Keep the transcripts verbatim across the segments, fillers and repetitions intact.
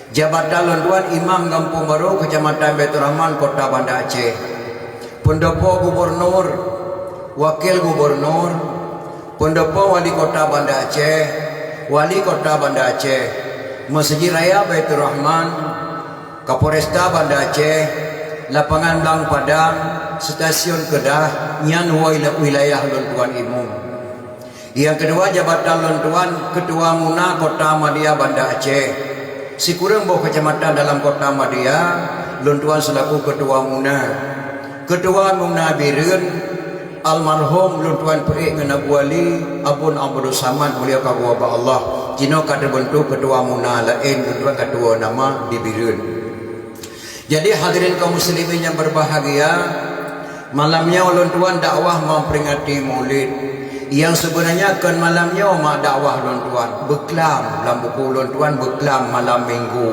Jabatan lôn tuan Imam Gampông Barô, Kecamatan Baiturrahman, Kota Banda Aceh. Peundopo Gubernur, Wakil Gubernur, Peundopo Wali Kota Banda Aceh, Wali Kota Banda Aceh, Masjid Raya Baiturrahman, Kapolresta Banda Aceh, Lapangan Blang Padang, Stasiun Kedah, nyan wila-, wilayah lôn tuan imum. Nyang keudua, jabatan lôn tuan Ketua MUNA Kota Madya Banda Aceh. Sikureueng boh kecamatan dalam Kota Madya, lôn tuan seulaku Ketua MUNA. Ketua MUNA Bireuen, almarhum lôn tuan peuék ngon Abu Wali, Abon Abdul Samad, beliau ka geuwoe bak Allah. Jinoe ka teubeuntuk Ketua MUNA laén, lôn tuan ka tuwoe nama di Bireuen. Jadi, hadirin kaum muslimin nyang berbahagia, malam nyoe lôn tuan dakwah memperingati Maulid. Nyang sebenarnya kon malam nyoe mak dakwah lôn tuan, beuklam lam buku lôn tuan, beuklam malam Minggu.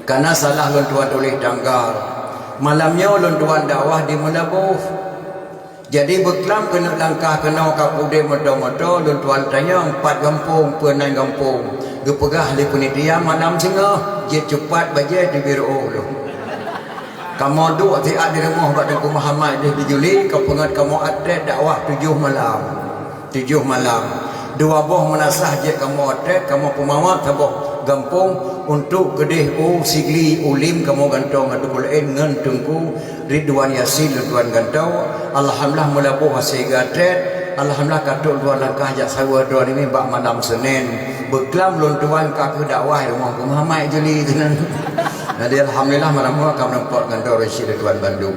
Karena salah lôn tuan tuléh tanggal. Malam nyoe lôn tuan dakwah di Meulaboh. Jadi, beuklam keuneuk langkah keunoe ka pudeh moto-moto, lôn tuan tanyong pat gampông, peue nan gampông. Geupeugah lé panitia malam singoh, jeuet cupat bajée teubiet reuôh lôn. Kamoe duek siat di rumoh bak Teungku Muhammad deh di Juli, ka peunget kamoe atret dakwah tujoh malam. Tujoh malam. Dua boh meunasah jeuet kamoe atret, kamoe peumawa saboh gampông untuk keudeh u Sigli, u Lim kamoe gantoe ngon Teungku Laén ngon Teungku Ridwan Yasin lôn tuan gantoe, alhamdulillah Meulaboh hase geuatret, alhamdulillah ka trok dua langkah jak saweue droeneuh bak malam Senin. Beuklam lôn tuan ka keuh dakwah rumoh Teungku Muhammad Juli keunan. Jadi alhamdulillah malam nyoe ka meurumpok gantoe Rashid lôn tuan bandum.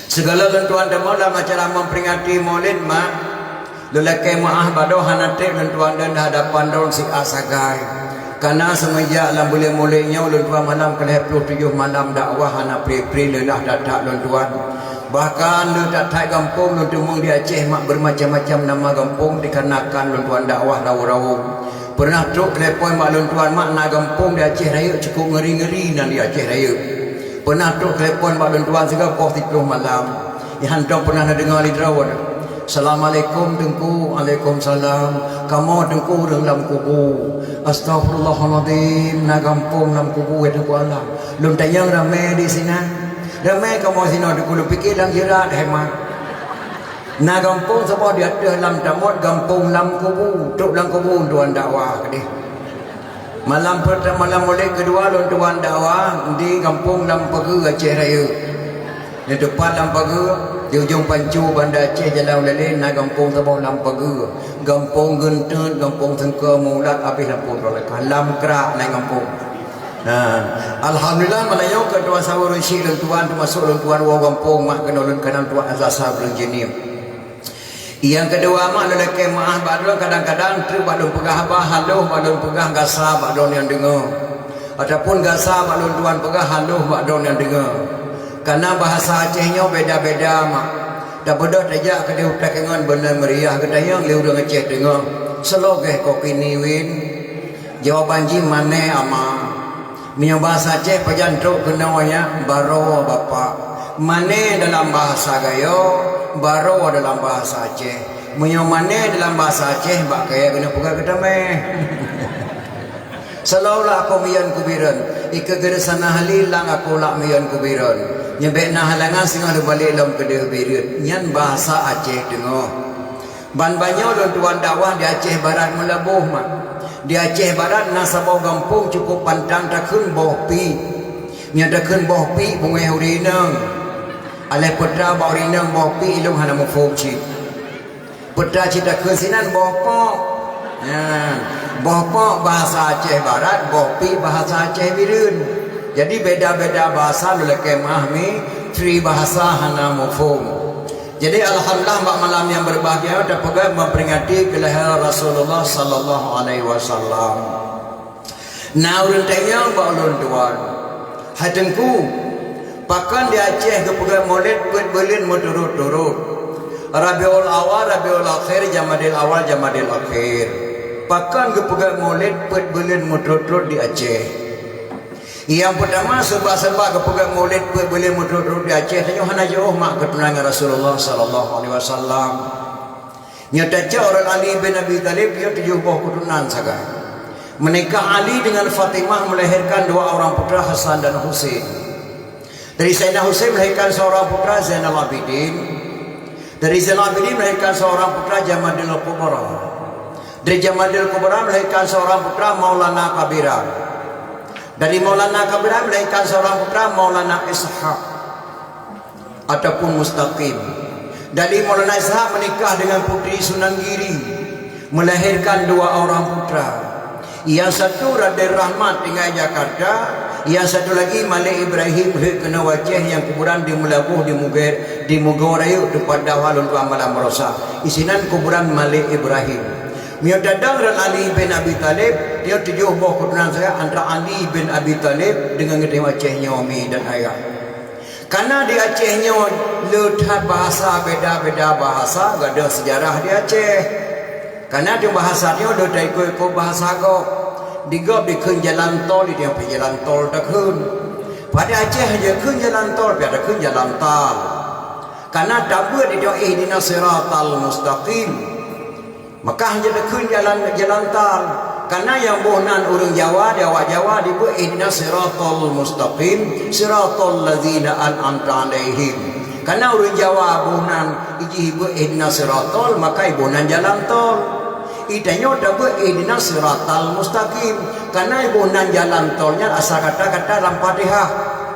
Segala lôn tuan deungoe lam acara memperingati Maulid mak. Lôn lakée meuáh bak droe hana treb lôn tuan deungon hadapan droe siat sagai. Kana seumeujak lam buleuen Maulid nyoe lôn tuan malam keulhée ploh tujoh malam dakwah hana pri-pri leulah that-that lôn tuan. Bahkan lôn that-that gampông lôn teumeung di Aceh mak bermacam-macam nama gampông dikarenakan lôn tuan dakwah rawong-rawong. Pernah trok telepon bak lôn tuan mak na gampông di Aceh Rayeuk cukup ngeri-ngeri nan di Aceh Rayeuk. Pernah trok telepon bak lôn tuan sigoe poh siplôh malam. Nyan hantom pernah na deungoe lé droe. "Assalamualaikum Teungku." "Waalaikumsalam." "Kamoe Teungku ureuëng lam kubu." "Astagfirullahaladzim, na gampông lam kubu ya Teungku Allah." Lôn tanyong ramé di sinan. Ramé kamoe sinoe Teungku, lôn pike lam jeurat hemat. Na gampông saboh di ateueh lam tamot gampông lam kubu. Trok lam kubu tuan dakwah keudeh. Malam pertama, malam Maulid kedua lôn tuan dakwah di gampông Lam Pageue Aceh Rayeuk. Di teumpat Lam Pageue, di ujong Pancu Banda Aceh jalan Ulèe na gampông saboh Lam Pageue. Gampông Geunteut, gampông Seungke Meuulat, abéh gampông Droe Lakah. Lam Krak na gampông. Nah, alhamdulillah malam nyoe keu tuan saweue ureuëng syik lôn tuan teumasok lôn tuan woe gampông mak keunoe lôn kanam tuan Azhar Brunjini. Nyang keudua mak lôn lakée meuáh bak droe kadang-kadang treuk bak lôn peugah haba haloh bak lôn peugah gasa bak droe nyang deungoe. Ataupun gasa bak lôn tuan peugah haloh bak droe nyang deungoe. Karena bahasa Aceh nyoe beda-beda mak. Tabeudôh tajak keudeh u Takengon beuna meuriah geutanyong lé ureuëng Aceh teungoh. Seulogeh kopi niwin. Jawaban jih mané ama. Meunyoe bahasa Aceh pajan trok keunoe nyan baroe bapak. Mané dalam bahasa Gayo, baroe dalam bahasa Aceh. Meunyoe mané dalam bahasa Aceh bak kayée keuneuk peugah geutamé. Seulaweulah aku miyan kubireuen, ikeue geureusana hali lam aku lak miyan kubireuen. Nyeubek na halangan singoh leubalek lom keudeh bireuen. Nyan bahasa Aceh teungoh. Ban banyoe lôn tuan dakwah di Aceh Barat meulaboh mak. Di Aceh Barat na saboh gampông cukup pantang takheun boh pi. Nyan takheun boh pi beungéh ureuëng inong. Aléh peue teuma bak ureuëng inong boh pi ilong hana muphom cit. Peue teuma cit takheun sinan boh pok. Nyan, boh pok bahasa Aceh Barat, boh pi bahasa Aceh Bireuen. Jadi beda-beda bahasa lôn lakée meuáh mi, tri bahasa hana muphom. Jadi alhamdulillah bak malam nyang berbahagia tapeugah memperingati kelahiran Rasulullah sallallahu alaihi wasallam. Na ureuëng tanyong bak ulôn tuan, "Hai Teungku, pakon di Aceh geupeugah Maulid peuet buleuen meuturot-turot? Rabiul Awal, Rabiul Akhir, Jamadil Awal, Jamadil Akhir. Pakon geupeugah Maulid peuet buleuen meuturot-turot di Aceh?" Nyang peutama, seubab-seubab geupeugah Maulid peuet buleuen meuturot-turot di Aceh tanyoe hana jiôh mak keuturonan Rasulullah sallallahu alaihi wasallam. Nyoe tacok rot Ali bin Abi Thalib, nyoe tujoh boh keuturonan sagai. Menikah Ali dengan Fatimah melahirkan dua orang putra, Hasan dan Husain. Dari Sayyidina Husain melahirkan seorang putra, Zainal Abidin. Dari Zainal Abidin melahirkan seorang putra, Jamadil Kubra. Dari Jamadil Kubra melahirkan seorang putra, Maulana Kabira. Dari Maulana Kabira melahirkan seorang putra, Maulana Ishak ataupun Mustaqim. Dari Maulana Ishak menikah dengan Putri Sunan Giri, melahirkan dua orang putra. Yang satu Raden Rahmat tinggai Jakarta, yang satu lagi Malik Ibrahim hek keunoe Aceh nyang kuburan di Meulaboh, di Muge-, di Mugo Rayeuk, teumpat dakwah lôn tuan malam Meurasa. Isinan kuburan Malik Ibrahim. Meunyoe tadong Raden Ali bin Abi Thalib, nyoe tujoh boh keuturonan saya antara Ali bin Abi Thalib dengan geutanyoe Aceh nyoe, mi dan ayah. Kana di Aceh nyoe le that bahasa, beda-beda bahasa, gadôh sejarah di Aceh. Kana di bahasa nyoe le taikot-ikot bahasa gob. Di gob dikheun jalan tol, di nyoe pih jalan tol takheun. Pada Aceh aja kheun jalan tol, pada kheun jalan tal. Kana tabeuet di nyoe ihdinas siratal mustaqim. Maka hana takheun jalan, jalan tal. Kana nyang boh nan ureuëng Jawa, di awak Jawa dibeuet ihdinas siratal mustaqim, siratal ladzina an'amta 'alaihim. Kana ureuëng Jawa boh nan jih ibeuet ihdinas siratal, maka iboh nan jalan tol. Itanyoe tabeuet ihdinas siratal mustaqim. Kana iboh nan jalan tol nyan asal kata-kata lam Fatihah.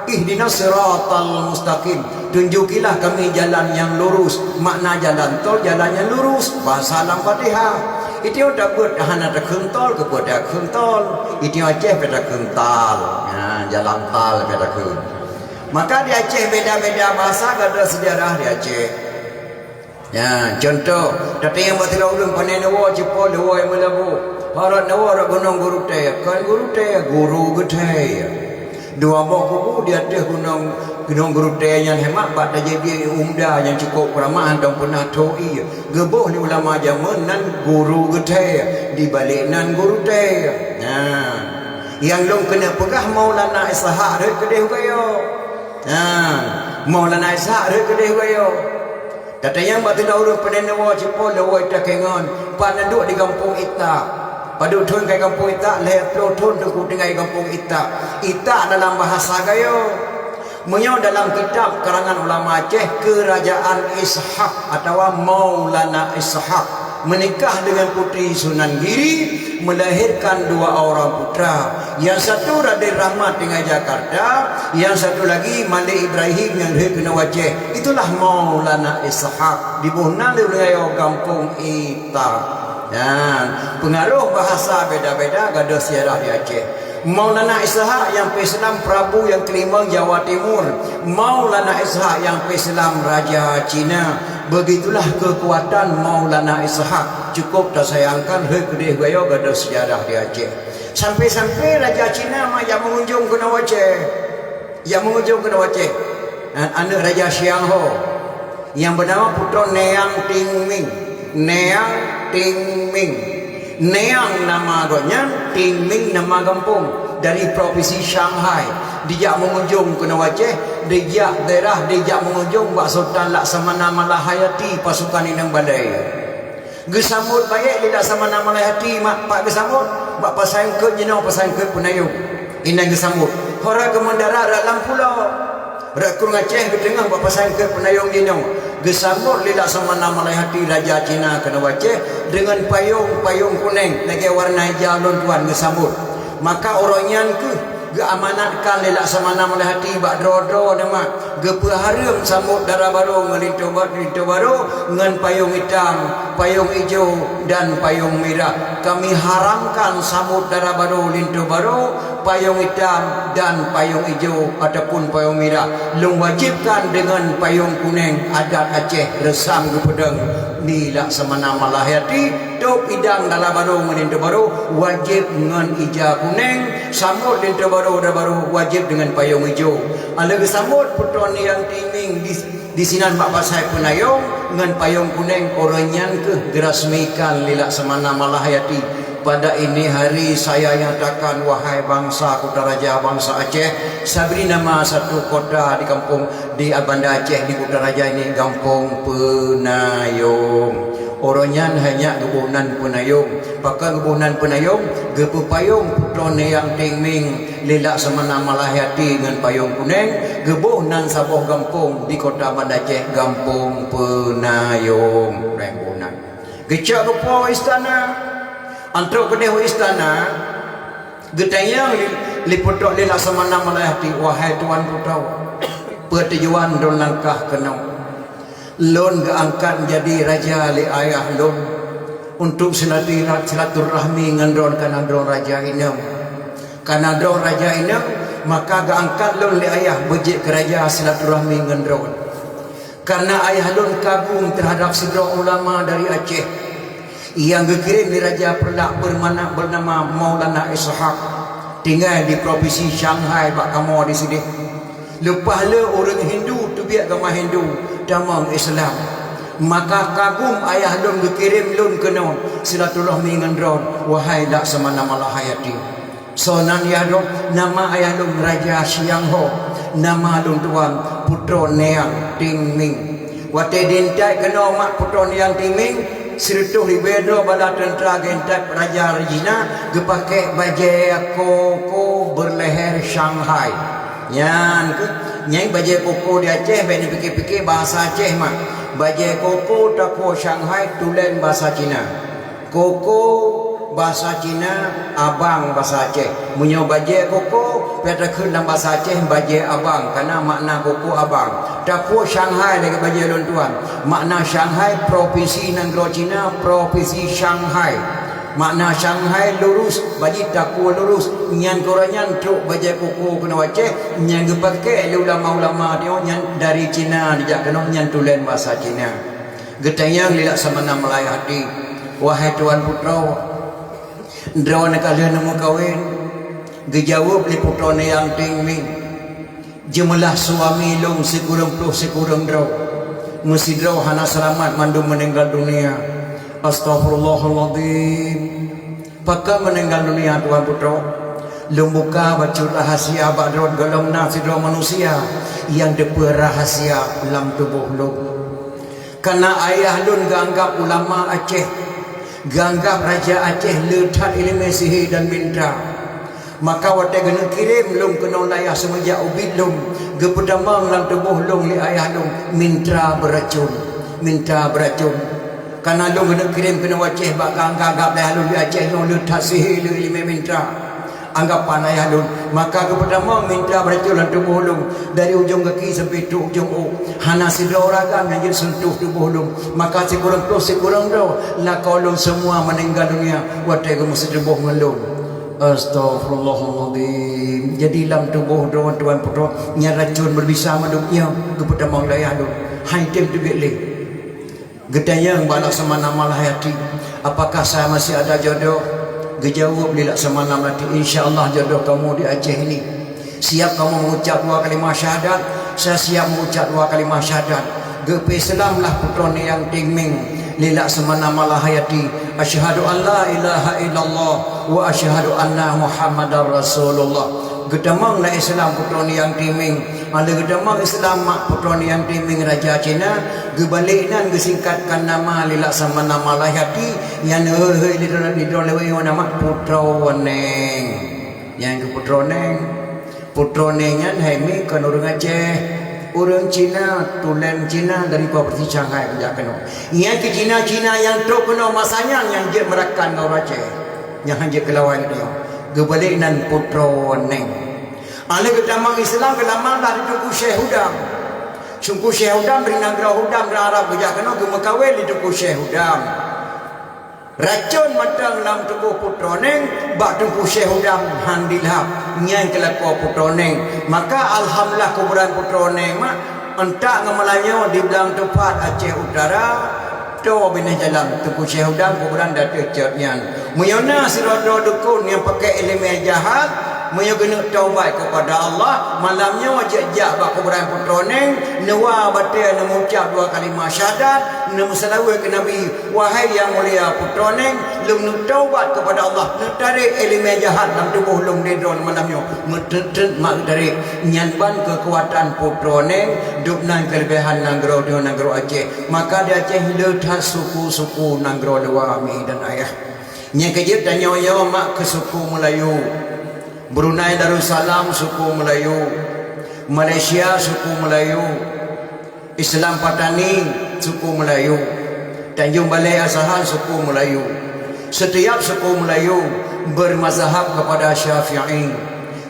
Ihdinas siratal mustaqim. Tunjukilah kami jalan yang lurus. Makna jalan tol, jalan yang lurus. Bahasa lam Fatihah. Itanyoe tabeuet hana takheun tol, keupeue takheun tol. Itanyoe Aceh pih takheun tal. Ha, jalan tal pih takheun. Maka di Aceh beda-beda bahasa, gadôh sejarah di Aceh. Ya, contoh, tateueng bak sidroe ureuëng pané neuwoe cipo leuwoe Meulaboh. Harot neuwoe rot gunong Geurutée, kon Geurutée, Guru Geutée. Dua boh kubu di ateueh gunong, gunong Geurutée nyan, hemat bak tajak bie umda nyang cukôp keuramat, hana peunah tho ié. Geuboh lé ulama jameun nan Guru Geutée, di balek nan Geurutée. Nah, nyang lôn keuneuk peugah Maulana Ishak rhot keudeh u Gayo. Nah, Maulana Ishak rhot keudeh u Gayo. Tateueng bak sidroe ureuëng pané neuwoe cipo leuwoe takengon, pat neuduek di gampông Itak. Padub thon kai gampông Itak, lhée ploh thon teungku tinggai gampông Itak. Itak dalam bahasa Gayo. Meunyoe dalam kitab karangan ulama Aceh, Kerajaan Ishak atawa Maulana Ishak menikah dengan Putri Sunan Giri, melahirkan dua orang putra. Yang satu Raden Rahmat tinggai Jakarta, yang satu lagi Malik Ibrahim nyang hek keunoe Aceh. Itulah Maulana Ishak. Diboh nan lé ureuëng Gayo gampông Itak. Dan pengaruh bahasa beda-beda, gadôh sejarah di Aceh. Maulana Ishak nyang peuislam Prabu nyang keulima Jawa Timur. Maulana Ishak nyang peuislam Raja Cina. Begitulah kekuatan Maulana Ishak. Cukup tasayangkan, hei keudeh Gayo gadôh sejarah di Aceh. Sampai-sampai Raja Cina ma jak mengunjung keunoe Aceh. Jak mengunjung keunoe Aceh. An-, aneuk Raja Siang Ho. Nyang beunama Putroe Neang Ting Ming. Neang Ting Ming. Neang nama gobnyan, Ting Ming nama gampông. Dari provinsi Shanghai. Dijak mengunjung keunoe Aceh, dijak daerah, dijak mengunjung bak Sultan Laksamana Malahayati pasukan inong balée. Geusambot bayeuk lé Laksamana Malahayati, mak, pat geusambot, bak pasai eungkôt jinoe, pasai eungkôt Peunayong. Inan geusambot. Hora geumeundarat rot lam pulo. Rot Krueng Aceh geuteungoh bak pasai eungkôt Peunayong jinoe. Geusambot lé Laksamana Malahayati Raja Cina keunoe Aceh deungon payong, payong kunéng lagée warna ija lôn tuan geusambot. Maka uroe nyan kheueh geuamanatkan lé Laksamana Malahayati bak droe-droe nyan mak, geupeuhareuem sambot dara barô ngon linto ba-, linto barô ngon payong itam, payong ijo dan payong mirah. Kami haramkan sambot dara barô, linto barô, payong itam dan payong ijo ataupun payong mirah. Lôn wajibkan deungon payong kunéng adat Aceh reusam geupeudong di Laksamana Malahayati. Tôb idang dara barô ngon linto barô wajéb ngon ija kunéng, sambot linto barô dara barô wajéb deungon payong ijo. Aleuh geusambot Putroe Neang Ting Ming di, disinan bak pasai Peunayong ngon payong kunéng, uroe nyan kheueh geurasmikan lé Laksamana Malahayati. Pada ini hari saya nyatakan, wahai bansa Kutaraja, bansa Aceh, sabri nama satu kota di kampung, di Banda Aceh, di Kutaraja ini, Gampông Peunayong. Uroe nyan hai nyak geuboh nan peunayong. Pakon geuboh nan peunayong? Geupeupayong putroe Nayang Ting Ming lé Laksamana Malahayati ngon payong kuneng, geuboh nan saboh gampông di Kota Banda Aceh, Gampông Peunayong. Ureueng boh nan. Geucok geupo istana. Antrok keudeh u istana, geutanyong lé, lé putroe, lé Laksamana Malahayati, "Wahai tuan putroe, peue tujuan droen langkah keunoe?" "Lôn geuangkat jadi raja lé ayah lôn untuk silati-, silaturahmi ngon droen, kareuna droen raja inong. Kareuna droen raja inong, maka geuangkat lôn lé ayah beujeuet keu raja silaturahmi ngon droen. Kareuna ayah lôn kagum teuhadab sidroe ulama dari Aceh nyang geukirém lé Raja Peureulak beureunama, beureunama Maulana Ishak, tinggai di propinsi Shanghai bak kamoe di sideh. Leupah lé ureueng Hindu teubiet agama Hindu, tamong Islam. Maka kagum ayah lôn geukirém lôn keunoe silaturahmi ngon droen, wahai Laksamana Malahayati." "Soe nan ayah droen?" "Nama ayah lôn Raja Siang Ho, nama lôn tuan putroe Nayang Ting Ming." Watée diintat keunoe mak putroe Nayang Ting Ming, sireutôh ribée droe bala teuntra geuintat raja Cina, geupakée bajée koko beureuleher Shanghai. Nyan keuh, nyan bajée koko di Aceh, bék neupike-pike bahasa Aceh mak. Bajée koko takue Shanghai tulen bahasa Cina. Koko bahasa Cina, abang bahasa Aceh. Meunyoe bajée koko, pih takheun lam bahasa Aceh bajée abang, kareuna makna koko abang. Takue Shanghai lagée bajée lôn tuan. Makna Shanghai, propinsi nanggroe Cina, propinsi Shanghai. Makna Shanghai lurus, bajée takue lurus. Nyan keuh uroe nyan trok bajée koko keunoe Aceh, nyan geupakée lé ulama-ulama nyoe nyan dari Cina dijak keunoe nyan tulen bahasa Cina. Geutanyong lé Laksamana Malahayati, "Wahai tuan putroe, droeneuh ka lheueh neumeukawen?" Geujaweueb lé putroe Nayang Ting Ming, "Jeumeulah suami lôn sikureueng ploh sikureueng droe, meusidroe hana seulamat mandum meuninggai dunia." "Astaghfirullahalazim. Pakon meuninggai dunia tuan putroe?" "Lôn buka bacut rahasia bak droe, gohlom na sidroe manusia nyang teupeue rahasia lam tuboh lôn. Kareuna ayah lôn geuanggab ulama Aceh, geuanggab raja Aceh le that iéleumé sihé dan mintra. Maka watée geuneuk kirém lôn keunoe lé ayah seumeujak ubit lôn, geupeutamong lam tuboh lôn lé ayah lôn mintra beuracon, mintra beuracon. Kareuna lôn geuneuk kirém keunoe Aceh bak geuanggab lé ayah lôn di Aceh nyoe le that sihé le iéleumé mintra." Anggapan ayah lôn, maka geupeutamong mintra beuracon lam tuboh lôn, dari ujong gaki sampai trok ujong ôk. Hana sidroe ragam nyang jeuet seuntuh tuboh lôn. Maka sikureueng ploh sikureueng droe lakoe lôn seumua meuninggai dunia watée geumeuseutubôh ngon lôn. Astaghfirullahalazim. Jadi lam tuboh droe tuan putroe nyan racon beubisa mandum nyoe geupeutamong lé ayah lôn. Hai tem teubiet lé. Geutanyong bak Laksamana Malahayati, "Apakah saya masih ada jodoh?" Geujaweueb lé Laksamana Malahayati, "Insya Allah jodoh kamu di Aceh ini. Siap kamu mengucap dua kalimah syahadat?" "Saya siap mengucap dua kalimah syahadat." Geupeuislamlah putroe Nayang Ting Ming lé Laksamana Malahayati, "Asyhadu an la ilaha illallah wa asyhadu anna Muhammadar Rasulullah." Geutamong lam Islam putroe Nayang Ting Ming. Maka geutamong Islam mak putroe Nayang Ting Ming raja Cina, geubalek nan geusingkatkan nama lé Laksamana Malahayati, nyan heuheu lé droe, lé droe lewat nama Putroe Neng. Nyan keuh Putroe Neng. Putroe Neng nyan hai mi kon ureueng Aceh. Ureueng Cina, tulen Cina dari provinsi Shanghai geujak keunoe. Nyan keuh Cina-Cina nyang trok keunoe masa nyan nyang jeuet meurakan ngon ureueng Aceh. Nyang han jeuet keu lawan geutanyoe. Geubalek nan Putroe Neng. Alèh geutamong Islam geulamar lah di Teungku Syekh Hudam. Teungku Syekh Hudam dari nanggroe Hudam, dari Arab geujak keunoe geumeukawen di Teungku Syekh Hudam. Racon mantong lam tuboh Putroe Neng bak Teungku Syekh Hudam han dilhab. Nyan keuh lakoe Putroe Neng. Maka alhamdulillah kuburan Putroe Neng mak, euntak ngon meulanyoe di Blang Tupat Aceh Utara. Toe binéh jalan Teungku Syekh Hudam kuburan di ateueh cot nyan. Meunyoe na sidroe-droe dukon nyang pakè iéleumé jahat, meunyoe geuneuk taubat keupada Allah, malam nyoe jeuet jak bak kuburan Putroe Neng, neuwa batèe neumeucab dua kalimah syahadat, Neumeuseulaweuet keu Nabi, "Wahai nyang mulia putroe nèng, lôn neutaubat keupada Allah, neutarek iéleumé jahat lam tuboh lôn lé droeneuh malam nyoe." Meuteut-teut mak geutarek, nyan ban keukuatan putroe nèng, dubnan keuleubehan nanggroe nyoe nanggroe Aceh. Maka di Aceh le that suku-suku nanggroe luwa mi dan ayah. Nyang keujeuet tanyoe nyoe mak keu suku Meulayu. Brunei Darussalam suku Meulayu. Malaysia suku Meulayu. Islam Patani suku Meulayu, Tanjung Balai Asahan suku Meulayu. Setiap suku Meulayu bermazhab kepada Syafi'i.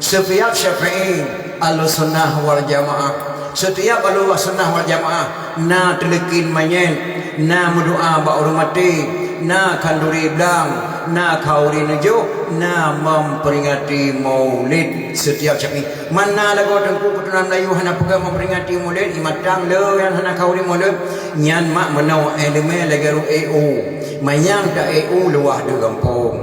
Setiap Syafi'i Ahlussunnah wal Jamaah. Setiap Ahlussunnah wal Jamaah na teuleukin manyét, na meudoa bak ureuëng maté, na khanduri blang, na khanduri neujôk, na memperingati Maulid setiap Syafi'i. Mana lagoe teungku keuturonan Melayu hana peugah memperingati Maulid, imatang le nyang hana khanduri Maulid, nyan mak meunoe iéleumé lagée rot ék u. Manyang ta ék u luwah deuh gampông.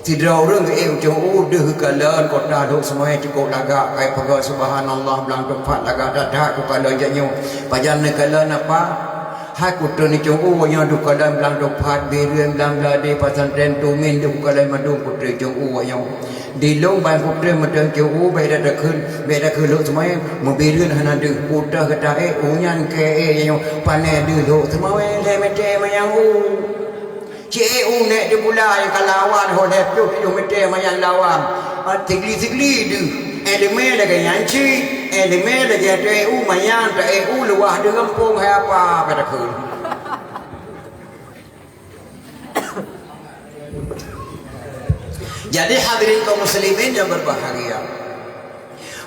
Sidroe ureuëng geuék u cong u deuh geukalon kota Lhokseumawe cukôp lagak, kai peugah subhanallah blang teumpat lagak that-that kukalon jak nyoe. Pajan neukalon apa? Hai kuteun cong u nyoe deuh kalon blang teumpat, Bireuen, Blang Bladé, Pesantren Tumin deuh kukalon mandum kuteun cong u nyoe. Di lôn ban kutem meuteun cong u, bék takheun, bék takheun Lhokseumawe, meubireuen hana deuh. Utoh geuta ék, u nyan keu ék nyoe, pané deuh Lhokseumawe, lhée meuteumé manyang u. Cit ék u nèk di bula nyang ka lawan, ho lhée ploh tujoh meuteumé manyang lawan. Ah, sigli-sigli deuh. Iéleumé lagée nyan cit, iéleumé lagée ta ék u manyang, ta ék u luwah deuh gampông hai apa, bék takheun. Jadi hadirin kaum muslimin yang berbahagia,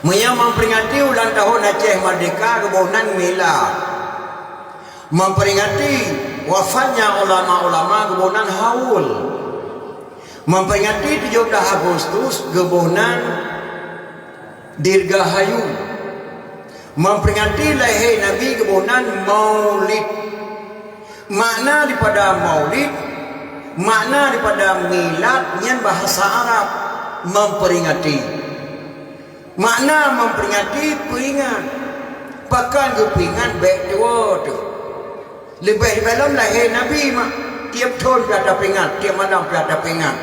meunyoe memperingati ulang tahun Aceh Merdeka geuboh nan milad, memperingati wafatnya ulama-ulama geuboh nan haul, memperingati tujuh belas Agustus geuboh nan dirgahayu, memperingati lahé Nabi geuboh nan Maulid. Makna daripada Maulid, makna daripada milad nyan bahasa Arab, memperingati. Makna memperingati, peuingat. Pakon geupeuingat, bék tuwoe teuh. Leubeh-leubeh lom lahé Nabi mak, tieb thon pih tapeuingat, tieb malam pih tapeuingat.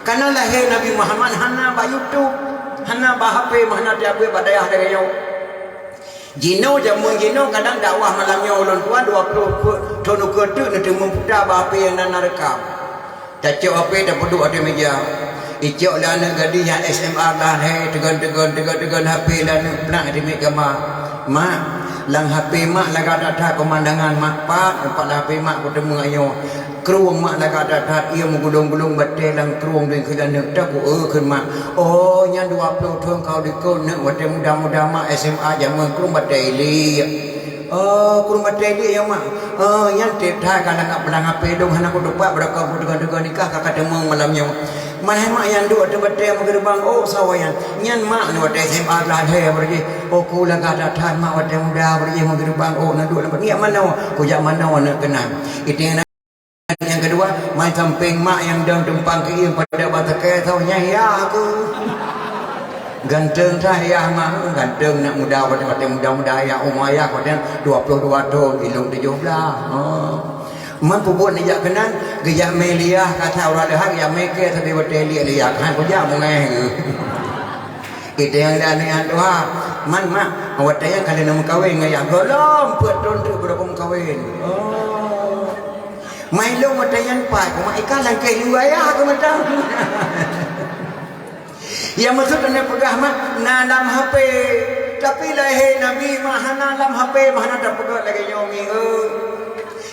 Karena lahé Nabi Muhammad hana bak YouTube, hana bak H P, hana tieb bak dayah lagée nyoe. Jinoe jameun jinoe kadang dakwah malam nyoe ulôn tuan dua ploh thon ukeue teuk neuteumeung puta bak H P nyang na, na rekam. Tacok H P tapeuduek ateueh meja. Icok lé aneuk gadih nyang S M A dan hai teugon-teugon, teugon-teugon H P lé aneuk peunak jimét gamba. Mak, lam H P mak lagak that-that peumandangan mak, pat teumpat lam H P mak kuteumeung nyoe. Krueng mak lagak that-that, ié meugulong-gulong batée lam krueng deuh keu aneuk, taku eu kheun mak. Oh, nyan dua ploh thon kau likot neuk watée muda-muda mak S M A jameun krueng batée iliek. Oh, krueng batée iliek ya mak. Oh, nyan tieb that ka lagak peudang H P dong hana kutupat beurangkat kuteugon-teugon nikah ka kateumeung malam nyoe. Meuhai mak nyan duek ateueh batée meugeuribang ôk sawa nyan. Nyan mak nyoe watée S M A glah lhée beureuji. Oh, ku lagak that-that mak watée muda beureuji meugeuribang ôk na duek lam niyak manoe. Kujak manoe aneuk keunan. Iting nyang keudua, mai sampéng mak nyang dong tumpang keuieng pada bak takée tho nyang yah aku. Ganteng that yah mak, ganteng nak muda pada watée muda-muda yah uma yah watée dua ploh dua thon, ilong tujoh blaih. Oh. Man peubuet neujak keunan, geujak mé liah kata ureuëng leuhat geujak mé kée sabe watée liek liah. Han kujak mungéh geuh. Kita nyang dan nyang tuha, man mak, watée nyang kali na meukawen ngon yah golom peuet thon teuk beureugueng kawen. Oh. Mai lôn watée nyan pat, keu mak ikan langkée lu ayah keu mata. Ya maksud anda peugah mak na lam H P. Tapi lahé Nabi mak hana lam H P, mak hana tapeugah lagée nyoe ngieng.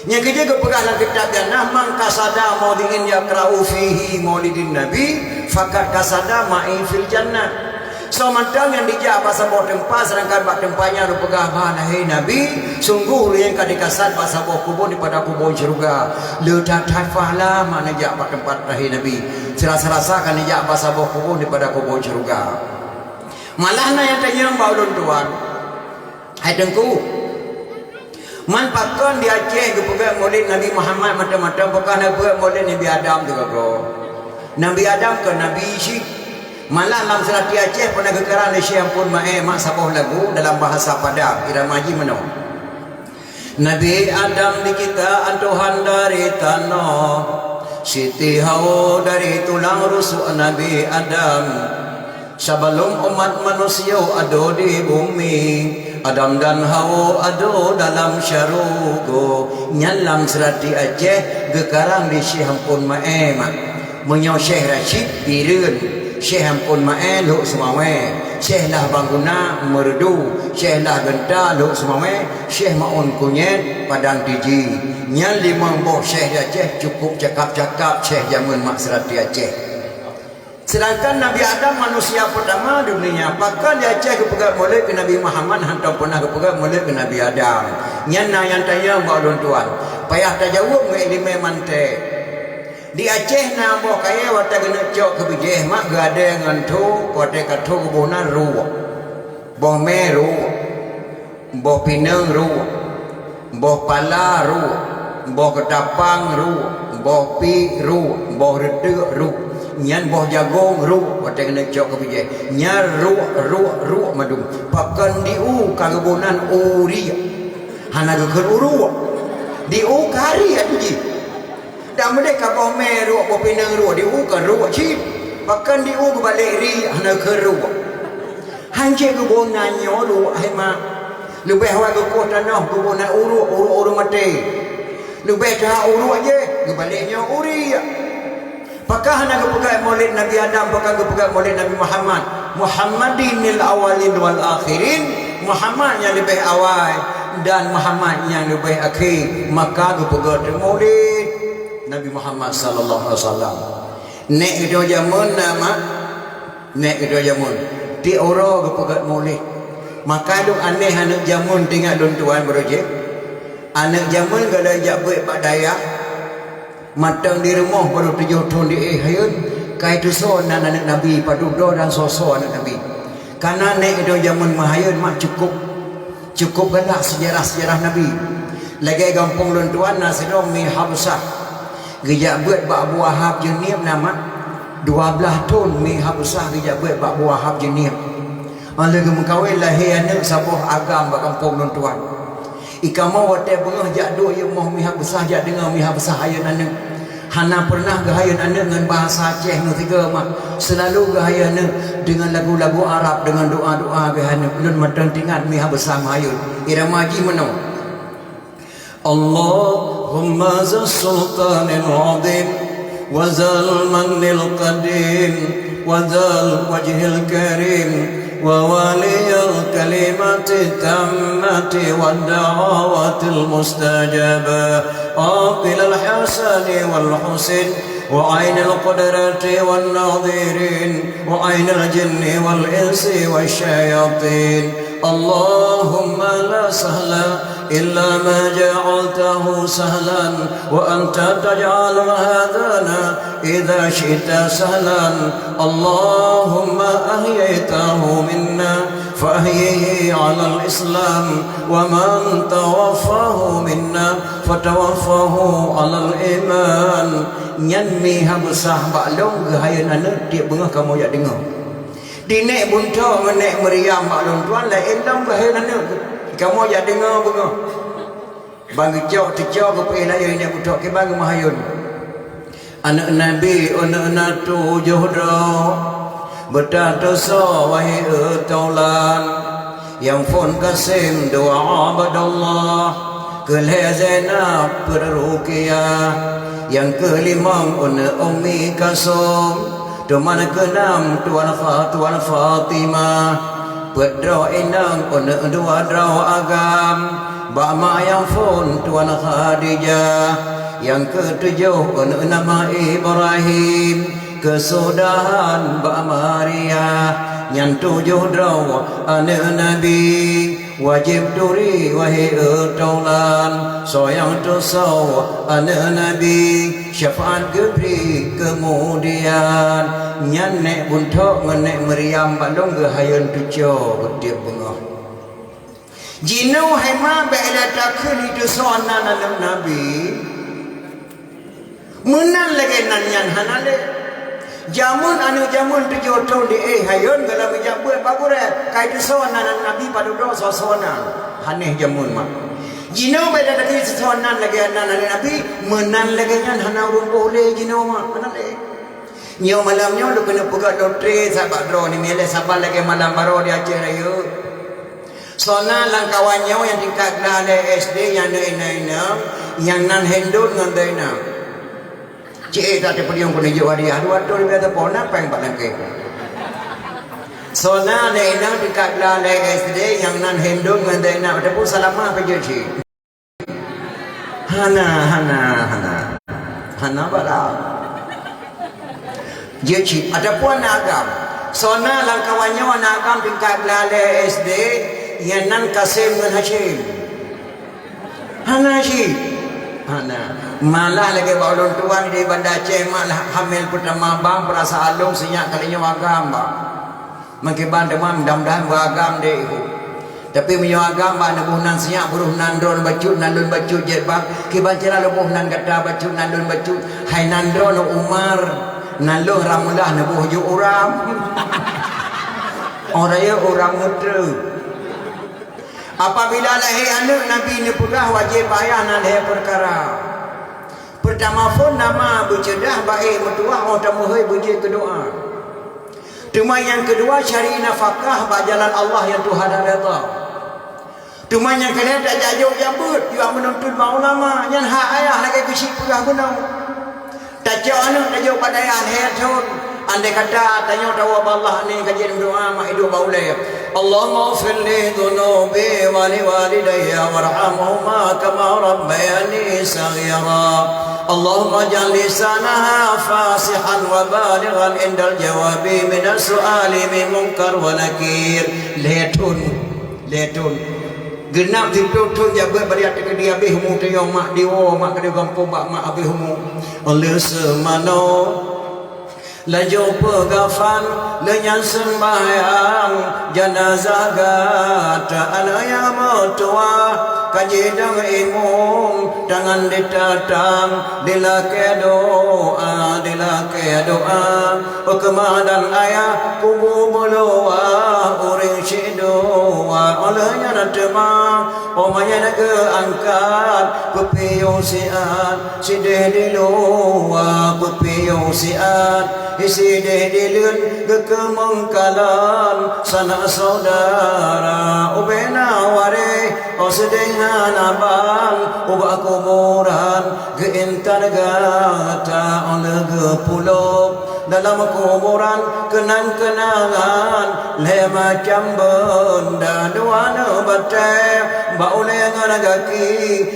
Nyang keujeuet geupeugah lam kitab nyan, "Man qasada maudhi'in yaqra'u fihi maulidin Nabi, faqad qasada ma'i fil jannah." Soe mantong nyang dijak bak saboh teumpat, seudangkan bak teumpat nyan geupeugah bah lahé Nabi, sungguh ureuëng nyan ka dikasad bak saboh kubu daripada kubu syeuruga. Le that-that pahala mak neujak bak teumpat lahé Nabi. Seurasa-rasa ka neujak bak saboh kubu daripada kubu syeuruga. Malah na nyang tanyong bak ulôn tuan. Hai Teungku, man pakon di Aceh geupeugah Maulid Nabi Muhammad mantong-mantong, pakon hana peugah Maulid Nabi Adam teuh goe? Nabi Adam kon nabi cit. Malah lam seulati Aceh pernah geukarang lé Syekh Ampon Maé mak saboh lagu dalam bahasa Padang, irama jih meunoe. Nabi Adam diciptakan Tuhan dari tanoh, Siti Hawa dari tulang rusuk Nabi Adam. Sabalom umat manusia ado di bumi, Adam dan Hawa ado dalam syeuruga. Nyan lam seurati Aceh geukarang di Syekh Ampon Maé, mak. Meunyoe Syekh Rashid, Bireuen, Syekh Ampon Maé, Lhokseumawe, Syekh Lah Bangguna, Meureudu, Syekh Lah Geunta, Lhokseumawe, Syekh Maun Kunyet, Padang Tiji. Nyan limong boh syekh di Aceh cukôp cakap-cakap syekh jameun mak seurati Aceh. Seudangkan Nabi Adam manusia peurtama donya, pakon di Aceh geupeugét mulod keu Nabi Muhammad, hantom peunah geupeugét mulod keu Nabi Adam? Nyan na nyang tanyong bak ulôn tuan. Payah tajaweueb ngon ileumèe manték. Di Aceh na boh kayèe watèe geuneuk cok keu bijéh, mak geuadèe ngon tho, watèe ka tho geuboh nan ruek. Boh mè ruek, boh pineung ruek, boh pala ruek, boh keutapang ruek, boh piek ruek, boh reuteuk ruek, nyan boh jagông ruek, watèe geuneuk cok keu bijéh. Nyan ruek, ruek, ruek mandum. Pakon di u ka geuboh nan u riek, hana geukheun u ruek. Di u ka riek jih. Dan meudeh ka boh mè ruek, boh pineung ruek, di u ka ruek cit. Pakon di u geubalek riek, hana keu ruek. Hanjeuet geuboh nan nyoe ruek, hai mak. Leubeh awai geukoh tanoh geuboh nan u ruek, u ruek, u ruek maté. Leubeh that u ruek jih, geubalek nyoe u riek. Pakon hana geupeugét mulod Nabi Adam, pakon geupeugét mulod Nabi Muhammad? Muhammadinil awwalin wal akhirin, Muhammad nyang leubeh awai dan Muhammad nyang leubeh akhé, maka geupeugét mulod Nabi Muhammad sallallahu alaihi wasallam. Nèk geutanyoe jameun na, mak? Nèk geutanyoe jameun. Tiep uroe geupeugét mulod. Maka lôn aneh aneuk jameun, teuingat lôn tuan baroe jih. Aneuk jameun galak jak beuet bak dayah, mantong di rumoh barô tujoh thôn di éh hayeuen, ka itusoe nan aneuk Nabi padub droe dan soe-soe aneuk Nabi. Kana nèk geutanyoe jameun meuhayeuen mak cukôp, cukôp galak seujarah-seujarah Nabi. Lagèe gampông lôn tuan na sidroe Mi Habsah. Geujak beuet bak Abu Wahab Jeunieb na mak. Dua blaih thôn Mi Habsah geujak beuet bak Abu Wahab Jeunieb. Óh lheueh geumeukawen lahé aneuk saboh agam bak gampông lôn tuan. I kamoe watèe beungoh jak duek i rumoh Mi Habsah, jak deungö Mi Habsah hayeuen aneuk. Hana peureunah geuhayeuen aneuk ngon bahasa Aceh meusigoe mak. Seulalu geuhayeuen aneuk deungon lagu-lagu Arab, deungon doa-doa geuhayeuen aneuk. Ulôn mantong teuingat Mi Habsah meuhayeuen. Irama jih meunoe. اللهم ذا السلطان العظيم وذا المن القديم وذا الوجه الكريم وولي الكلمة التامة والدعوة المستجابة، عاقل الحسن والحسين وعين القدرة والناظرين وعين الجن والإنس والشياطين. اللهم لا سهل إلا ما جعلته سهلا وأنت تجعل الحزن إذا شئت سهلا. اللهم أحييته منا فأحيه على الإسلام ومن توفاه منا فتوفه على الإيمان. Nyan Mi Habsah bak lôn geuhayeuen aneuk tiep beungoh kamoe jak deungö. Di nèk Buntok ngon nèk Meuriam bak lôn tuan laén lom geuhayeuen aneuk. Kamoe jak deungö beungoh. Ban geucok teucok geupeuéh layeue nèk Buntok kiban geumeuhayeuen. Aneuk Nabi, aneuk na tujoh droe, beutatusoe wahé e taulan. Nyang phôn gasien dua Abdullah, keu lhèe Zainab, peuet Ruqayyah, nyang keu limong aneuk Ummi Kalsum, teuma keu nam Tuan Fa-, Tuan Fatimah, peuet droe inong aneuk dua droe agam, bak mak nyang phôn Tuan Khadijah, nyang keu tujoh aneuk nama Ibrahim, keusudahan bak Maria. Nyan tujoh droe aneuk Nabi, wajéb turi wahé e taulan, soe nyang tusoe aneuk Nabi, syafaat geubri keumudian. Nyan nèk Buntok ngon nèk Meuriam bak lôn geuhayeuen teucok tiep beungoh. Jinoe hai ma bèk lé takheun itusoe nan aneuk Nabi. Meunan lagèe nan nyan hana lé. Jameun aneuk jameun tujoh thôn di éh hayeuen galak meujak beuet bak gurèe, ka itusoe nan aneuk Nabi padub droe soe-soe nan. Haneh jameun mak. Jinoe beda lagèe soe nan lagèe nan aneuk Nabi, meunan lagèe nyan hana ureueng boh lé jinoe mak, hana lé. Nyoe malam nyoe lôn keuneuk peugah lotre sahabat droe ni, mileh saban lagèe malam baroe di Aceh Rayeuk. Soe na lam kawan nyoe nyang tingkat glah lé S D nyang na inong-inong, nyang nan Hendon ngon Zainab. Cit, eh, tak teupeudiyong keuneuk jok hadiah dua ratus ribèe teupeu na péng bak nangkée. Soe na lé inong tingkat glah lé S D nyang nan Hendon ngon Zainab, teupeu salamah pih jeuet cit. Hana, hana, hana. Hana bala. Jeuet cit, ataupun aneuk agam. Soe na lam kawan nyoe aneuk agam tingkat glah lé S D, nyang nan Kasem ngon Hasyim. Hana cit. Hana. Malah lagèe bak ulôn tuan di Banda Aceh mak lah hamil peutama bang, peurasaan lôn sinyak kali nyoe agam bang. Meukiban teuma mudah-mudahan beuagam deh ibu. Tapi meunyoe agam bak neuboh nan sinyak, beuroh nan droe neubacut, nan lôn bacut jeuet bang. Kiban cara lôn boh nan gata bacut, nan lôn bacut. Hai nan droe neu Umar, nan lôn Rameulah neuboh jeuet uram. Orang ya orang mutra. Apabila lahé aneuk, Nabi neupeugah wajéb bak ayah na lhèe peukara. Peurtama phon, nama beuceudah, baék meutuwah, 'oh tameuhôi beujeuet keu doa. Teuma nyang keudua, cari nafakah bak jalan Allah nyang Tuhan redha. Teuma nyang keulhèe, tajak jok jak beuet, jak meununtut bak ulama, nyan hak ayah lagèe geuchik peugah bunoe. Tacok aneuk tajok bak dayah lhèe thon. Andai kata tanyoe tawoe bak Allah ni ka jeuet meudoa mak iduek bak ulèe. Allahumma ighfir li dzunubi wa li walidayya warhamhuma kama rabbayani shaghira. Allahumma ij'al lisanaha fasihan wa balighan indal jawabi minas su'ali min munkar wa nakir. Lhèe thon. Lhèe thon. Geunap siplôh thon jak beuet bariat teukeudi habéh umu tanyoe mak diwoe mak keudéh gampông bak mak habéh umu. Oleh seumanoe laju peugafan lheueh nyan seumbahyang janazah gata aneuk nyang meutuwah ka jidong imum tangan ditatang dilakée doa dilakée doa. Ukma dan ayah kubu meuluwa ureueng syedua, óh lheueh nyan teuma óh manyét geuangkat, peupiyôh siat sideh diluwa, peupiyôh siat sideh dileuen, geukeumeukalon sanak syedara ubena waréh, óh seudeh ngon abang ubak kuburan. Geuintat gata óh lheueh geupulôk dalam kuburan keunan-keunangan lhée macam beunda dua neubatée bak ulée ngon gaki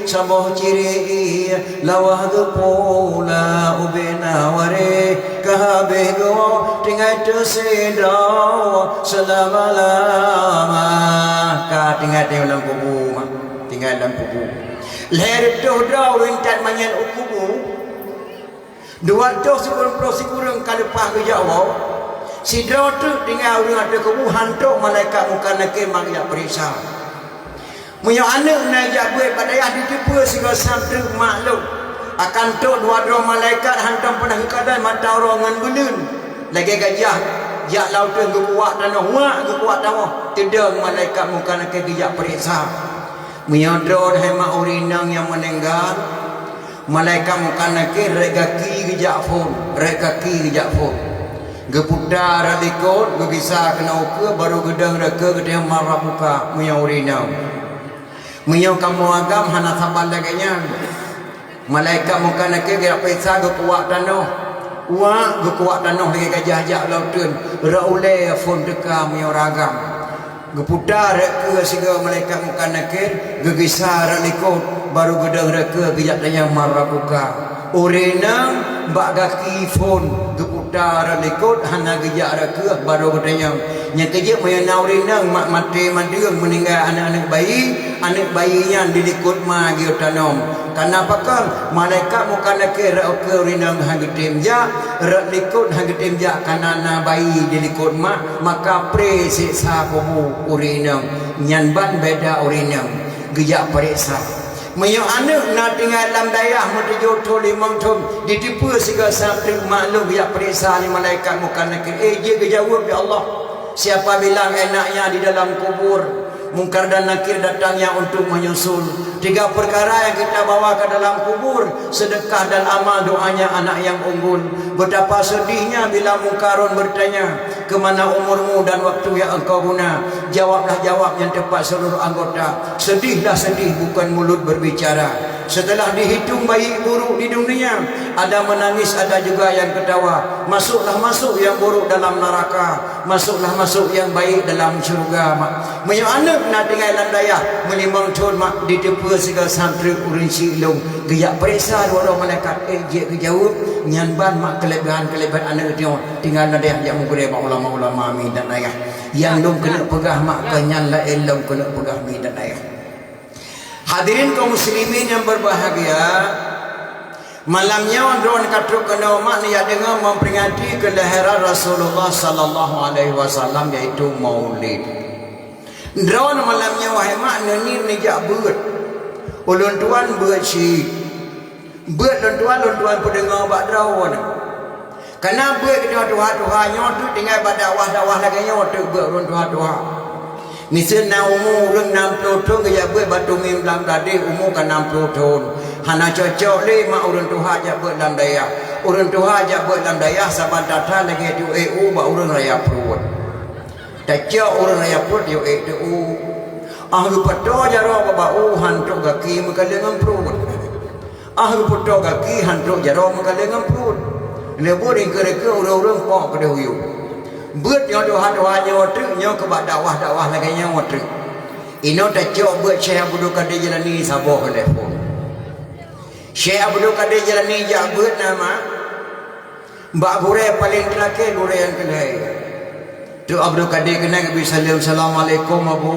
saboh ciri ié lawah geupula ubena waréh ka habéh geuwoe tinggai teusidroe seulama-lama ka tinggai teuh lam kubu mak tinggai lam kubu. Lhée reutôh droe ureuëng that manyét u kubu, dua reutôh sikureueng ploh sikureueng ka leupah geujak woe, sidroe teuk tinggai ureuëng ateueh kubu hantom malaikat Mungkar Nakir mak geujak peuriksa. Meunyoe aneuëk na jak beuet bak dayah jiteupeue sigoe sam treuk mak lôn, akan trok dua droe malaikat hantom peunah geukalon mata uroe ngon buleuen, lagée gajah jak lam uteuen geukuwak tanoh, wak geukuwak tanoh, teudong malaikat Mungkar Nakir geujak peuriksa. Meunyoe droe hai mak ureuëng inong nyang meuninggai, malaikat Mungkar Nakir rot gaki geujak phon, rot gaki geujak phon. Geuputa rot likot, geugisa keunoe ukeue, barô geudong rot keue geutanyong man rabbuka, meunyoe ureuëng inong. Meunyoe kamoe agam hana saban lagée nyan. Malaikat Mungkar Nakir geujak peuriksa geukuwak tanoh. Wak geukuwak tanoh lagée gajah jak lam uteuen, rot ulée phon teuka meunyoe ureuëng agam. Geuputa rot keue sigoe malaikat Mungkar Nakir, geugisa rot likot, barô geudong rot keue geujak tanyong man rabbuka. Ureuëng inong bak gaki phon geuputa rot likot hana geujak rot keue barô geutanyong. Nyang keujeuet meunyoe na ureuëng inong mak maté mandeueng meuninggai aneuëk-aneuëk bayi, aneuëk bayi nyan di likot ma geuyue tanom. Kana pakon malaikat Mungkar Nakir rot ukeue ureuëng inong hana geutem jak, rot likot hana geutem jak kana na bayi di likot ma, maka pré siksa kubu ureuëng inong. Nyan ban beda ureuëng inong geujak peuriksa. Meunyoe aneuëk na tinggai lam dayah meutujoh thon limong thon, jiteupeue sigoe sam treuk mak lôn geujak peuriksa lé malaikat Mungkar Nakir, eh jeuet geujaweueb lé Allah, siapa bilang enaknya di dalam kubur. Mungkar dan Nakir datangnya untuk menyusul. Tiga perkara yang kita bawa ke dalam kubur, sedekah dan amal, doanya anak yang unggul. Betapa sedihnya bila Mungkarun bertanya, "Kemana umurmu dan waktu yang engkau guna?" Jawablah jawab yang tepat seluruh anggota. Sedihlah sedih, bukan mulut berbicara. Setelah dihitung baik buruk di dunia, ada menangis, ada juga yang ketawa. Masuklah masuk yang buruk dalam neraka, masuklah masuk yang baik dalam syurga, mak. Meunyoe aneuk na tinggai lam dayah meulimong thon, mak, diteupeue sigoe santri ureueng syik lôn, geujak peuriksa dua droe malaikat, eh, jeuet geujaweueb, nyan ban, mak, keulebihan-keulebihan aneuk nyoe tinggai lam dayah jak meugurée bak ulama-ulama midan dayah. Nyang lôn keuneuk peugah, mak, keu nyan laén lôn keuneuk peugah midan dayah. Hadirin kaum muslimin yang berbahagia, malam nyoe droeneuh ka trok keunoe mak neujak deungoe memperingati kelahiran Rasulullah sallallahu alaihi wasallam, yaitu Maulid. Droeneuh malam nyoe hai mak neuniet neujak beuet. Ulôn tuan beuet syik. Beuet lôn tuan, lôn tuan peudeungoe bak droeneuh. Kana beuet keu tuha-tuha nyoe teuk tinggai bak dakwah-dakwah lagée nyoe teuk beuet ureuëng tuha-tuha. Miseue na umu ureuëng nam ploh thon geujak beuet bak Tumi Blang Gadeh, umu ka nam ploh thon. Hana cocok lé mak ureuëng tuha jak beuet lam dayah. Ureuëng tuha jak beuet lam dayah saban that-that lagée tiyueb ék u bak ureuëng raya pruet. Tacok ureuëng raya pruet tiyueb ék teuh u. Ah geupeutoe jaroe bak u han trok gaki meukaleng ngon pruet. Ah geupeutoe gaki han trok jaroe meukaleng ngon pruet. Leubeh ringkeu-ringkeu ureuëng-ureuëng pok keudeh u yup. Beuet nyoe tuha-tuha nyoe teuk nyoe keu bak dakwah-dakwah lagée nyoe teuk. Inoe tacok beuet Syekh Abdul Qadir Jilani saboh telepon. Syekh Abdul Qadir Jilani jak beuet na mak. Bak gurée paleng teulakée gurée nyang keuhai. Teuk Abdul Qadir keunan geubri saleuem, "Assalamualaikum Abu."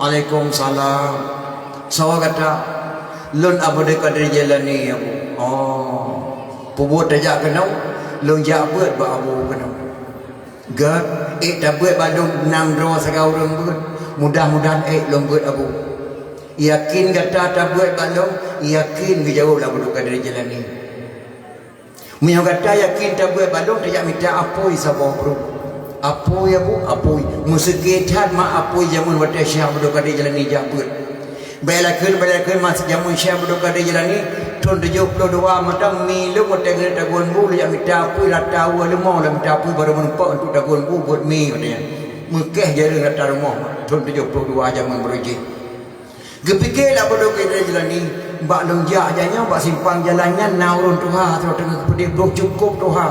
"Alaikumsalam." "Soe gata?" "Lôn Abdul Qadir Jilani Abu." "Oh. Peubuet tajak keunoe?" "Lôn jak beuet bak Abu keunoe." "Gét, ék tabeuet bak lôn nam droe sagai ureuëng beuet. Mudah-mudahan ék lôn beuet Abu." "Yakin gata tabeuet bak lôn?" "Yakin," geujaweueb lé Abdul Qadir Jilani. "Meunyoe gata yakin tabeuet bak lôn, tajak mita apui saboh brôk." "Apui, Abu?" "Apui. Meuseuke that mak apui jameun watée Syekh Abdul Qadir Jilani jak beuet. Bèk lakheun, bèk lakheun masa jameun Syekh Abdul Qadir Jilani, thon tujoh ploh dua mantong mi lôn watée keuneuk tagun bu, lôn jak mita apui rata ueh leumo, lôn mita apui barô meurumpok untuk tagun bu buet mi," watée nyan. Meukéh jareueng rata rumoh thon tujoh ploh dua jameun barô jih. Geupike lé Abdul Qadir Jilani, "Bak lôn jak, jak nyoe bak simpang jalan nyan na ureuëng tuha sidroe teungoh geupeudeh brôk cukôp tuha,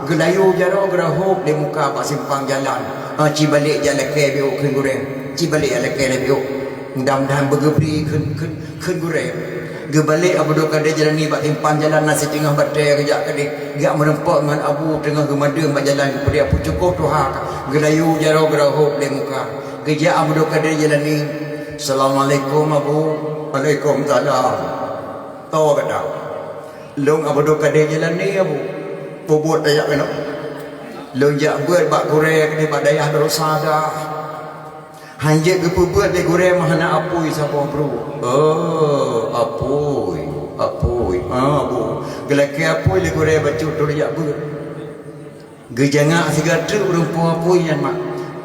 geulayu jaroe geurahôb lé muka bak simpang jalan. Ah, ci balek jak lakée biôk kheun gurée, ci balek jak lakée lé biôk. Mudah-mudahan beugeubri kheun, kheun, kheun gurée." Geubalek Abdul Qadir Jilani bak simpang jalan na siteungoh batée geujak keudeh, geujak meurumpok ngon Abu teungoh geumadeueng bak jalan geupeudeh brôk cukôp tuha, geulayu jaroe geurahôb lé muka. Geujak Abdul Qadir Jilani, "Assalamualaikum, Abu." "Waalaikumsalam. Soe gata?" "Lôn Abdul Qadir Jilani, Abu." "Peubuet tajak keunoe?" "Lôn jak beuet bak gurée keudeh bak dayah Darussaada. Han jeuet geupeubeuet lé gurée meuhana apui saboh brôk." "Oh, apui, apui. Ah, Abu." Geulakée apui lé gurée bacut trok jak beuet. Geujangak siga treuk ureuëng po apui nyan mak.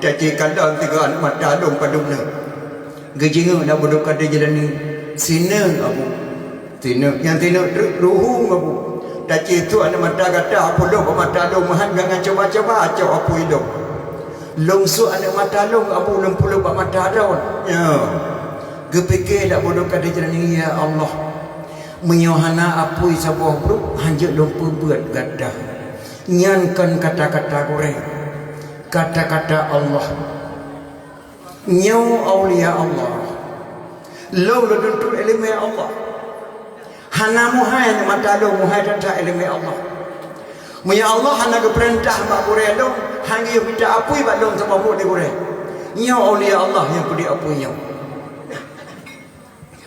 Tacé kalon tiga aneuk mata lôn padub neuh. Geujingeuk lé Abdul Qadir Jilani, "Sineuk, Abu." "Sineuk, nyang sineuk treuk ruhueng, Abu. Tacé sôk aneuk mata gata pulôh bak mata lôn meuhan jangan cuba-cuba cok apui lôn. Lôn sôk aneuk mata lôn, Abu, lôn pulôh bak mata droe." Ya. Geupike lé Abdul Qadir Jilani, "Ya Allah, meunyoe hana apui saboh brôk, han jeuet lôn peubeuet gata." Nyan kon kata-kata gurée, kata-kata Allah. Nyoe aulia Allah. Lôn lôn tuntut iéleumé Allah. Hana meuhai mata lôn, meuhai that-that iéleumé Allah. Meunyoe Allah hana geupeurintah bak gurée lôn, han geuyue mita apui bak lôn saboh brôk lé gurée. Nyoe aulia Allah nyang peudeh apui nyoe.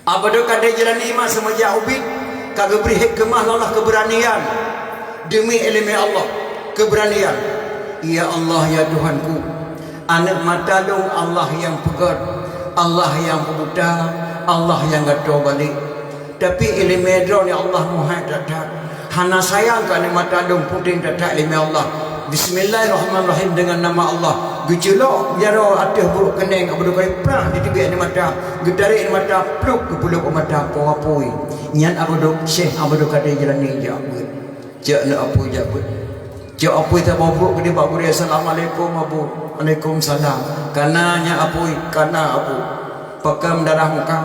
Abdul Qadir Jilani mak seumeujak ubit ka geubri hikmah lé Allah keubeuranian deumi iéleumé Allah, keubeuranian. Ya Allah, ya Tuhanku, aneuk mata lôn Allah nyang peugét, Allah nyang peubuta, Allah nyang gatoe balek. Tapi iéleumé droe nyoe Allah meuhai that-that. Hana sayang keu aneuk mata lôn, puteng that-that iéleumé Allah. Bismillahirrahmanirrahim, deungon nama Allah. Geuculok jaroe ateueh buet keuneng Abdul Kadir, prah jiteubiet aneuk mata, geutarek aneuk mata, pluek geupulop mata po apui. Nyan Abdul, Syekh Abdul Kadir Jailani jak beuet. Cok aneuk apui jak beuet. Cok apui saboh buet keudeh bak gurée, "Assalamualaikum, Abu." "Waalaikumsalam." "Kana nyan apui?" "Kana, Abu." "Pakon darah muka?"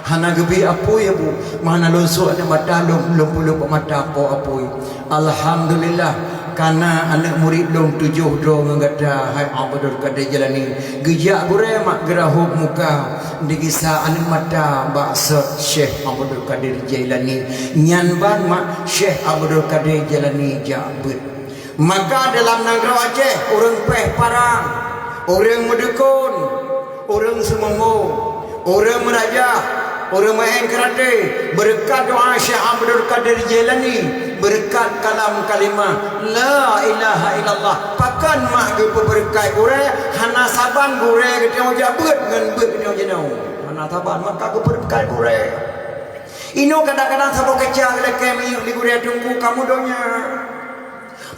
"Hana geubi apui, Abu. Meuhana lôn sôk aneuk mata lôn, lôn pulop mata po apui." "Alhamdulillah, kana aneuk murit lôn tujoh droe ngon gata, hai Abdul Kadir Jailani." Geujak gurée mak geurahop muka, digisa aneuk mata bak sot Syekh Abdul Kadir Jailani. Nyan ban mak Syekh Abdul Kadir Jailani jak beuet. Maka dalam nanggroe Aceh, ureuëng péh parang, ureuëng meudukon, ureuëng seumumbo, ureuëng meurajah, ureuëng meu'én karate, beureukat doa Syekh Abdul Kadir Jailani, beureukat kalam kalimah la ilaha illallah. Pakon mak geupeubeureukat gurée? Hana saban gurée geutanyoe jak beuet ngon beuet geutanyoe jinoe. Hana saban, maka geupeureukat gurée. Inoe kadang-kadang saboh keuca geulakée minyeuk di gurée teungku, kamoe donya.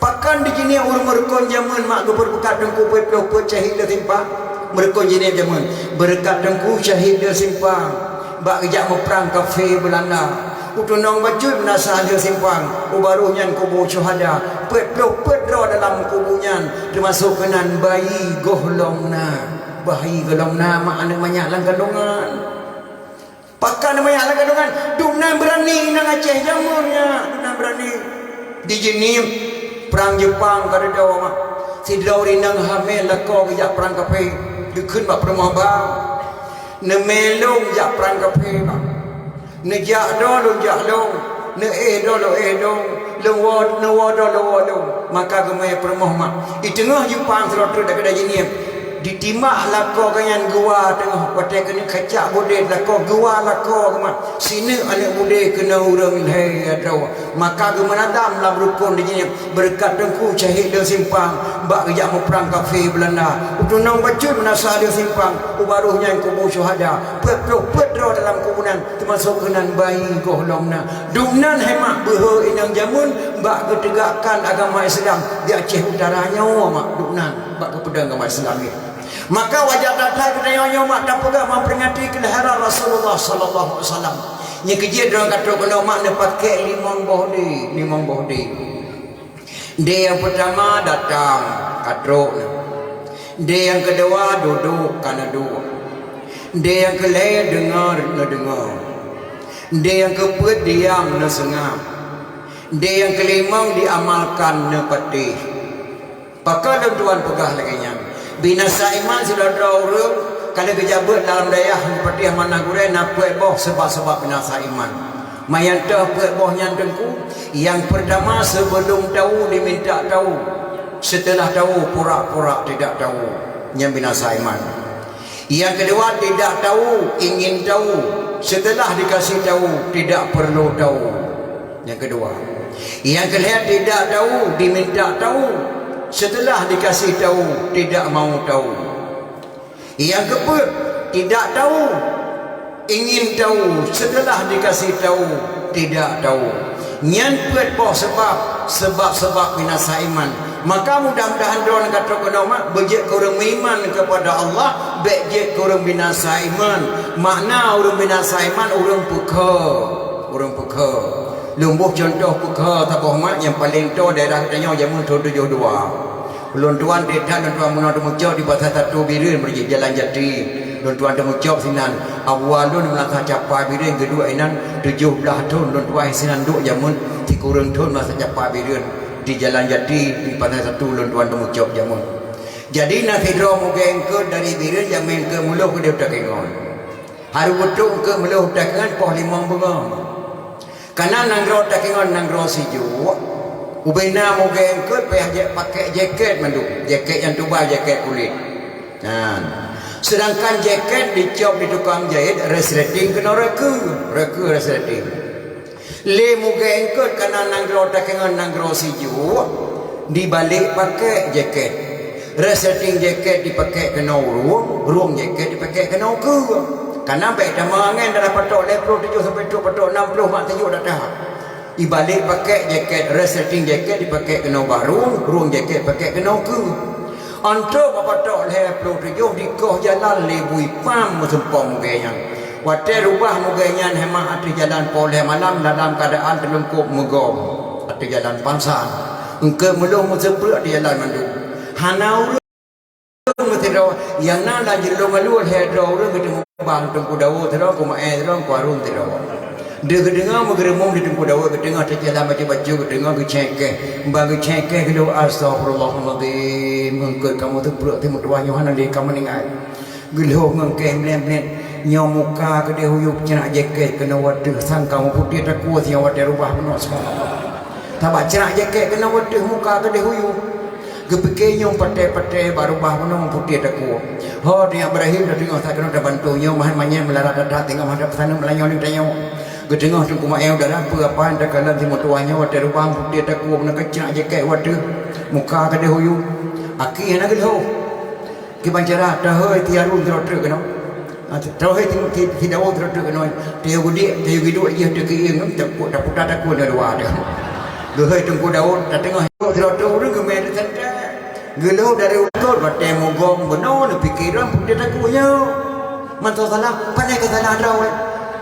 Pakon di Jeunieb ureuëng meurukon jameun mak geupeureukat teungku peuet ploh peuet syahid le simpang? Meurukon Jeunieb jameun, beureukat teungku syahid le simpang. Bak geujak meuprang kafé Beulanda. U tunong bacut meunasah le simpang, u barôh nyan kubu syuhada. Peuet ploh peuet droe dalam kubu nyan, teumasok keunan bayi gohlom na. Bayi gohlom na mak aneuk manyak lam kandongan. Pakon manyak lam kandongan, dumnan beurani inong Aceh jameun nyan, dumnan beurani. Di Jeunieb, prang Jeupang ka dudoe mak. Sidroe ureuëng inong hamé lakoe geujak prang kafé, geukheun bak peurumoh ba. Neumé lôn jak prang kafé mak. Neujak droe lôn jak lôn, neuéh droe lôn éh lôn, lôn woe, neuwoe droe lôn woe lôn. Maka geumé peurumoh mak. Di teungoh Jeupang sidroe treuk daripada Jeunieb. Ditimbak lakoe geuh nyan geuwa teungoh, watée keuneuk kacak budé lakoe, geuwa lakoe geuh mak. Sineuk aneuk budé keunoe ureuëng lhée droe. Maka geumeunadam lam rukon di Jeunieb, beureukat teungku syahid le simpang, bak geujak meuprang kafé Beulanda. U tunong bacut meunasah le simpang, u barôh nyan kubu syuhada. Peuet ploh peuet droe dalam kubu nyan, teumasok keunan bayi gohlom na. Dumnan hai mak beuhe inong jameun bak geuteugakkan agama Islam di Aceh Utara nyoe mak, dumnan bak geupeudong agama Islam nyoe. Maka wajar that-that geutanyoe nyoe mak tapeugah meuperingati keulahiran Rasulullah sallallahu alaihi wasallam. Nyang keujeuet droe ka trok keunoe mak neupakék limong boh dé, limong boh dé. Dé nyang peurtama datang, ka trok na. Dé nyang keudua dudoe, ka neuduek. Dé nyang keulhée deungoe, neudeungoe. Dé nyang keupeuet diam, neuseungab. Dé nyang keulimong diamalkan, neupatéh. Pakon lôn tuan peugah lagée nyan? Binasa iman sidroe-droe ureuëng ka lheueh geujak beuet lam dayah, geupatéh manah gurée na peuet boh sabab-sabab binasa iman. Manyang toh peuet boh nyan teungku, nyang peurtama, sebelum tahu diminta tahu, setelah tahu pura-pura tidak tahu, nyan binasa iman. Nyang keudua, tidak tahu ingin tahu, setelah dikasih tahu tidak perlu tahu. Nyang keudua. Nyang keulhée, tidak tahu diminta tahu, setelah dikasih tahu tidak mau tahu. Nyang keupeuet, tidak tahu ingin tahu, setelah dikasih tahu tidak tahu. Nyan peuet boh sabab, sabab-sabab binasa iman. Maka mudah-mudahan droeneuh ka trok keunoe mak beujeuet keu ureuëng meuiman kepada Allah, bék jeuet keu ureuëng binasa iman. Makna ureuëng binasa iman, ureuëng peukhe, ureuëng peukhe. Lôn boh cuntoh peukhe saboh mak nyang paleng toe daerah geutanyoe jameun thon tujoh dua. Lôn tuan trép that lôn tuan meunoe teumeucok di Pasar Satu Bireuen, meujeuet Jalan Jati. Lôn tuan teumeucok sinan. Awai lôn meunasah Capa Bireuen geuduek inan tujoh blaih thon lôn tuan sinan duek jameun sikureueng thon meunasah Capa Bireuen di Jalan Jati di Pasar Satu lôn tuan teumeucok jameun. Jadi na sidroe mugée eungkôt dari Bireuen jamén eungkôt meulôh keudeh u Takengon. Harôh beutôk eungkôt meulôh u Takengon poh limong beungoh. Kana nanggroe Takengon nanggroe sijuek, ubena mugée eungkôt payah jeuet pakék jakét mandum, jakét nyang tuba, jakét kulét. Nah, seudangkan jakét dicop di tukang jahét, resleting keunoe reukeu, reukeu resleting. Lé mugée eungkôt kana nanggroe Takengon nanggroe sijuek, dibalek pakék jakét. Resleting jakét dipakék keunoe rueng, rueng jakét dipakék keunoe keue. Kana bék tamong angén dalam patok lhée ploh tujoh sampai trok patok nam ploh mak sijuek data. Ibalek pakék jakét, resleting jakét dipakék keunoe barong, rueng jakét pakék keunoe keue. Antroe bak patok lhèe plôh tujoh dikoh jalan lé bui pam meuseumpom mugèe nyan. Watèe rubah mugèe nyan hèmah ateueh jalan poh lhèe malam dalam keuadaan teulungkôb meugom ateueh jalan pansan. Eungkôt meulôh meuseupreuek ateueh jalan mandum. Hana ureueng meusidroe, nyang na lam jeulông alue lhèe droe ureueng geuteumeung bang Teungku Daud sidroe, Teungku Maé sidroe, Teungku Harun sidroe. Deuh geudeungoe meugeureumeung di Teungku Daud, geudeungoe teujalan bacut-bacut, geudeungoe geucèkèh. Bah geucèkèh geulhôh, "Astagfirullahalazim, eungkôt kamoe teupreuek teumeutuwah nyoe hana lé kamoe ingat." Geulhôh ngon kèh mlet-mlet, nyoe muka keudéh u yup, ceunak jakét keunoe u ateueh, sang kamoe putéh takue singoh watèe rubah bunoe seumah. Sabab ceunak jakét keunoe u ateueh, muka keudéh u yup. Geupike nyoe patéh-patéh bak rubah bunoe putéh takue. Ho, Teungku Ibrahim, tadeungoe that keunoe tabantu nyoe, mahan manyét meularat that-that, tinggai mantong peusaneuk meulanyong lé tanyoe. Geuteungoh Teungku Maé u dalam peue apa nyang takalon teumeutuwah nyoe watèe rubah putéh takue, bunoe keuh ceunak jakét u ateueh, muka keudéh u yup. Aki hana geulhôh. Kiban cara, teuhôi Teungku Harun sidroe treuk keunoe. Ha, teuhôi Teungku, Teungku, Teungku Daud sidroe treuk keunoe. Teungku geudiek, Teungku geuduek jih teuh keuieng, tapeuputa takue na dua teuh. Geuhôi Teungku Daud, tateungoh sidroe treuk ureueng geumè teuh santée. Geulhôh dari ukeue watèe mugom bunoe neupiké droe putéh takue nyoe. Mantong salah, pane keu salah droe.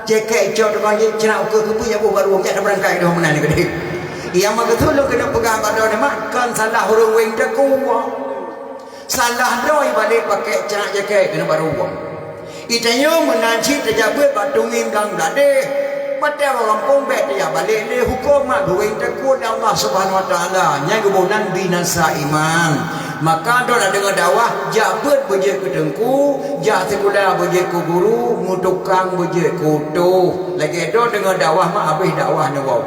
Jakét cok tukang jih, ceunak ukeue keupeue jak boh bak ruweueng, jak tabeurangkat droe meunan keudéh. Nyang meukeusut lôn keuneuk peugah bak droeneuh mak, kon salah ureueng wéng takue. Salah droe balek pakèk ceunak jakét keuneuk bak ruweueng. Itanyoe meunan cit tajak beuet bak tunggeng blang bladeh. Watèe awak gampông bèk tajak balek lé hukôm mak geuwéng takue lé Allah Subhanahu wa Taala. Nyan geuboh nan binasa iman. Maka droe na deungoe dakwah, jak beuet beujeuet keu teungku, jak sikula beujeuet keu guru, meutukang beujeuet keu utôh. Lagèe droe deungoe dakwah mak habéh dakwah neuwoe.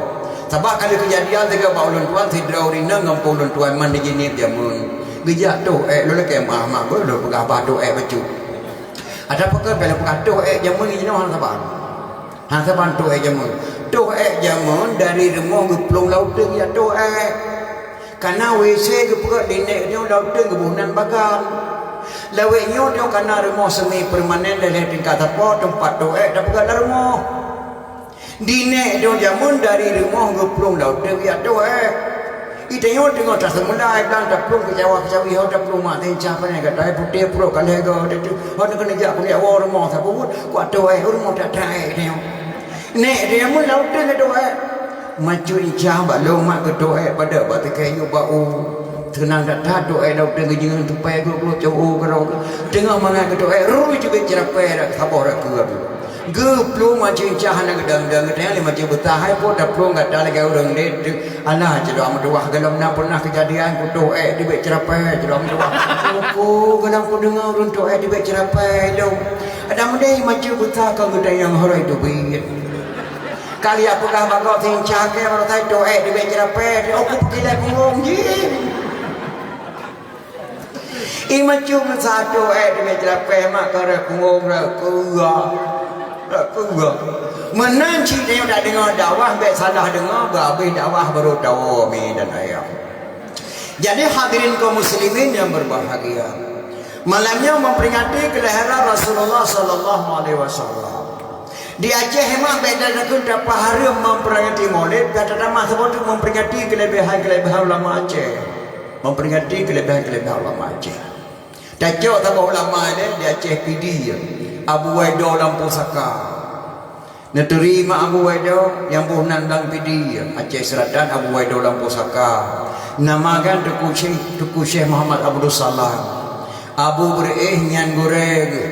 Sabab ka lheueh keujadian sigoe bak ulôn tuan sidroe ureueng inong gampông ulôn tuan man di Jeunieb jameun. Geujak toh èk, lôn lakèe meu'ah mak beuh lôn peugah bah toh èk bacut. Ada pakon bèk lôn peugah toh èk jameun jinoe hana saban. Hana saban toh èk jameun. Toh èk jameun dari rumoh geuplueng lam uteuen jak toh èk. Kana WC geupeugöt di nèk nyoe lam uteuen geuboh nan bagan. Lawét nyoe nyoe kana rumoh semi permanen lhèe tingkat sapo teumpat toh èk tapeugöt lam rumoh. Di nèk nyoe jameun dari rumoh geuplueng lam uteuen jak toh èk. Itanyoe teungoh taseumulai blang taplueng keucawa-keucawi ho taplueng mak teuncah pane gata putéh pruet ka lhèe goe teuh. Ho neukeuneuk jak keuneuk woe rumoh sapeue buet kuat toh èk rumoh that-that èk itanyoe. Nèk itanyoe jameun lam uteuen jak toh èk. Macut incah bak lôn mak geutoh èk padub bak teukai yup bak u. Seunang that-that toh èk lam uteuen geujeungeung tupai geuh-geuh cong u keudroe. Teungoh mangat geutoh èk rui teubiet ceurapée dak saboh dak keue. Geuplueng macut incah hana geudong-dong, geutanyong lé macut beusa, "Hai po taplueng gata lagèe ureueng lé?" "Alah," cit droe meutuwah, "gohlom na pernah keujadian kutoh èk teubiet ceurapée," cit droe meutuwah. "Oke, gohlom kudeungoe ureueng toh èk teubiet ceurapée lom." Adak meudeh macut beusa kon geutanyong horoi teubiet. Ka lheueh peugah bak gob seuincah kèe baroe sai toh èk teubiet ceurapée, "Oh, kupeukilat punggong jih." Imeum cuma satu, eh, teungoh ceurapée mak ka rhot punggong, rhot keue. Rhot keue. Meunan cit tanyoe tadeungoe dakwah, bèk salah deungoe, beuhabéh dakwah baru tawoe, mi dan ayah. Jadi hadirin kaum muslimin yang berbahagia, malam nyoe memperingati kelahiran Rasulullah sallallahu alaihi wasallam. Di Aceh memang bèk takheun tapeuhareuem memperingati Maulid, ka tatamah saboh teuk memperingati kelebihan-kelebihan ulama Aceh. Memperingati kelebihan-kelebihan ulama Aceh. Tacok saboh ulama ilèe di Aceh Pidie, Abu Waido lam Pusaka. Neuturi mak Abu Waido nyang boh nan lam Pidie, Aceh Selatan, Abu Waido lam Pusaka. Nama kan Teungku Syekh, Teungku Syekh Muhammad Abdul Salam. Abu Beureueh nyan gurèe geuh.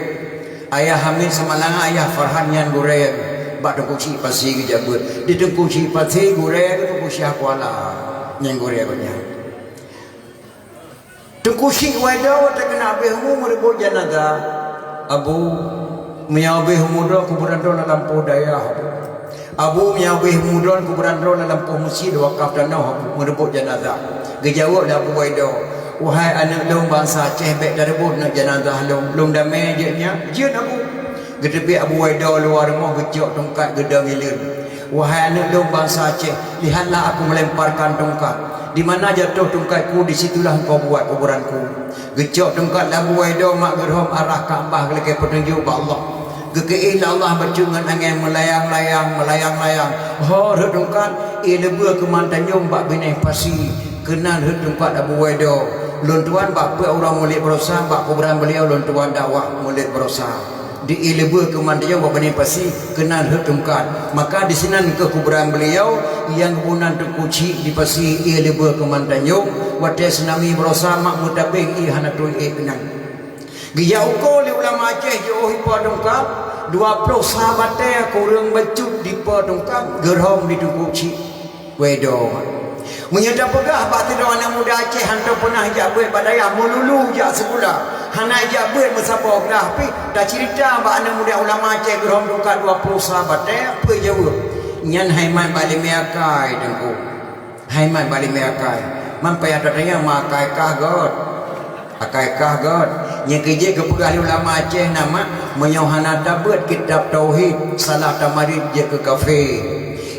Ayah Hamid Samalanga, Ayah Farhan nyan gurèe geuh. Bak Teungku Chik Pasi geujak beuet. Di Teungku Chik Pasi gurèe geuh Teungku Syekh Kuala. Nyan gurèe geuh nyan. Teungku Chik Waido watèe keuneuk abéh umu meureubot janazah. Abu, meunyoe abéh umu droe kuburan droe lam lampôh dayah, Abu. Abu, meunyoe abéh umu droe kuburan droe lam lampôh meuseujid wakaf tanoh, Abu, meureubot janazah. Geujaweueb lé Abu Waido, "Wahai aneuk lôn bansa Aceh, bèk tareubot neuk janazah lôn. Lôn damé jeuet nyan." "Jeuet, Abu." Geuteubiet Abu Waido luwa rumoh geucok tungkat geudong ileuen. "Wahai aneuk lôn bansa Aceh, lihatlah aku melemparkan tungkat. Di mana jatuh tungkatku, di situlah engkau buat kuburanku." Geucok tungkat lé Abu Waido mak geurhom arah Ka'bah geulakèe peutunjok bak Allah. Geukeuéh lé Allah bacut ngon angèn meulayang-layang, meulayang-layang. Ho rhot tungkat, ié leubeh keuman tanyong bak binéh pasi. Keunan rhot tungkat Abu Waido. Lôn tuan bak peuet uroe Mulod Baroesa, bak kuburan beliau lôn tuan dakwah Mulod Baroesa. Di ié leubeh keumantöng bak Bani Pasi keunan rhot tungkat. Maka disinan keu kuburan beliau nyang geuboh nan Teungku Chik di Pasi ié leubeh keumantöng. Watèe tsunami Baroesa mak meutabeng ié hana trôn ék keunan. Geujak uko lé ulama Aceh jiôh ié po tungkat, dua ploh sa batèe kureueng bacut di po tungkat geurhom di Teungku Chik. Wedo. Meunyoe tapeugah bak sidroe aneuk muda Aceh hantom peunah jak beuet bak dayah, meululu jak sikula, hana jak beuet meusaboh grah pih, taceurita bak aneuk muda ulama Aceh geurhom tungkat dua ploh sa batèe, peue jaweueb? Nyan hai mat bak limé akai, Teungku. Hai mat bak limé akai. Man payah tatanyong ma akai kah göt. Akai kah göt. Nyang keujeuet geupeugah lé ulama Aceh na mak, meunyoe hana tabeuet kitab tauhid, salah tamarit jeuet keu kafé.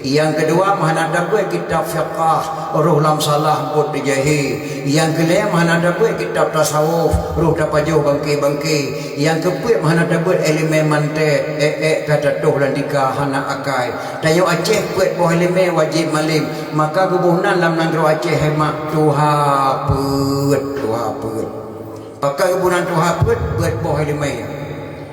Nyang keudua, meuhana tabeuet kitab fiqah, roh lam salah buet teujahe. Nyang keulhèe, meuhana tabeuet kitab tasawuf, roh tapajoh bangke-bangke. Nyang keupeuet, meuhana tabeuet ileumèe mantek, ék-ék ka tatoh lam tika hana akai. Tanyoe Aceh peuet boh ileumèe wajéb malém, maka geuboh nan lam nanggroe Aceh hai mak tuha peuet, tuha peuet. Pakon geuboh nan tuha peuet, peuet boh ileumèe.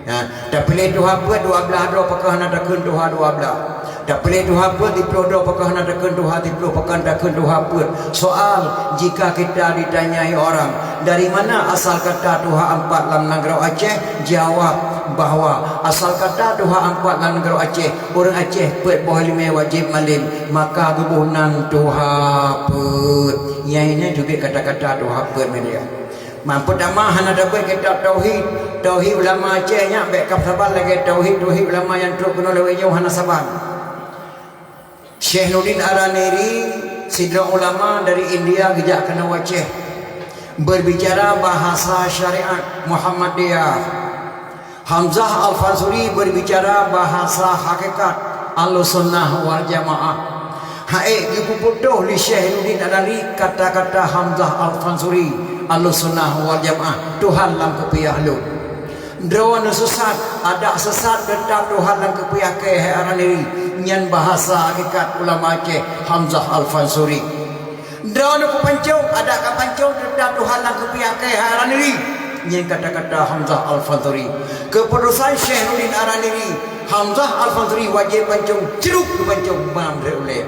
Ha, tapiléh tuha peuet dua blaih droe pakon hana takheun tuha dua blaih. Tapiléh tuha peuet siploh droe pakon hana takheun tuha siploh, pakon takheun tuha peuet. Soal, jika kita ditanyai orang, "Dari mana asal kata tuha ampat lam nanggroe Aceh?" Jawab bahwa asal kata tuha ampat lam nanggroe Aceh, ureueng Aceh peuet boh ileumèe wajéb malém, maka geuboh nan tuha peuet. Nyang nyan teubiet kata-kata tuha peuet meunyoe. Meupeutama hana tabeuet kitab tauhid. Tauhid ulama Aceh nyan bèk ka saban lagèe tauhid-tauhid ulama nyang trok keunoe lawét nyoe hana saban. Syekh Nurdin Araniri, sidroe ulama dari India geujak keunoe Aceh, berbicara bahasa syariat Muhammadiyah. Hamzah Al-Fansuri berbicara bahasa hakikat Ahlussunnah wal Jamaah. Hai, geupeuputôh lé Syekh Nurdin Araniri kata-kata Hamzah Al-Fansuri, Ahlussunnah wal Jamaah, Tuhan lam keupiah lôn. Droeneuh sesat, adak sesat, teutap Tuhan lam keupiah kèe hai Araniri. Nyan bahasa hakikat ulama Aceh Hamzah Al-Fansuri. Droeneuh kupancong, adak kapancong, teutap Tuhan lam keupiah kèe hai Araniri. Nyan kata-kata Hamzah Al-Fansuri. Keuputusan Syekh Nurdin Araniri, Hamzah Al-Fansuri wajéb pancong, cruk geupancong ban lé ulèe.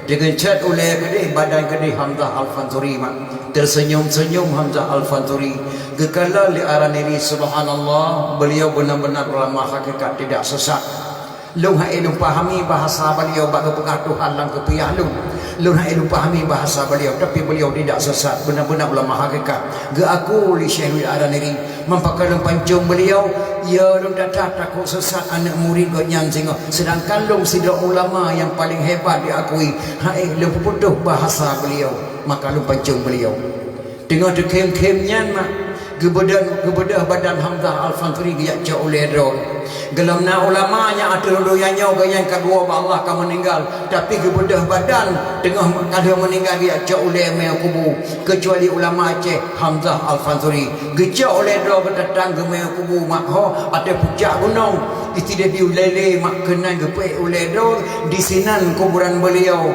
Teugeuncet ulèe keudéh, badan keudéh Hamzah Al-Fansuri mak. Tersenyum-senyum Hamzah Al-Fansuri. Geukalon lé Araniri, subhanallah, beliau benar-benar ulama hakikat tidak sesat. Lôn hana lôn pahami bahasa beliau bak geupeugah Tuhan lam keupiah lôn. Lôn hana lôn pahami bahasa beliau, tapi beliau tidak sesat, benar-benar ulama hakikat. Geuaku lé Syekh Nurdin Araniri, meupakat lôn pancong beliau, ya lôn that-that takot sesat aneuk murit gobnyan singoh. Sedangkan lôn sidroe ulama nyang paleng hebat diakui, hana lôn peuputôh bahasa beliau, maka lôn pancong beliau. Teungoh teukhém-khém nyan mak, geubeudôh, geubeudôh badan Hamzah Al-Fansuri geujak cok ulèe droe. Gohlom na ulama nyang ateueh donya nyoe gobnyan ka geuwoe bak Allah ka meuninggal, tapi geubeudôh badan teungoh ka lheueh meuninggal geujak cok ulèe mé kubu, keucuali ulama Aceh Hamzah Al-Fansuri. Geucok ulèe droe geutatang geumé kubu mak ho ateueh pucak gunong, istilah di ulèe lé mak keunan geupeuék ulèe droe disinan kuburan beliau.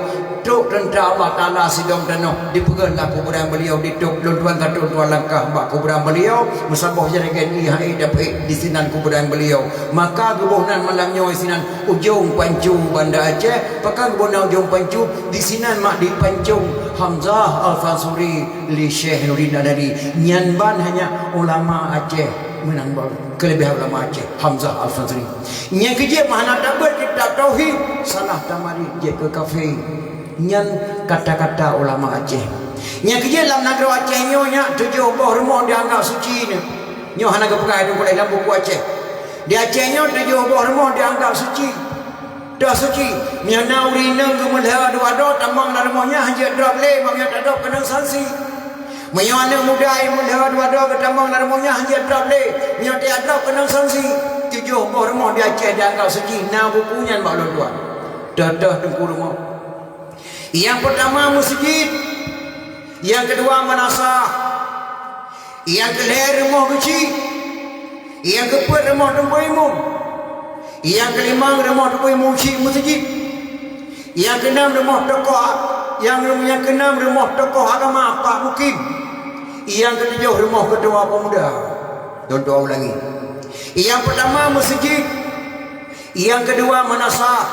Trok teuntara Allah Taala sidom tanoh, dipeugöt lam kuburan beliau, ditôb lôn tuan ka trok tuan langkah bak kuburan beliau, meusaboh jeuregan ié hai dapeuék disinan kuburan beliau. Maka geuboh nan malam nyoe sinan ujong pancu Banda Aceh, pakon geuboh nan ujong pancu, disinan mak dipancong Hamzah Al-Fansuri lé Syekh Nurdin Al-Nadi. Nyan ban hanya ulama Aceh meunan baru, keuleubeh ulama Aceh Hamzah Al-Fansuri. Nyang keujeuet meuhana tabeuet kitab tauhid, salah tamarit jeuet keu kafé. Nyan kata-kata ulama Aceh. Nyang keujeuet lam nanggroe Aceh nyoe nyak tujoh boh rumoh dianggap suci nyoe. Nyoe hana geupeugah lam buku Aceh. Di Aceh nyoe tujoh boh rumoh dianggap suci. Toh suci. Meunyoe na ureueng inong geumeulhö dua droe tamong lam rumoh nyan hanjeuet drop lé, meunyoe tadrop keunong sanksi. Meunyoe aneuk muda nyang meulhö dua droe geutamong lam rumoh nyan hanjeuet drop lé, meunyoe teuka drop keunong sanksi. Tujoh boh rumoh di Aceh dianggap suci, na buku nyan bak ulôn tuan. Toh-toh teungku rumoh. Nyang peutama meuseujid, nyang keudua meunasah, nyang keulhèe rumoh geuchik, nyang keupeuet rumoh teungku imum, nyang keulimong rumoh teungku imum chik meuseujid. Nyang keunam rumoh tokoh, nyang, nyang keunam rumoh tokoh agama Pak Mukim. Nyang keutujoh rumoh keutua peumuda. Lôn tu'oh ulangi. Nyang peutama meuseujid. Nyang keudua meunasah.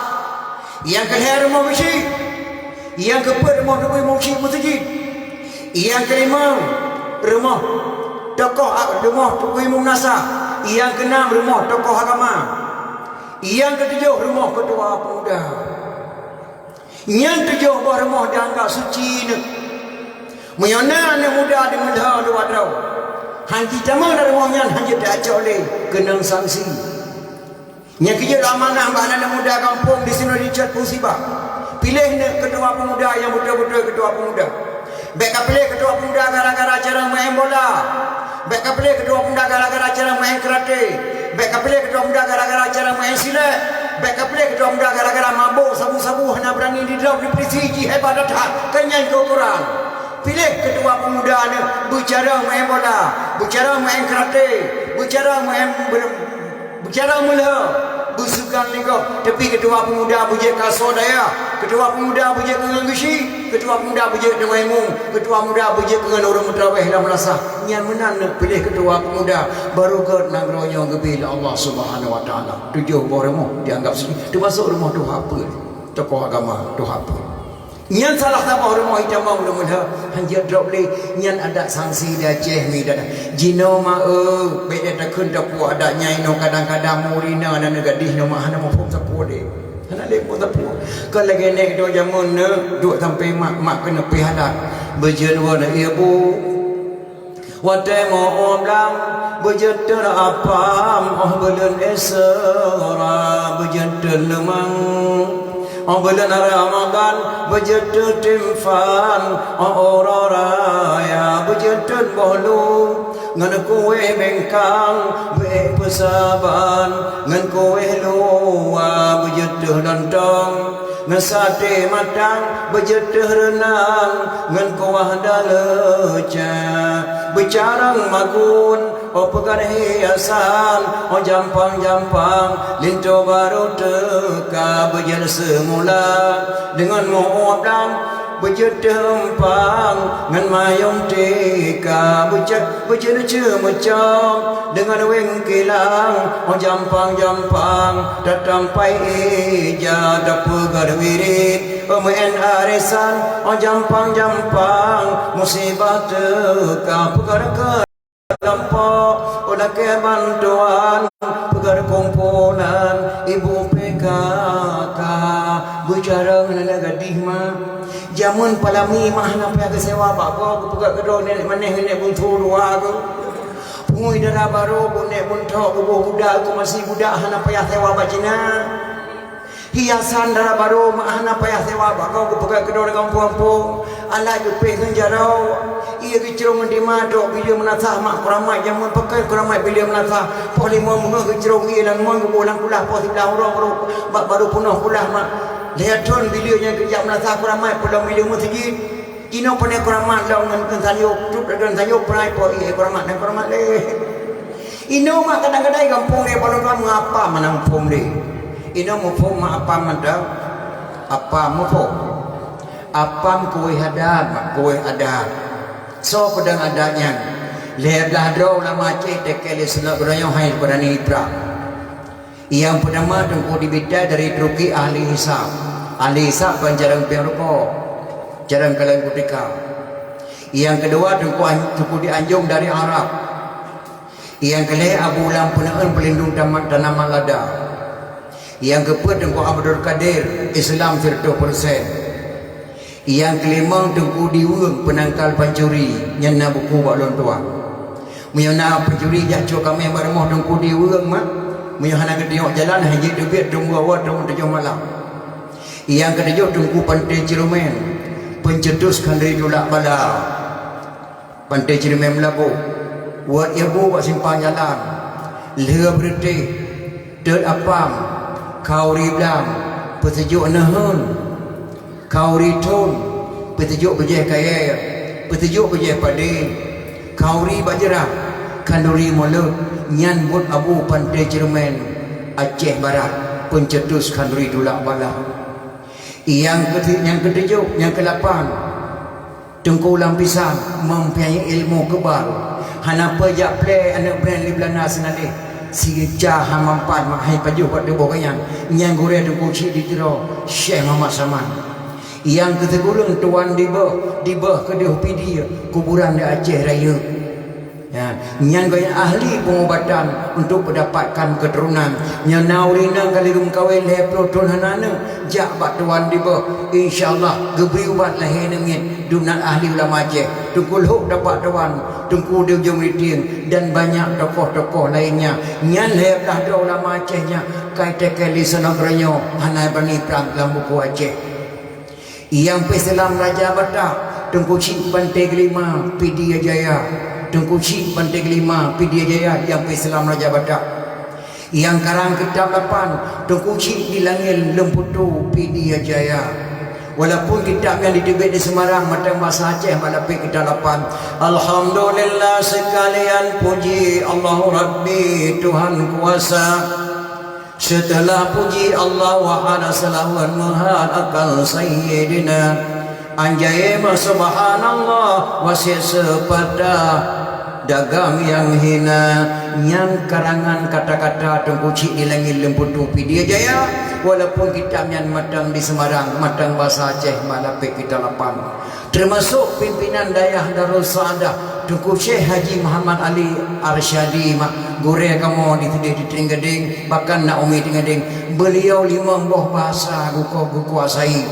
Nyang keulhèe rumoh beusyik. Nyang keupeuet rumoh teuku imum syik meuseujid. Nyang keulimong rumoh tokoh a-, rumoh teuku imum meunasah. Nyang keunam rumoh tokoh agama. Nyang keutujoh rumoh keutua peumuda. Nyan tujoh boh rumoh dianggap suci nyoe. Meunyoe na aneuk muda di meulhö luwa droe, han jitamong lam rumoh nyan, han jitacok lé, keunong sanksi. Nyang keujeuet amanah bak aneuk muda gampông di sinoe jicok musibah. Piléh nyoe keutua peumuda nyang beutôi-beutôi keutua peumuda. Bèk kapiléh keutua peumuda gara-gara cara main bola. Bèk kapiléh keutua peumuda gara-gara cara main karate. Bèk kapiléh keutua peumuda gara-gara cara main silet. Bèk kapiléh keutua peumuda gara-gara mabök sabu-sabu hana beurani didrop di polisi jih hebat that. Keu nyan keuh ukuran. Piléh keutua peumuda nyoe beucara main bola, beucara main karate, beucara main ber-, Bicara meulhö, beusukan lé gob, tapi keutua peumuda beujeuet keu asoe dayah, keutua peumuda beujeuet keu ngon geusyik, keutua peumuda beujeuet deungon imum, keutua peumuda beujeuet keu ngon ureueng meutraweh lam meunasah. Nyan meunan neuk piléh keutua peumuda, barô gèt nanggroe nyoe geubri lé Allah Subhanahu wa Taala. Tujoh boh rumoh dianggap suci, teumasok rumoh tuha peuet, tokoh agama tuha peuet. Nyan salah saboh rumoh itamong ureueng meulhö, han jeuet drop lé, nyan adat sanksi di Aceh mi dada. Jinoe ma eu, bèk lé takheun tapue adat nyan inoe, kadang-kadang muri na aneuk gadih nyoe ma hana muphom sapeue lé. Hana lé muphom sapeue. Kon lagèe nèk droe jameun nyoe, duek sampoe mak, mak keuneuk pih adat. Beujeuet woe na ié bu. Watèe meu-uem lam beujeuet teuh apam, óh buleuen Isra beujeuet teuh leumang, óh buleuen Ramadhan beujeuet teuh timphan, óh uroe raya beujeuet teuh boh lu, ngon kueh bengkang beuék peusaban, ngon kueh luwa beujeuet teuh lontong. Ngon saté matang beujeuet teuh reunang, ngon kuah daleuca beucarang magun, óh peugah hiasan, óh jampang-jampang, linto barô teuka beujeuet seumula, deungon meu-uem lam beujeuet teuh eumpang, ngon mayôm teuka beuca-, beujeuet ceumeucom, deungon wéng kilang, óh jampang-jampang, tatampai ija tapeugah wirit, peumién arisan, óh jampang-jampang, musibah teuka peugah keu lampôh, óh lakèe bantuan, peugah kumpulan ibu P K K, beucarông aneuk gadih ma. Jameun palami ma hana payah geusewa bak gob, geupeugah keudroe nèk manèh nèk bunsu dua geuh. Pungui dara barô, buet nèk buntok, geuboh budak, geumaséh budak, hana payah sewa bak Cina. Hiasan dara barô ma hana payah sewa bak gob, geupeugah keudroe lam gampông-gampông. Alat geupéh ngon jaroe, ié geucrông ngon dima trok bileue meunasah, mak keuramat jameun pakai keuramat bileue meunasah. Poh limong beungoh geucrông ié lam mon geuboh lam kulah, poh siblaih uroe barô, bak barô peunoh kulah mak. Lhèe thon bileue nyang geujak meunasah keuramat, peulom bileue meuseujid. Inoe pane keuramat lom ngon, ngon sanyop, trok lagèe sanyop peurai po ié keuramat dan keuramat lé. Inoe mak kadang-kadang gampông lé, balon-balon meuapam hana muphom lé. Inoe muphom meuapam mantong. Apam muphom. Apam kueh adat, mak, kueh adat. Soe peudong adat nyan? Lhèe blah droe ulama Aceh teuka lé sunat geutanyoe hai beurani iprang. Nyang peutama Teungku Dibitai dari Turki ahli hisab. Ahli hisab ban carông pieng rukok, carông kalon kutika. Nyang keudua Teungku An-, Teungku Dianjong dari Arab. Nyang keulhèe Abu Lam Peuneuen peulindong taman tanaman lada. Nyang keupeuet Teungku Abdul Kadir, Islam siratoh persen. Nyang keulimong Teungku Diweueng peunangkal pancuri, nyan na buku bak lôn tuan. Meunyoe na pancuri jak cok kamé bak rumoh Teungku Diweueng mak, meunyoe hana geutiyok jalan, han jeuet teubiet, tunggu awai, tunggu tujoh malam. Nyang keutujôh Teungku Panté Ceureumèn, peuncetus khanduri tulak bala. Panté Ceureumèn Meulaboh, wot ié bu bak simpang jalan, lheueh beureutéh, tôt apam, khauri blang, peuseujok neuheun, khauri thon, peuseujok beujèh kayèe, peuseujok beujèh padé, khauri bak jeurah, khanduri mulod, nyan buet Abu Panté Ceureumèn, Aceh Barat, peuncetus khanduri tulak bala. Nyang keuti-, nyang keutujôh, nyang keulapan, Teungku Lam Pisang mempunyai ilmu kebal. Hana peue jak plé aneuk breng di Beulanda seunaléh. Sica hana manfaat mak hai pajoh bak tuboh gobnyan. Nyan gurée Teungku Chik di Tiro, Syekh Muhammad Saman. Nyang keuteugureueng tuan dibeuh, dibeuh keudeh Pidie, kuburan di Aceh Rayeuk. Ya, nyan gobnyan ahli pengobatan untuk mendapatkan keturunan. Nyoe na ureueng inong ka lheueh geumeukawen lhée ploh thon hana aneuk, jak bak tuan dibeuh. Insya Allah geubri ubat lahé aneuk miet, dum nan ahli ulama Aceh. Teungku Lhok dapat tuan, Teungku di Ujong Ritieng, dan banyak tokoh-tokoh lainnya. Nyan lhée blah droe ulama Aceh nyan, kai teuka lé soe nanggroe nyoe hana bani prang lam buku Aceh. Nyang peuseulamat Raja Batak, Teungku Chik Bante Kelima, Pidie Jaya. Teungku Chik Bante Kelima, Pidie Jaya, nyang peuseulamat Raja Batak. Nyang karang kitab lapan, Teungku Chik di Langét Leumputu, Pidie Jaya. Walaupun kitab nyan jiteubiet di Semarang, mantong bahasa Aceh, bak lapék kitab lapan. Alhamdulillah, sekalian puji Allahu Rabbi, Tuhan kuasa. Seuteulah puji Allah, wahada seulaweuet meuhat akan Sayyidina. Anjai meusubhanallah, wasiet seupatah dagang nyang hina. Nyan karangan kata-kata Teungku Chik di Langét Leumputu, Pidie Jaya, walaupun kitab nyan mantong di Semarang, mantong bahasa Aceh, bak lapék kitab lapan. Teumasok pimpinan dayah Darussaaddah, Teungku Syekh Haji Muhammad Ali Arsyadi, mak gurée kamoe di sideh di Trienggadeng, bahkan na umi Trienggadeng. Beuliau limong boh bahasa geuko-, geukuasai.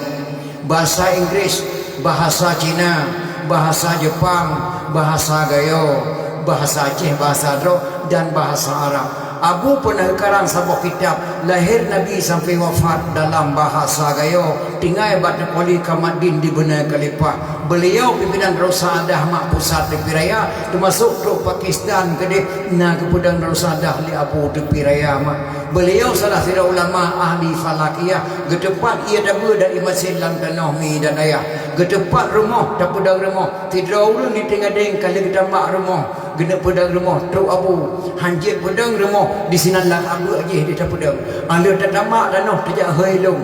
Bahasa Inggris, bahasa Cina, bahasa Jepang, bahasa Gayo, bahasa Aceh, bahasa droe, dan bahasa Arab. Abu pernah karang saboh kitab, lahé Nabi sampai wafat dalam bahasa Gayo, tinggai bak Teungku Ali Kamaddin di Beunai Khalifah. Beuliau pimpinan Darussaaddah mak pusat Teupie Raya, teumasok trok Pakistan keudeh na geupeudong Darussaaddah lé Abu Teupie Raya mak. Beuliau salah sidroe ulama ahli falakiyah, geuteupat ie tabeue dari masjid lam tanoh mi dan ayah. Geuteupat rumoh, tapeudong rumoh. Sidroe ureueng di Trienggadeng ka lheueh geutambak rumoh. Geuneuk peudong rumoh, trok Abu, hanjeuet peudong rumoh, disinan lam abeuk jih di tapeudong. Alheueh tatambak tanoh, tajak hôi lom,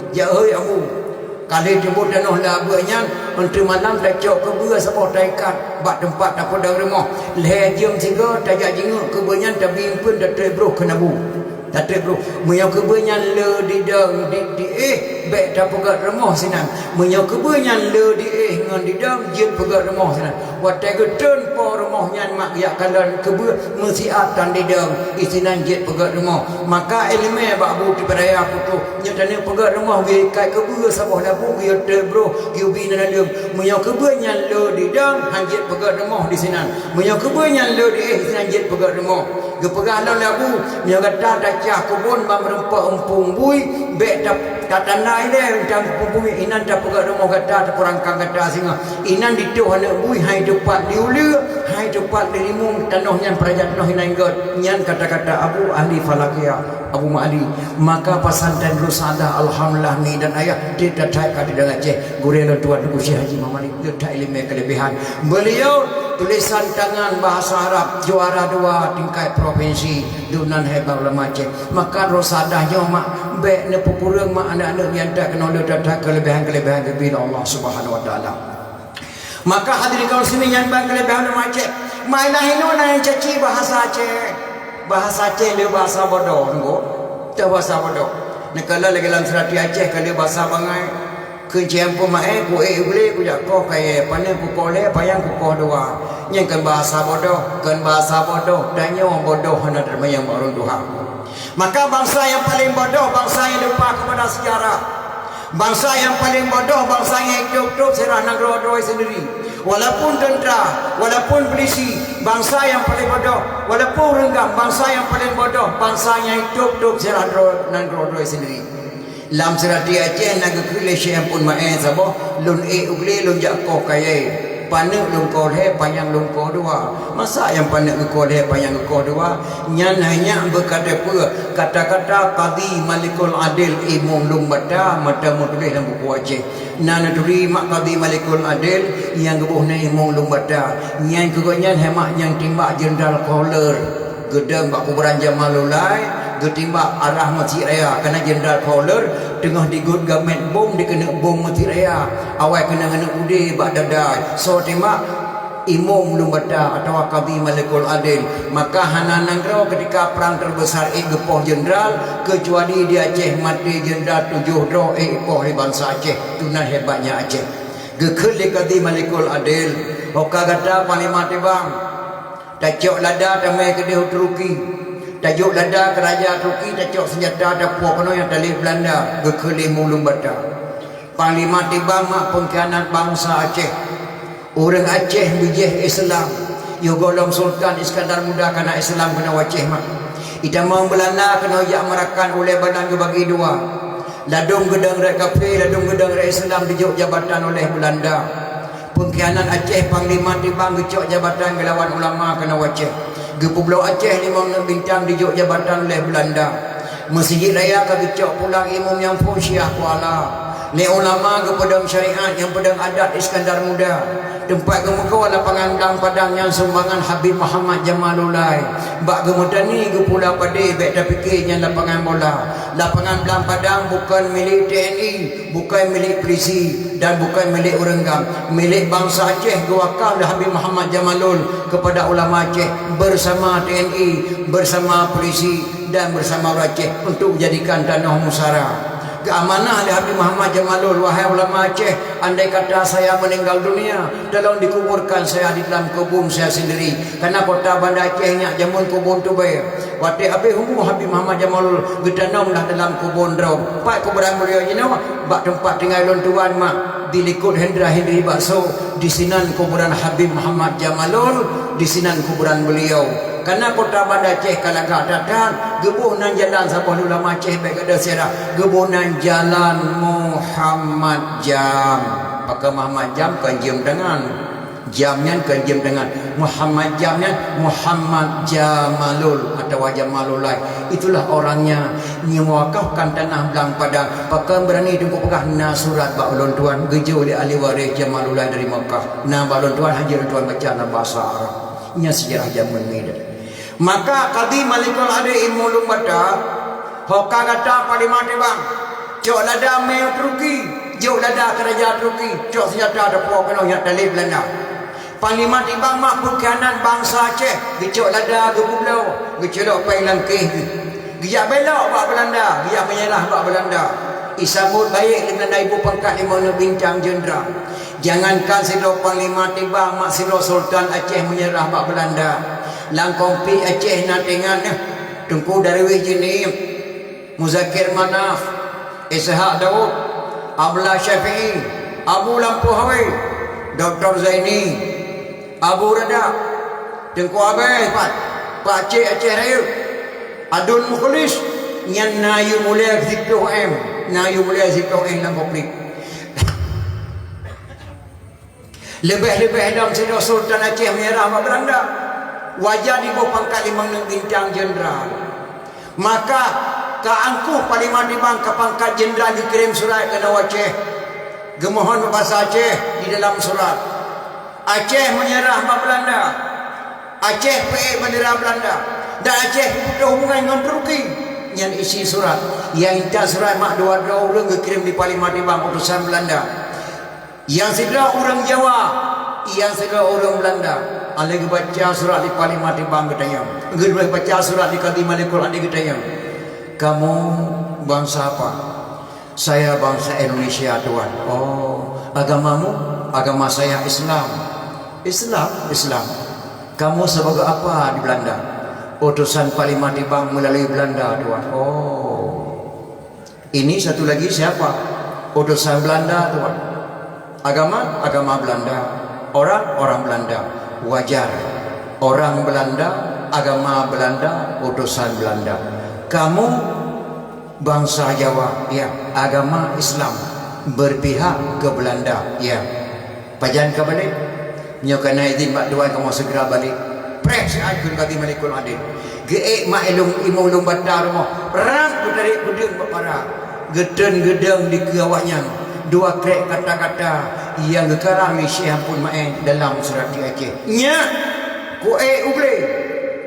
jak hôi Abu. Ka lheueh teuboh tanoh lam abeuk nyan, eunteuk malam tacok keubeue saboh taikat bak teumpat tapeudong rumoh. Lhée jeuem sigoe tajak jingeuk keubeue nyan, tabi eumpeuen, tatrek broh keu Abu. Tatrek broh. Meunyoe keubeue nyan le didong di, diéh, bék tapeugét rumoh sinan. Meunyoe keubeue nyan le diéh ngon didong, jeuet peugét rumoh sinan. Watée geutreun po rumoh nyan mak jak kalon keubeue meusiat tan didong, isinan jeuet peugét rumoh. Maka iéleumé bak Abu Teupie Raya putôh, nyoe taneuk peugét rumoh, geuikat keubeue saboh labu, geutrek broh, geubi nan laleueng. Meunyoe keubeue nyan le didong, han jeuet peugét rumoh disinan. Meunyoe keubeue nyan le diéh, disinan jeuet peugét rumoh. Geupeugah lom lé Abu, nyoe gata tacah keubon bak meurumpok eumpung bui, bék ta-, tatanda ilée dan eumpung bui, inan tapeugét rumoh gata, tapeurangkang gata singoh. Inan ditoh aneuk bui, hai teupat di uleue, hai teupat di limong, tanoh nyan peuraja tanoh inan gét. Nyan kata-kata Abu ahli falakiyah, Abu Ma'ali. Maka pesantren Darussaaddah, alhamdulillah, mi dan ayah, di tatai ka di Aceh, gurée lôn tuan Teungku Syekh Haji Muhammad Ali, letak iéleumé keulebihan. Beuliau tulisan tangan bahasa Arab, juara dua tingkat provinsi, dum nan hebat ulama Aceh. Maka Darussaaddah nyoe mak, bék neupeukureueng mak aneuk-aneuk nyang that keunoe le that-that keulebihan-keulebihan geubi lé Allah Subhanahu wa Taala. Maka hadirin kaum muslimin nyang ban keulebihan ulama Aceh, mak inong hinoe na nyang caci bahasa Aceh. Bahasa Aceh le bahasa bodoh, nunggu. Teuh bahasa bodoh. Neukalon lagée lam seurati Aceh ka le bahasa bangai. Keuncém peumaén, ku ék glé, kujak koh kayée, paneuk kukoh lhée, panyang kukoh dua. Nyan kon bahasa bodoh, kon bahasa bodoh, tanyoe bodoh hana teumanyong bak ureuëng tuha. Maka bansa nyang paleng bodoh, bansa nyang lupa keupada seujarah. Bansa nyang paleng bodoh, bansa nyang hidup-hidup seurah nanggroe droe sendiri. Walaupun teuntra, walaupun polisi, bansa nyang paleng bodoh, walaupun ureuëng GAM, bansa nyang paleng bodoh, bansa nyang hidup-hidup seurah droe nanggroe droe sendiri. Lam seurati Aceh na geukheun lé Syekh Ampon Maé saboh, lôn ék u glé lôn jak koh kayée. Paneuk lôn koh lhée, panyang lôn koh dua. Masa nyang paneuk geukoh lhée, panyang geukoh dua? Nyan hanya beukateupeu kata-kata Qadhi Malikul Adil, imum lueng bata, mata meutuléh lam buku Aceh. Na neuturi mak Qadhi Malikul Adil nyang geuboh nan imum lueng bata. Nyan keu gobnyan hai mak nyang timbak Jenderal Koler. Geudong bak kuburan Jamalulai, geutimbak arah Meuseujid Raya, kareuna Jenderal Fowler teungoh digôt gamét bom, dikeuneuk bom Meuseujid Raya. Awai keuneuk-keuneuk udé bak dada, soe timbak? Imum Lueng Bata atawa Kadhi Malikul Adil. Maka hana nanggroe keutika prang teubeusa ék geupoh jenderal, keucuali di Aceh maté jenderal tujoh droe ék ipoh lé bansa Aceh. Tunan hebatnya Aceh. Geukheun lé Kadhi Malikul Adil, "Ho ka gata Panglima Tibang, tacok lada tamé keudéh u Turki. Tajok lada keu raja Turki, tacok seunjata tapuwoe keunoe nyang talét Beulanda," geukheun lé Imum Lueng Bata. Panglima Tibang mak peungkhianat bansa Aceh. Ureuëng Aceh bijéh Islam. Yoh gohlom Sultan Iskandar Muda kana Islam keunoe Aceh mak. Itamong Beulanda keunoe jak meurakan ulée badan geubagi dua. Ladôm geudong rot kafé, ladôm geudong rot Islam dijok jabatan ulée Beulanda. Peungkhianat Aceh Panglima Tibang geucok jabatan geulawan ulama keunoe Aceh. Geupeubloe Aceh limong neuk bintang dijok jabatan ulée Beulanda. Meuseujid Raya ka geucok pulang imum nyang phon Syiah Kuala. Lé ulama geupeudong syariat nyang peudong adat Iskandar Muda. Teumpat geumeukoh lapangan Blang Padang nyang sumbangan Habib Muhammad Jamalulai. Bak geumeutani geupula padé bék tapike nyan lapangan bola. Lapangan Blang Padang bukon milék T N I, bukon milék pulisi, dan bukon milék ureuëng gam. Milék bansa Aceh geuwakaf lé Habib Muhammad Jamalul keupada ulama Aceh bersama T N I, bersama pulisi, dan bersama ureuëng Aceh untuk jadikan tanoh musara. Geuamanah lé Habib Muhammad Jamalul, "Wahai ulama Aceh, andai kata saya meninggal dunia, tolong dikuburkan saya di dalam kebun saya sendiri, karena kota Banda Aceh nyak jameun kebun tubée." Watée habéh umu Habib Muhammad Jamalul geutanom lah dalam kebun droe. Pat kuburan beliau jinoe? Bak teumpat tinggai lôn tuan mak, di likot Hendra Hindri Bakso, di sinan kuburan Habib Muhammad Jamalul, di sinan kuburan beliau. Karena kota Banda Aceh ka lagak that-that, geuboh nan jalan saboh lé ulama Aceh bék gata sira, geuboh nan Jalan Muhammad Jam. Pakon Muhammad Jam? Kon jeuem tangan. Jam nyan kon jeuem tangan. Muhammad Jam nyan Muhammad Jamalul atawa Jamalulai. Itulah orangnya. Nyang mewakafkan tanah Blang Padang. Pakon beurani Teungku peugah na surat bak ulôn tuan, geujok lé ahli waréh Jamalulai dari Makkah. Na bak ulôn tuan, hanjeuet ulôn tuan baca lam bahasa Arab. Nyan seujarah jameun nyoe. Maka Kadhi Malikul Adil Imum Lueng Bata, "Ho ka gata Panglima Tibang, cok lada mé u Turki, jok lada keu raja Turki, cok seunjata tapuwoe keunoe nyang talét Beulanda." Panglima Tibang mak peungkhianat bansa Aceh, geucok lada geupeubloe, geuculok péng lam kéh geuh. Geujak belok bak Beulanda, geujak meunyeurah bak Beulanda. Isambot baék lé Beulanda, iboh pangkat limong neuk bintang jeundral. Jangankan sidroe Panglima Tibang, mak sidroe Sultan Aceh meunyeurah bak Beulanda. Lam konflik Aceh na teuingat nyoe, Teungku Darwis Jeunieb, Muzakir Manaf, Ishak Daud, Abdullah Syafi'i, Abu Lampôh Hawé, Doktor Zaini, Abu Radak, Teungku Abéh pat, Pakcik Aceh Rayeuk, Adun Mukhlis, nyan na yue mulai siplôh M, na yue mulai siplôh M lam konflik. Leubeh-leubeh lom sidroe Sultan Aceh meunyeurah bak Beulanda. Wajar iboh pangkat limong neuk bintang jeundral. Maka ka angkuh Panglima Tibang ka pangkat jeundral geukirém surat keunoe Aceh. Geumohon bak bansa Aceh di dalam surat. Aceh meunyeurah bak Beulanda. Aceh peuék bendera Beulanda. Dan Aceh peuputoh hubungan ngon Turki. Nyan isi surat. Nyang intat surat mak dua droe ureuëng geukirém di Panglima Tibang utosan Beulanda. Nyang sidroe ureuëng Jawa, nyang sidroe ureuëng Beulanda. Alèh geubaca surat lé Panglima Tibang geutanyong. Geubaca surat lé Kadhi Malikul Adil geutanyong, "Kamu bangsa apa?" "Saya bangsa Indonesia, Tuan." "Oh, agamamu?" "Agama saya Islam." "Islam?" "Islam." "Kamu sebagai apa di Belanda?" "Utusan Panglima Tibang melalui Belanda, Tuan." "Oh." "Ini satu lagi siapa?" "Utusan Belanda, Tuan." "Agama?" "Agama Belanda." "Orang?" "Orang Belanda." "Wajar. Orang Belanda, agama Belanda, utusan Belanda. Kamu bangsa Jawa?" "Ya." "Agama Islam, berpihak ke Belanda." "Ya." "Pajan ka balek?" "Nyoe ka na izin bak Tuan, kamoe segera balek." Preh siat kheun Kadhi Malikul Adil. Geuék mak Imum Lueng Bata rumoh, rab geutarek peudeueng bak para. Geutreun geudong dikeue awaknyan dua krek kata-kata nyang geukarang lé Syekh Ampon Maé dalam Seurati Aceh. "Nyak, kuék u glé,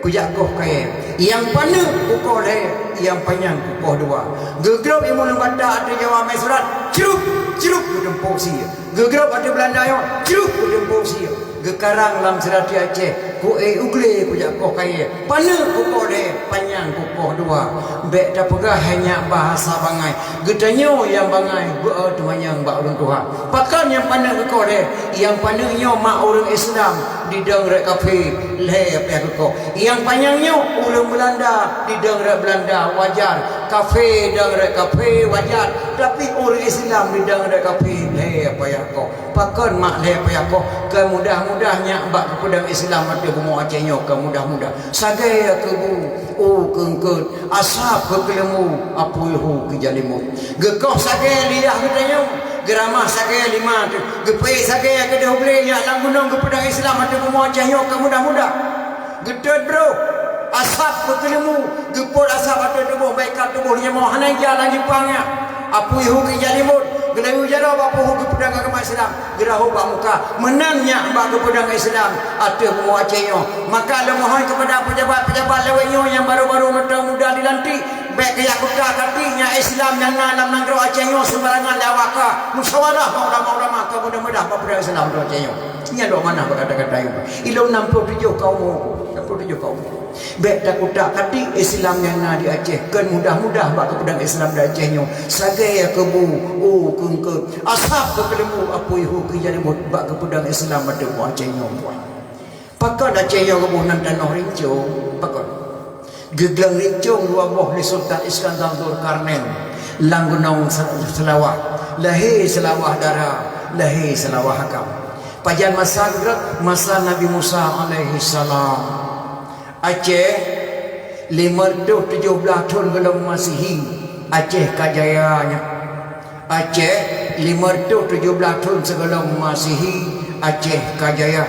Kujak koh kayèe, nyang paneuk kukoh lhèe, nyang panyang kukoh dua. Geugrôp ilmu lôn batak ateueh Jawa meusurat, crup, crup geutumpôk sie. Geugrôp ateueh Beulanda nyoe, crup geutumpôk sie. Geukarang lam seurati Aceh, ku ék u glé kujak koh kayèe, paneuk kukoh lhèe, panyang kukoh dua. Bèk tapeugah hai nyak bahasa bangai, geutanyoe nyang bangai beu teumanyong bak ureueng tuha. Pakon nyang paneuk geukoh lhèe? Nyang paneuk nyoe mak ureueng Islam didong rot kafé, lhèe payah geukoh. Nyang panyang nyoe ureueng Beulanda didong rot Beulanda, wajar. Kafé dong rot kafé, wajar. Tapi ureueng Islam didong rot kafé, lhèe payah koh. Pakon mak lhèe payah koh? Keu mudah-mudah nyak bak geupeudong Islam ateueh bumoe Aceh nyoe, keu mudah-mudah. Sagai keu bu, u keu eungkôt, asab keu keuleumbu, apui hu keu jalimot. Geukoh sagai lidah geutanyoe, geuramah sagai lima teuh, geupeuék sagai keudeh u glé nyak lam gunong geupeudong Islam ateueh bumoe Aceh nyoe keu mudah-mudah. Geutot brôh, asab keu keuleumbu, geupot asab ateueh tuboh, bèk ka tuboh nyoe hana ija lam jipang nyak. Apui hu keu jalimot, geulayeue jaroe bak apui hu geupeudong agama Islam. Geurahô bak muka, meunan nyak bak geupeudong Islam ateueh bumoe Aceh nyoe. Maka lôn mohon keupada pejabat-pejabat lawét nyoe nyang baru-baru mantong muda dilantik, bèk kajak kutak katik nyak Islam nyang na lam nanggroe Aceh nyoe seumbarangan lé awak ka. Musyawarah bak ulama-ulama ka mudah-mudah bak peudong Islam di Aceh nyoe. Nyan lôn manah bak kata-kata nyoe. Ilôn nam ploh tujoh ka umu, nam ploh tujoh ka umu. Bèk takutak katik Islam nyang na di Aceh, kon mudah-mudah bak geupeudong Islam di Aceh nyoe. Sagai keu bu, u keu eungkôt, asab keu keuleumbu, apui hu keu jalimot bak geupeudong Islam ateueh bumoe Aceh nyoe. Pakon Aceh nyoe geuboh nan tanoh rincong? Pakon? Geugleueng rincong dua boh lé Sultan Iskandar Zulkarnain lam gunong Sa-, Seulawah. Lahé Seulawah dara, lahé Seulawah agam. Pajan masa geugrab? Masa Nabi Musa alaihissalam. Aceh, lima reutôh tujoh blaih thon gohlom Masehi, Aceh ka jaya nyan. Aceh, lima reutôh tujoh blaih thon sigohlom Masehi, Aceh ka jaya.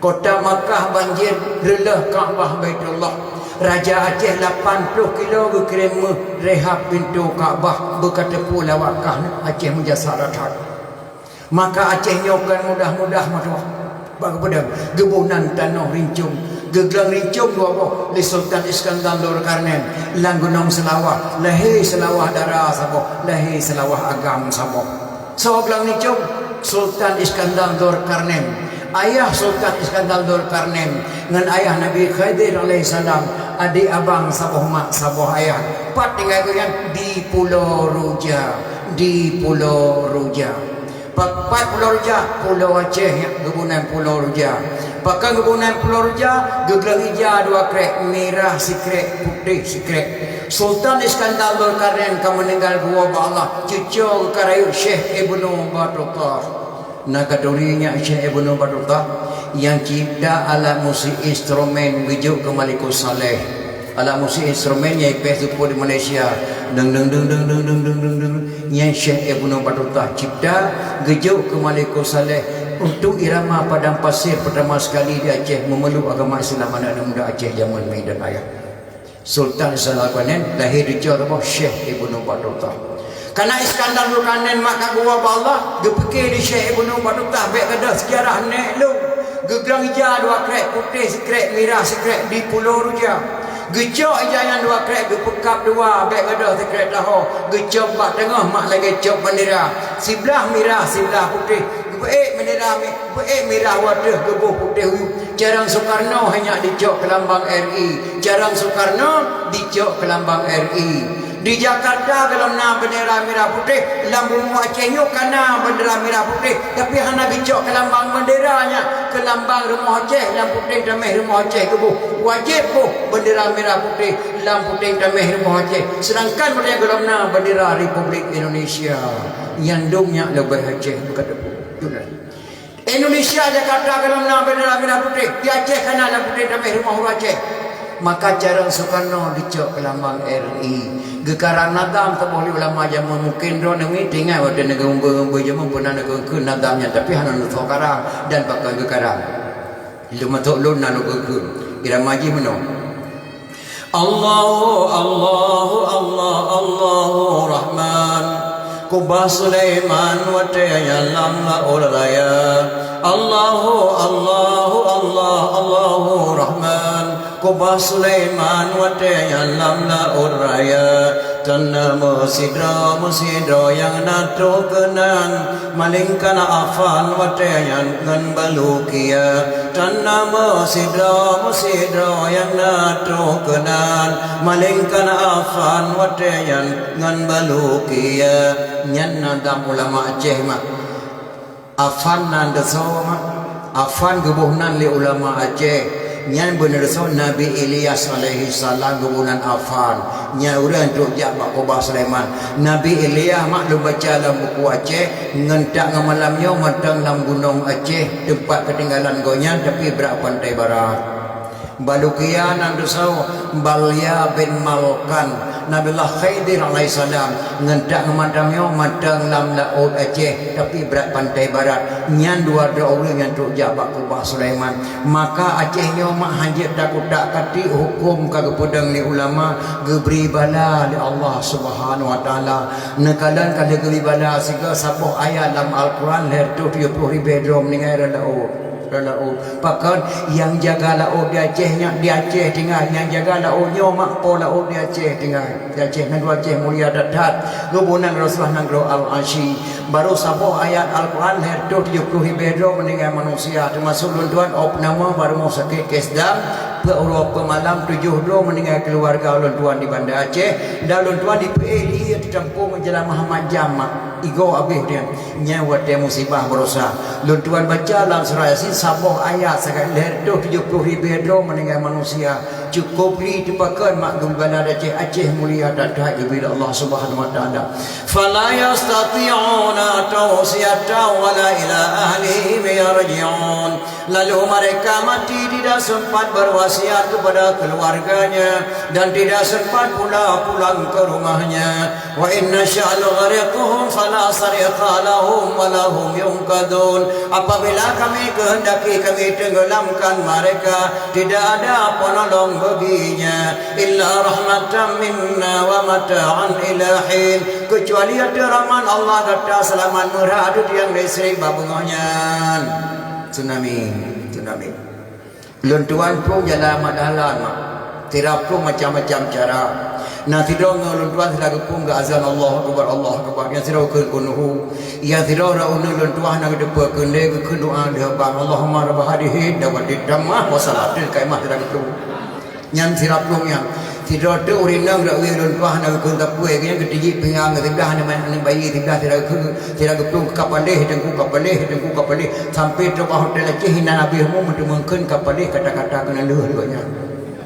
Kota Makkah banjir, reulôh Ka'bah Baitullah. Raja Aceh lapan ploh kilo geukirém méuh rehab pintoe Ka'bah, beu ka teupeu lé awak kah nyan, Aceh meujasa that-that. Maka Aceh nyoe kon mudah-mudah meutuah. Bak geupeudong, geuboh nan tanoh rincong, geugleueng rincong dua boh lé Sultan Iskandar Zulkarnain lam gunong Seulawah, lahé Seulawah dara saboh, lahé Seulawah agam saboh. Soe gleueng rincong? Sultan Iskandar Zulkarnain. Ayah Sultan Iskandar Zulkarnain ngon ayah Nabi Khidir alaihissalam, adék abang saboh mak saboh ayah. Pat tinggai gobnyan? Di Pulo Ruja, di Pulo Ruja. Pat, pat Pulo Ruja? Pulo Aceh nyan geuboh nan Pulo Ruja. Pakon geuboh nan Pulo Ruja? Geugleueng ija dua krek, mirah sikrek, putéh sikrek. Sultan Iskandar Zulkarnain ka meuninggai geuwoe bak Allah, cucoe geuh ka rayeuk Syekh Ibnu Batutah. Na ka turi nyan Syekh Ibnu Batutah nyang cipta alat musik instrumen geujok keu Malikus Saleh. Alat musik instrumen nyang ipèh seupôt di Malaysia. Deng, deng, deng. Nyan Syekh Ibnu Batutah cipta, geujok keu Malikus Saleh untuk irama padang pasir pertama sekali di Aceh, memeluk agama Islam aneuk-aneuk muda Aceh zaman mi dan ayah. Sultan Iskandar Zulkarnain lahé cucoe saboh Syekh Ibnu Batutah. Kana Iskandar Zulkarnain mak ka geuwoe bak Allah, geupike lé Syekh Ibnu Batutah bèk gadôh seujarah nèk lôn. Geugleueng ija dua krek, putéh sikrek, mirah sikrek di Pulo Ruja. Geucok ija nyan dua krek, geupeukab dua, bèk gadôh sikrek taho. Geucop bak teungoh mak lagèe cop bandera. Siblah mirah, siblah putéh. Geupeuék bandera mi-, geupeuék mirah u ateueh, geuboh putéh u yup. Carông Sukarno hana dicok keu lambang R I. Carông Sukarno dicok keu lambang R I. Di Jakarta gohlom na bendera mirah putéh, lam bumoe Aceh nyoe ka na bendera mirah putéh, tapi hana geucok keu lambang bendera nyan, keu lambang rumoh Aceh, lam puténg tamèh rumoh Aceh geuboh. Wajéb boh bendera mirah putéh lam puténg tamèh rumoh Aceh. Seudangkan meunyoe gohlom na bendera Republik Indonesia, nyan dum nyak leubeh Aceh beuka teupeu. Indonesia, Jakarta gohlom na bendera mirah putéh, di Aceh ka na lam puténg tamèh rumoh ureueng Aceh. Maka carông Sukarno dicok keu lambang R I. Geukarang nazam saboh lé ulama jameun, mungken droeneuh teuingat watèe neugeumbôi-umbôi jameun peue na neukheun nazam nyan, tapi hana neusoe karang dan pakon geukarang. Lôn mantong lôn na lôn kheun. Irama jih meunoe. Allahu, Allahu, Allah, Allahu Rahman. Kubah Sulaiman watèe nyan lam laôt raya. Allahu, Allahu, Allah, Allahu Rahman. Kubah Sulaiman watée nyan lam laôt raya, tan na meusidroe-meusidroe nyang na troh keunan, malingkan Afan watée nyan ngon Balukia. Tan na meusidroe-meusidroe nyang na troh keunan, malingkan Afan watée nyan ngon Balukia. Nyan na dam ulama Aceh mak. Afan nan deusoe mak. Afan geuboh nan lé ulama Aceh. Nyan beuna deusoe Nabi Ilyas alaihi salam geuboh nan Afan. Nyan ureuëng trok jak bak kubah Sulaiman. Nabi Ilyas mak lôn baca lam buku Aceh, ngon tak ngon malam nyoe mantong lam gunong Aceh, teumpat keutinggalan gobnyan, tapi brat pantai barat. Balukia nan deusoe Balya bin Malkan, Nabiullah Khidir alaihissalam, ngon tak ngon malam nyoe mantong lam laôt Aceh, tapi brat pantai barat. Nyan dua droe ureuëng nyang trok jak bak kubah Sulaiman. Maka Aceh nyoe mak hanjeuet takutak katik huköm ka geupeudong lé ulama, geubri bala lé Allah Subhanahu Wa Taala. Neukalon ka lheueh geubri bala sigoe saboh ayat lam Al-Quran lhée reutôh tujoh ploh ribée droe meuninggai rot laôt. Rot laôt. Pakon nyang jaga laôt di Aceh nyan, di Aceh tinggai, nyang jaga laôt nyoe mak po laôt di Aceh tinggai. Di Aceh na dua Aceh mulia that-that. Geuboh nan Rasulullah nanggroe Al-Asyi. Barô saboh ayat Al-Quran lhée reutôh tujoh ploh ribée droe meuninggai manusia, teumasok lôn tuan, opname, barô sakét, keuh sedang, peuet uroe peuet malam, tujoh droe meuninggai keuluwarga lôn tuan di Banda Aceh, dan lôn tuan dipeuéh lé ié teucampur ngon jalamah mat jam mak, igoe abéh nyan. Nyan watée musibah baroesa. Lôn tuan baca lam Surah Yasin saboh ayat sagai lhée reutôh tujoh ploh ribée droe meuninggai manusia. Cukup li teupakon mak geubri bala di Aceh, Aceh mulia that-that geubri lé Allah Subhanahu Wa Taala. Fala yastati'una tawsiyatan wala ila ahlihim yarji'un. Lalu mereka mati tidak sempat berwasiat kepada keluarganya dan tidak sempat pula pulang ke rumahnya. Wa in nasya' nughriqhum fala sarikha lahum wa lahum yunqadhun. Apabila Kami kehendaki, Kami tenggelamkan mereka, tidak ada penolong baginya, illa rahmatan minna wa mata'an ila hin, kecuali ateueh rahmat Allah gata seulamat meurah ateueh tiang listrik bak beungoh nyan. Tsunami, tsunami. Lôn tuan plueng jalan mat dahlan mak. Sira plueng macam-macam cara. Na sidroe ngon lôn tuan sira geuplueng geuazan, Allahu Akbar, Allahu Akbar. Nyang sidroe kheun kunhu. Nyang sidroe rot uneuen lôn tuan na geuteupeue kheun lé geukheun doa lheueh bang, Allahumma rabba hadhihi da'wati tammah wa salatil qaimah, sira geuplueng. Nyan sira plueng nyan. Sidroe teuk ureueng inong rot uneuen lôn tuan na geukheun sapeue, geuhnyan geutijik pingan, siblah aneuk bayi, siblah sira geukheun. Sira geuplueng ka paléh, teungku ka paléh, teungku ka paléh, sampai trok bak hotel Aceh inan abéh mu meuteumeung kheun ka paléh kata-kata keunan lheueh lagée nyan.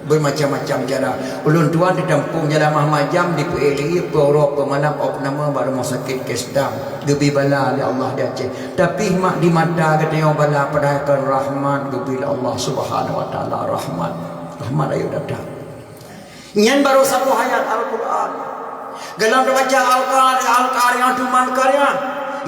Bermacam-macam cara. Ulôn tuan ditampung jalan mah majam, dipeuéh lé ié peuet uroe peuet malam, opname bak rumoh sakét keuh sedang. Geubri bala lé Allah di Aceh. Tapi mak di mata geutanyoe bala padahai kon rahmat geubri lé Allah Subhanahu Wa Taala, rahmat. Rahmat ayo datang. Nyan barô saboh ayat Al-Quran. Galom teubaca Al-Qari'ah, Al-Qari'ah, Al-Qari'ah.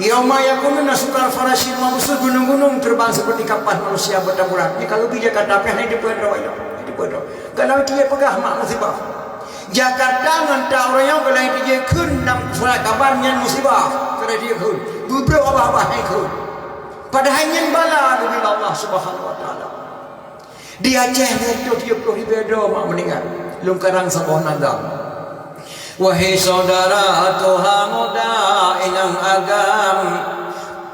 Yauma yakunu nasu kal farashil mabsus, gunong-gunong terbang seperti kapas manusia bertaburan. Nyoe kalau di Jakarta pih hana dipeuet droe, hana dipeuet droe. Galom tijak peugah mak musibah. Jakarta ngon ta ureueng nyoe galom tijak kheun lam surat kaban nyan musibah. Galom tijak kheun. Bubroe babah-babah hai kheun. Padahai nyan bala geubri lé Allah Subhanahu Wa Taala. Di Aceh nyan tujoh ploh ribée droe mak meuninggai. Lôn karang saboh nadam. Wahai syedara tuha muda inong agam,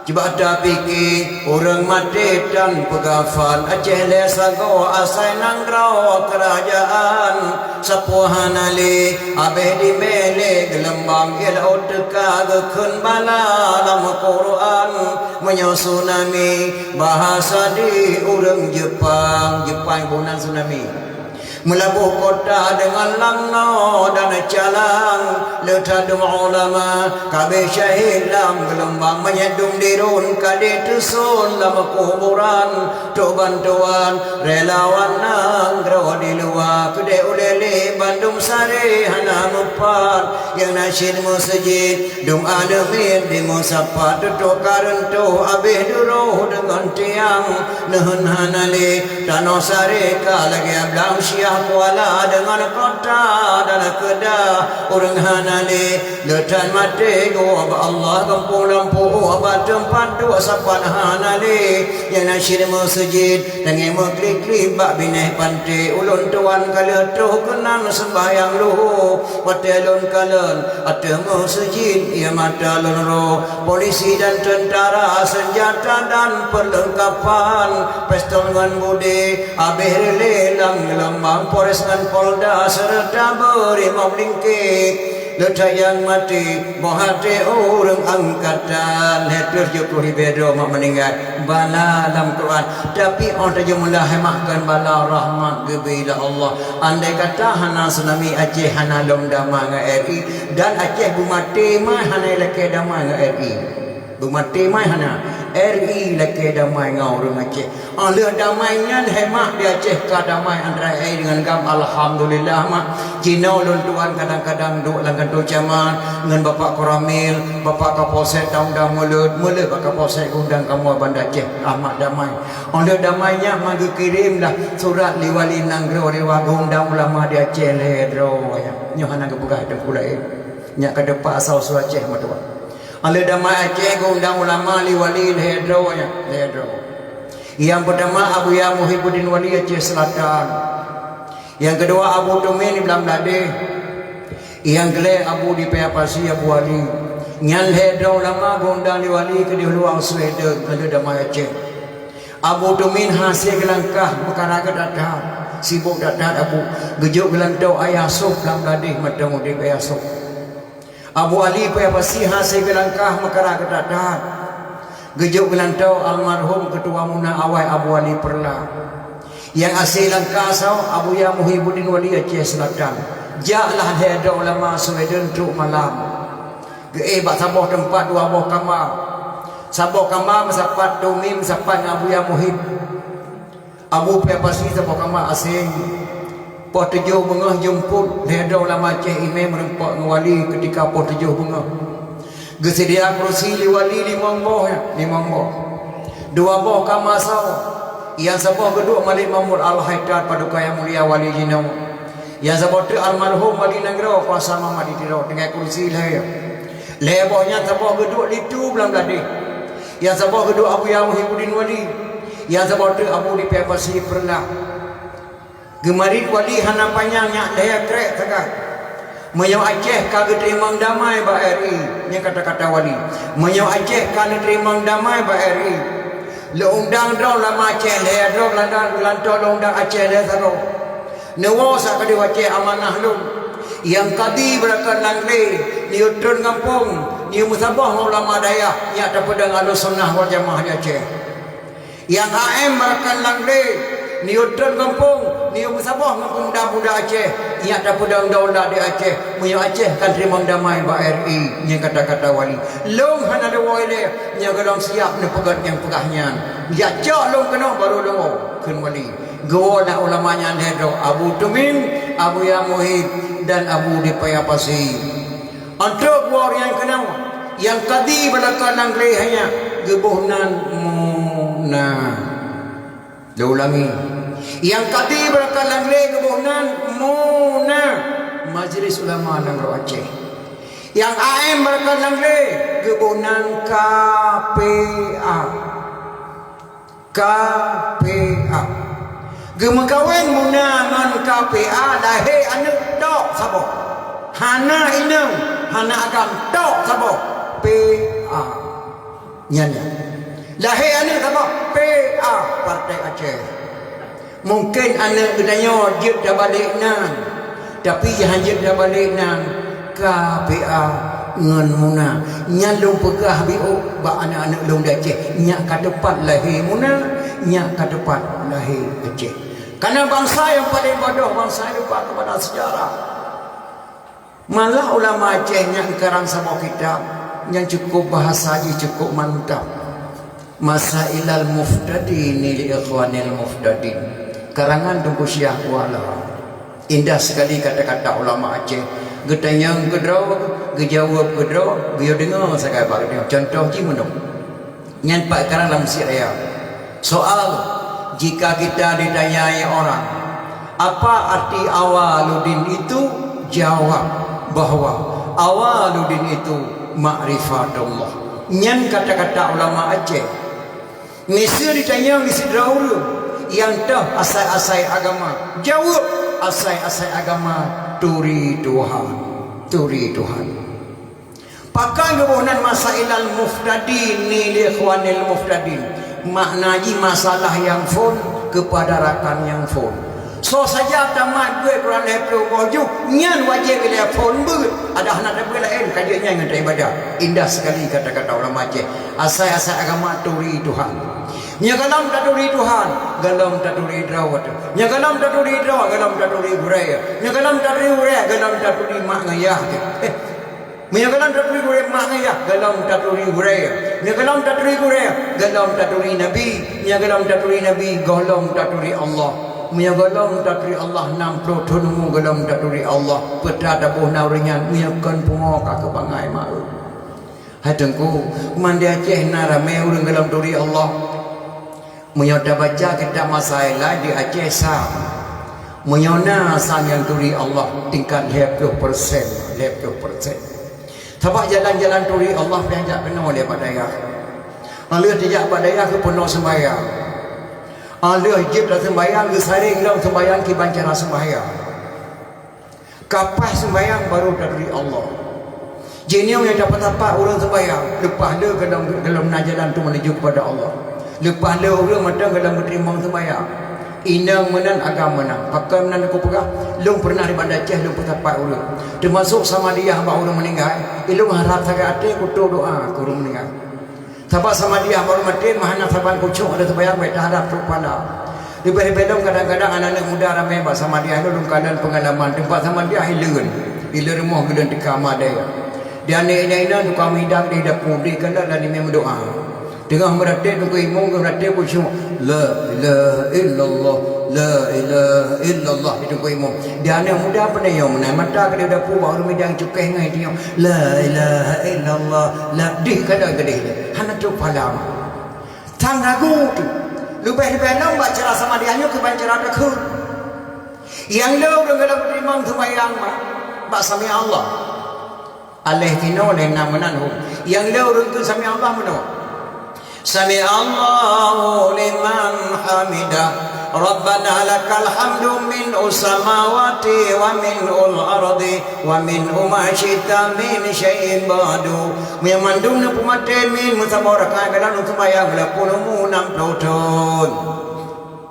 cuba tapike ureueng maté tan peugafan. Aceh lé sagoe asai nanggroe keurajeuen, sapeue hana lé abéh dimé lé geulumbang, ié laôt teuka geukheun bala lam Quran. Meunyoe tsunami, bahasa di ureueng Jeupang, Jeupang boh nan tsunami. Meulaboh kota deungon lam noe dan calang, le tadum ulama ka abéh syahid lam geulumbang, meunyoe dum dirun ka diteuson lam kuburan. Trok bantuan relawan nanggroe di luwa, keudeh ulée lé bandum saré hana meupat, nyang na cit meuseujid. Dum aneuk miet di meusapat, tutoe ka reuntoh abéh duroh deungon tiang. Neuheun hana lé tanoh saré ka lagée blang, syiah Kuala deungon kota dan keuda ureuëng hana lé. Le that maté geuwoe bak Allah, gampông lam puoh bak teumpat duek sapat hana lé. Nyang na cit meuseujid, teungoh meuklik-klik bak binéh panté. Ulôn tuan ka lheueh troh keunan seumbahyang luhô. Watée lôn kalon ateueh meuseujid, ié mata lôn roh. Polisi dan teuntara, seunjata dan peurleungkapan, pistol ngon budé, habéh rilé lam geulumbang, Polres ngon Polda seureuta brimob lingké. Le that nyang maté, boh até ureuëng angkatan. Lhée tujoh ploh ribée droe mak meuninggai. Bala lam Quran. Tapi óh tajeumeula hai mak kon bala rahmat geubri lé Allah. Andai kata hana tsunami, Aceh hana lom damai ngon R I, dan Aceh beumaté mai hana lakée damai ngon R I. Beumaté mai hana, R I lakée damai ngon ureuëng Aceh. Óh lheueh damai nyan hai mak di Aceh ka damai antara R I deungon GAM, alhamdulillah mak. Jinoe lôn tuan kadang-kadang duek lam kantor camat ngon Bapak Koramil, Bapak Kapolsek ta undang mulod, mulod Bapak Kapolsek undang kamoe Banda Aceh, Ahmad damai. Óh lheueh damai nyan ma geukirém lah surat lé wali nanggroe, lé wali geuundang ulama di Aceh lhée droe nyan. Nyoe hana geupeugah teungku laén. Nyak ka teupat asai usoe Aceh meutuah. Óh lheueh damai Aceh geuundang ulama lé wali lhée droe nyan, lhée droe. Nyang peutama Abuya Muhibuddin Wali Aceh Selatan. Nyang keudua Abu Tumin di Blang Bladeh. Nyang keulhée Abu di Paya Pasi, Abu Ali. Nyan lhée droe ulama geuundang lé wali keudeh luwang Sweden, óh lheueh damai Aceh. Abu Tumin hase geulangkah meukara geutathat, sibok that-that Abu. Geujok geulantoe Ayah Sop lam Bladeh mantong udeb Ayah Sop. Abu Ali Paya Pasi hase geulangkah meukara geutathat. Geujok geulantoe almarhum Keutua Muna awai Abu Ali Peurla. Nyang hase langkah saboh Abuya Muhibuddin Wali Aceh Selatan. Jaklah lhée droe ulama Sweden trok malam. Geuéh bak saboh teumpat dua boh kama. Saboh kama meusapat Tumin, meusapat ngon Abuya Muhib. Abu Paya Pasi saboh kama aseng. Poh tujoh beungoh jeumpot lhée droe ulama Aceh, imé meurumpok ngon wali keutika poh tujoh beungoh. Geuseudia kurusi lé wali limong boh, limong boh. Dua boh kama saboh. Nyang saboh geuduek Malik Mahmud Al-Haidar, paduka nyang mulia wali jinoe. Nyang saboh treuk almarhum wali nanggroe Kuasa Muhammad di Tiro, tinggai kurusi lhée. Lhée boh nyan saboh geuduek Litu Blang Bladeh. Nyang saboh geuduek Abuya Muhibuddin Wali. Nyang saboh treuk Abu di Paya Pasi Peurla. Geumarit wali hana panyang, nyak lhée krek sagai. Meunyoe Aceh ka geuteurimong damai bak R I, nyan kata-kata wali. Meunyoe Aceh ka neuteurimong damai bak R I, lôn undang droe ulama Aceh lhée droe, geulantoe lôn undang Aceh lhée sagoe. Neuwoe sa keudeh Aceh amanah lôn. Nyang kadi beurakan Langlé, neuyue tron gampông, neuyue meusaboh ngon ulama dayah, nyak tapeudong Ahlussunnah wal Jamaah di Aceh. Nyang A M beurakan Langlé, neuyue tron gampông, neuyue meusaboh ngon peumuda-peumuda Aceh, nyak tapeudong daulat di Aceh. Meunyoe Aceh ka teurimong damai bak R I, nyan kata-kata wali. Lôn hana lôn woe ilée, nyoe gohlom siab neupeugét nyang peugah nyan. Jak cok lôn keunoe baru lôn woe, kheun wali. Geuwoe lah ulama nyan lhée droe, Abu Tumin, Abuya Muhib, dan Abu di Paya Pasi. Óh trok dua ureuëng nyang keunoe, nyang kadi beurakan Langlé hai nyak geuboh nan Muna. Lôn ulangi. Nyang kadi beurakan Langlé geuboh nan Muna, Majlis Ulama Nanggroe Aceh. Nyang A M beurakan Langlé geuboh nan K P A. K P A. Geumeukawen Muna ngon K P A, lahé aneuëk tok saboh. Hana inong, hana agam, tok saboh. P A. Nyan, nyan. Lahé aneuëk saboh, P A, Partai Aceh. Mungken aneuëk geutanyoe jeuet tabalek nan. Tapi nyang han jeuet tabalek nan K P A ngon Muna. Nyan lôn peugah biôh bak aneuëk-aneuëk lôn di Aceh, nyak ka teupat lahé Muna, nyak ka teupat lahé Aceh. Karena bansa nyang paleng bodoh, bansa nyang lupa kepada sejarah. Malah ulama Aceh nyan karang saboh kitab nyang cukup bahasa jih cukup mantap. Masailal Muftadin li Ikhwanil Muftadin, karangan Teungku Syiah Kuala. Indah sekali kata-kata ulama Aceh. Geutanyong keudroe, geujaweueb keudroe, geuyue deungoe sagai bak geutanyoe. Contoh jih meunoe. Nyan pat karang lam Mesjid Raya. Soal, jika kita ditanyai orang, Apa arti awaluddin itu? Jawab bahwa awaluddin itu ma'rifatullah. Nyan kata-kata ulama Aceh. Meuseu jitanyong di sidroe ureuëng nyang toh asai-asai agama, jaweueb, asai-asai agama turi Tuhan, turi Tuhan. Pakon geuboh nan masailal muftadin ni li ikhwanil muftadin? Makna jih masalah nyang phon keupada rakan nyang phon. Soe saja tamat buet Quran lhée ploh boh juh, nyan wajéb ilée phon beuet. Adak hana tabeuet laén, ka jeuet nyan ngon taibadah. Indah sekali kata-kata ulama Aceh. Asai-asai agama turi Tuhan. Nyoe gohlom taturi Tuhan, gohlom taturi droe teuh. Nyoe gohlom taturi droe, gohlom taturi gurée. Nyoe gohlom taturi gurée, gohlom taturi mak ngon yah teuh. Eh, meunyoe gohlom taturi gurée mak ngon yah, gohlom taturi gurée. Meunyoe gohlom taturi gurée, gohlom taturi Nabi. Meunyoe gohlom taturi Nabi, gohlom taturi Allah. Meunyoe gohlom taturi Allah, nam ploh thon umu gohlom taturi Allah. Peue teuma taboh na ureuëng nyan, meunyoe kon pungo ka keubangai mawöt. Hai Teungku, mandé Aceh na ramé ureuëng gohlom turi Allah. Meunyoe tabaca kitab masalah di Aceh Sam, meunyoe na Sam nyang turi Allah tingkat lhée ploh persen, lhée ploh persen. Sabab jalan-jalan turi Allah pian jak keunoe lé bak dayah. Aleuh tijak bak dayah geupeunoh seumbahyang. Aleuh jeuet taseumbahyang geusaréng lom seumbahyang kiban cara seumbahyang. Ka paih seumbahyang baru taturi Allah. Jinoe nyang tapat-tapat ureuëng seumbahyang, leupah le gohlom, gohlom na jalan tu menuju kepada Allah. Leupah le ureuëng mantong gohlom geuteurimong seumbahyang. Inong meunan agam meunan. Pakon meunan aku peugah, lôn pernah di Banda Aceh lôn peusapat ureuëng. Teumasok samadiyah bak ureuëng meuninggai, ilôn harab sagai até kuto doa keu ureuëng meuninggai. Sabab samadiyah baru maté, meuhana saban khusyuk ada seumbahyang, bèk taharab trok pahala. Leubeh-leubeh lom kadang-kadang aneuk-aneuk muda ramé bak samadiyah lôn, lôn kalon peungalaman teumpat samadiyah hileuen. Hileuen rumoh geuleuen teuka madé. Di aneuk inong-inong tukang meuhidang di dapu, di keunan dan imum meudoa. Teungoh meuratéb teungku imum, geumeuratéb khusyuk. La ilaha illallah, la ilaha illallah, di teungku imum. Di aneuk muda peunayong meunan mata keu di dapu bak ureuëng midang cukéh ngon itiyong. La ilaha illallah, la dih kada geudeh lé. Hana trok pahala. Sang ragu tu. Leubeh-leubeh lom bak cara samadiyah nyoe keu bak cara takheun. Nyang le ureuëng galak teurimong seumbahyang bak, bak sami Allah. Aléh tinoe lé na meunan hom. Nyang le ureuëng keu sami Allah meunoe. Sami Allahu liman hamidah. Rabbana lakal hamdu min usamawati wa min ul ardi wa min umasyita min syai'in ba'du. Meunyoe mandum neupeumaté min meusaboh rakaat dalam seumbahyang lapan umu enam puluh thon.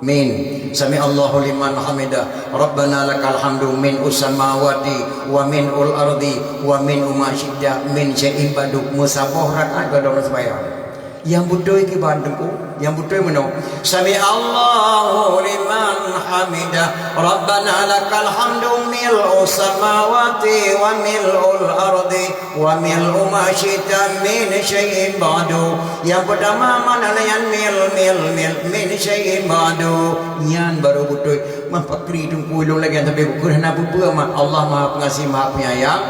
Min. Sami Allahu liman hamidah. Rabbana lakal hamdu min usamawati wa min ul ardi wa min umasyita min syai'in ba'du. Meusaboh rakaat dalam seumbahyang. Nyang beutôi kiban teungku, nyang beutôi meunoe. Sami Allahu liman hamidah. Rabbana lakal hamdu mil'u samawati wa mil'ul ardi wa mil'u ma syi'ta min syai'in ba'du. Nyang peutama makna nyan mil, mil, mil, min syai'in ba'du. Nyan baru beutôi. Mah pakri teungku lôn lagèe sabe bukon hana peue-peue mat. Allah Maha Pengasih, Maha Penyayang.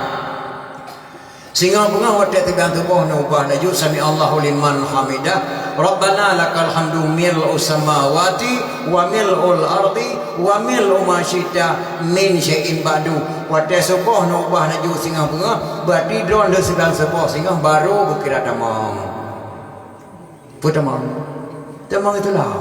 Singoh beungoh watèe teugang tuboh neuubah laju sami Allahu liman hamidah, Rabbana lakal hamdu mil'us samawati wa mil'ul ardi wa mil'u ma syi'ta min syai'in ba'du. Watèe suboh neuubah laju singoh beungoh, berarti droe lheueh siban suboh singoh barô geukira tamong. Peue tamong? Tamong itulah.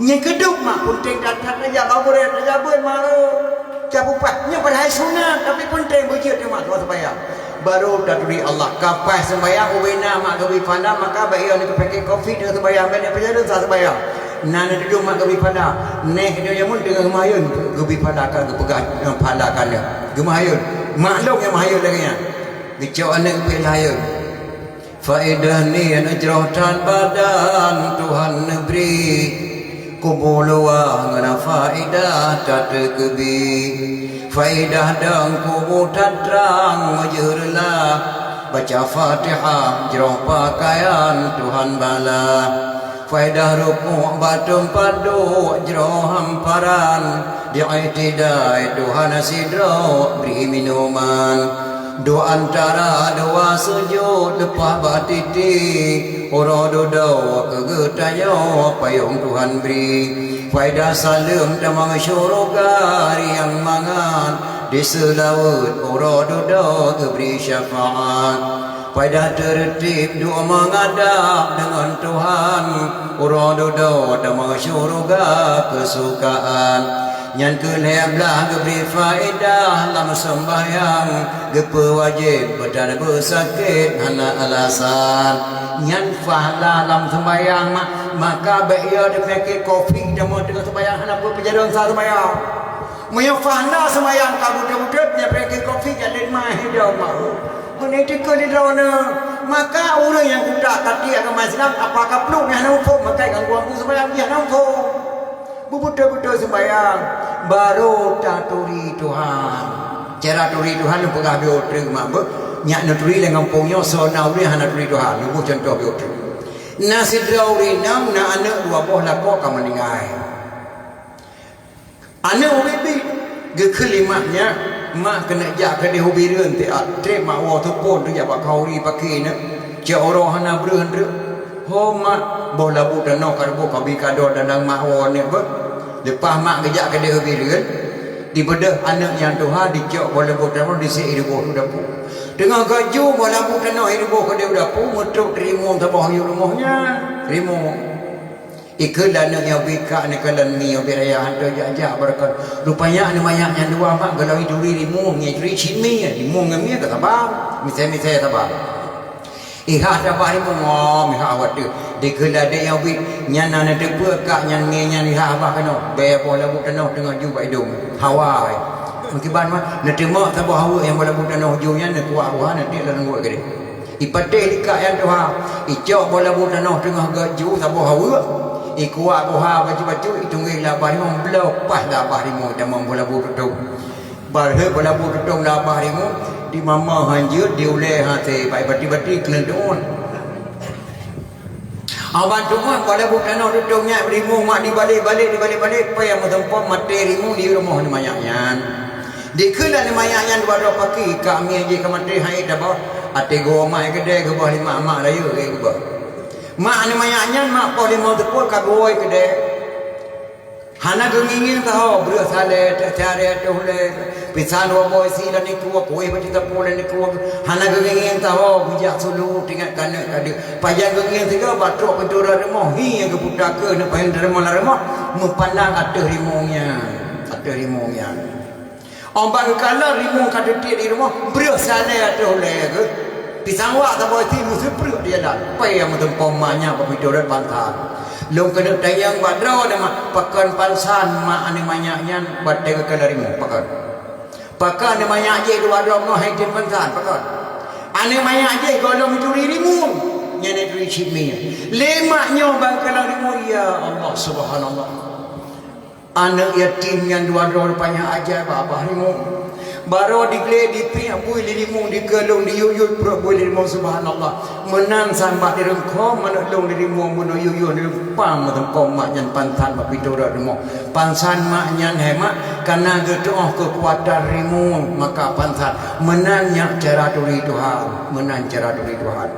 Nyan keudeuh mak peunteng that-that tajak bak gurèe, tajak beuet mak rô. Cah pupah. Nyan padahai sunat, tapi peunteng beujeuet nyoe mak tuan sembahyang. Baru taturi Allah. Ka paih sembahyang, ubena mak geubri pahala, maka bak ia ni keupike kopi teuh sembahyang, bak ni peujalan sah sembahyang. Na neutudong mak geubri pahala. Neh dia jamun teungoh geumeuhayôn geubri pahala ka geupeugah, eh, pahala ka nyoe. Geumeuhayôn. Maklum nyang meuhayôn lagèe nyan. Geucok aneuk geupeulahayôn. Faedah niet jroh that badan Tuhan neubri, kubu luwah ngon faedah that teukeubi. Faedah dong kubu that trang meujeuet reulah, baca Fatihah jroh pakaian Tuhan bala. Faedah rukuk bak teumpat duek jroh hamparan, di i'tidai Tuhan sidroe bri minuman. Duek antara dua sujud leupah bak titi, uroe dudoe keu geutanyoe payong Tuhan bri. Paedah saleuem tamong syeuruga riang mangat, di seulaweuet uroe dudoe geubri syafaat. Paedah teureutib duek meuadab deungon Tuhan, uroe dudoe tamong syeuruga keusukaan. Nyan keuh lhée blaih geubri faedah lam seumbahyang, geupeuwajéb beutan beusakét hana alasan. Nyan fahla lam seumbahyang, mak, maka bék yo di peunyakét covid teuma teungoh seumbahyang hana peue peujalan sa seumbahyang. Meunyoe fahla seumbahyang ka beutôi-beutôi, nyan peunyakét covid jadi mah hidup mau. Meuneutikeue di droeneuh, maka ureuëng nyang kutak kati agama Islam, apa ka pluek nyang hana muphom, maka gangguan ku seumbahyang jih hana muphom. Beubeutôi-beutôi seumbahyang, barô taturi Tuhan. Cara turi Tuhan neupeugah beu treuk mak beuh, nyak neuturi lam gampông nyoe soe na ureuëng hana turi Tuhan, neuboh cuntoh beu treuk. Na sidroe ureuëng inong na aneuëk dua boh lakoe ka meuninggai. Aneuëk ubit-bit geukheun lé mak nyan, mak keuneuk jak keudeh u Bireuen tiat, treb mak woe teupon teujak bak khauri paké nyan, cok uroe hana breueh treuk. Ho mak, boh labu tanoh ka reuboh kabi kador dan mak woe nyan beuh. Leupah mak geujak keudeh u Bireuen, dibeudôh aneuëk nyang tuha dicok boh labu tanoh disek iruboh u dapu. Teungoh geuju boh labu tanoh iruboh keudeh u dapu, meutrok rimueng saboh u rumoh nyan. Rimueng. Ikheun lé aneuëk nyang ubit kak neukalon mi ubit raya hantom jak-jak beureukat. Rupanya aneuëk manyak nyan dua mak golom ituri rimueng, nyan ituri cit mi, rimueng ngon mi ka saba, misai-misai saba. Ihah tabah rimueng, ngom ihah watée. Dikheun lé adék nyang ubit, nyan na neuteupeue kak nyan ngi nyan ihah bah keunoe. Bée boh labu tanoh teungoh ju bak idong. Hawa. Meukiban mah, neuteumok saboh aweuëk nyang boh labu tanoh ju nyan neukuak buha neutiek lam ranggot keudeh. Ipatéh likak nyang tuha, icok boh labu tanoh teungoh geuju saboh aweuëk, ikuak buha bacut-bacut, itunggeng labah rimueng, bloe paih labah rimueng tamong boh labu tutong. Barheuet boh labu tutong labah rimueng, dimama hanjeuet, diulée hase, bai bati-bati keuneuk tuon. Aban teuma boh labu tanoh tutong nyan rimueng mak dibalek-balek, dibalek-balek, payah meusumpom maté rimueng di rumoh aneuëk manyak nyan. Dikheun lé aneuëk manyak nyan dua droe paki, kak mi jih ka maté hai tabah, até goe mak keudeh geuboh lé mak, mak rayeuk geuboh. Mak aneuëk manyak nyan mak poh limong teupot ka goe keudeh. Hana geungieng-ngieng taho, breueh salée, teucarée, toh lé, pisan dua boh isi lam nikeue, kueh bati tapue lam nikeue. Hana geungieng-ngieng taho, geujak sulu, teuingat kaneuk kadeuk. Pajan geungieng sigoe, batrok pintoe rot rumoh, hi nyang geuputa keu neupahin teurimong lam rumoh, meupandang ateueh rimueng nyan, ateueh rimueng nyan. Óh ban geukalon rimueng ka teutiek di rumoh, breueh salée ateueh ulée geuh. Pisang wak saboh isi meuseupreuk di jalan. Pai nyang meutumpông mak nyan bak pintoe rot bansa. Lôn keuneuk tanyong bak droeneuh mak, pakon pansan mak aneuëk manyak nyan watée geukalon rimueng? Pakon? Pakon aneuëk manyak jih dua droe ngon hai tem pansan? Pakon? Aneuëk manyak jih gohlom ituri rimueng, nyan ituri cit mi. Lé mak nyoe ban kalon rimueng, ya Allah, subhanallah. Aneuëk yatim nyan dua droe rupanya ajaéb babah rimueng. Barô diglé dipiek bui lé rimueng, dikeulong diyuet-yuet pruet bui lé rimueng, subhanallah. Meunan sambat di reungkho manök long lé rimueng bunoe yuyueh lé pang meuteumpo mak nyan pansan bak pintoe rot rumoh. Pansan mak nyan hai mak, kana geutuoh keukuatan rimueng maka pansan. Meunan nyak cara turi Tuhan, meunan cara turi Tuhan.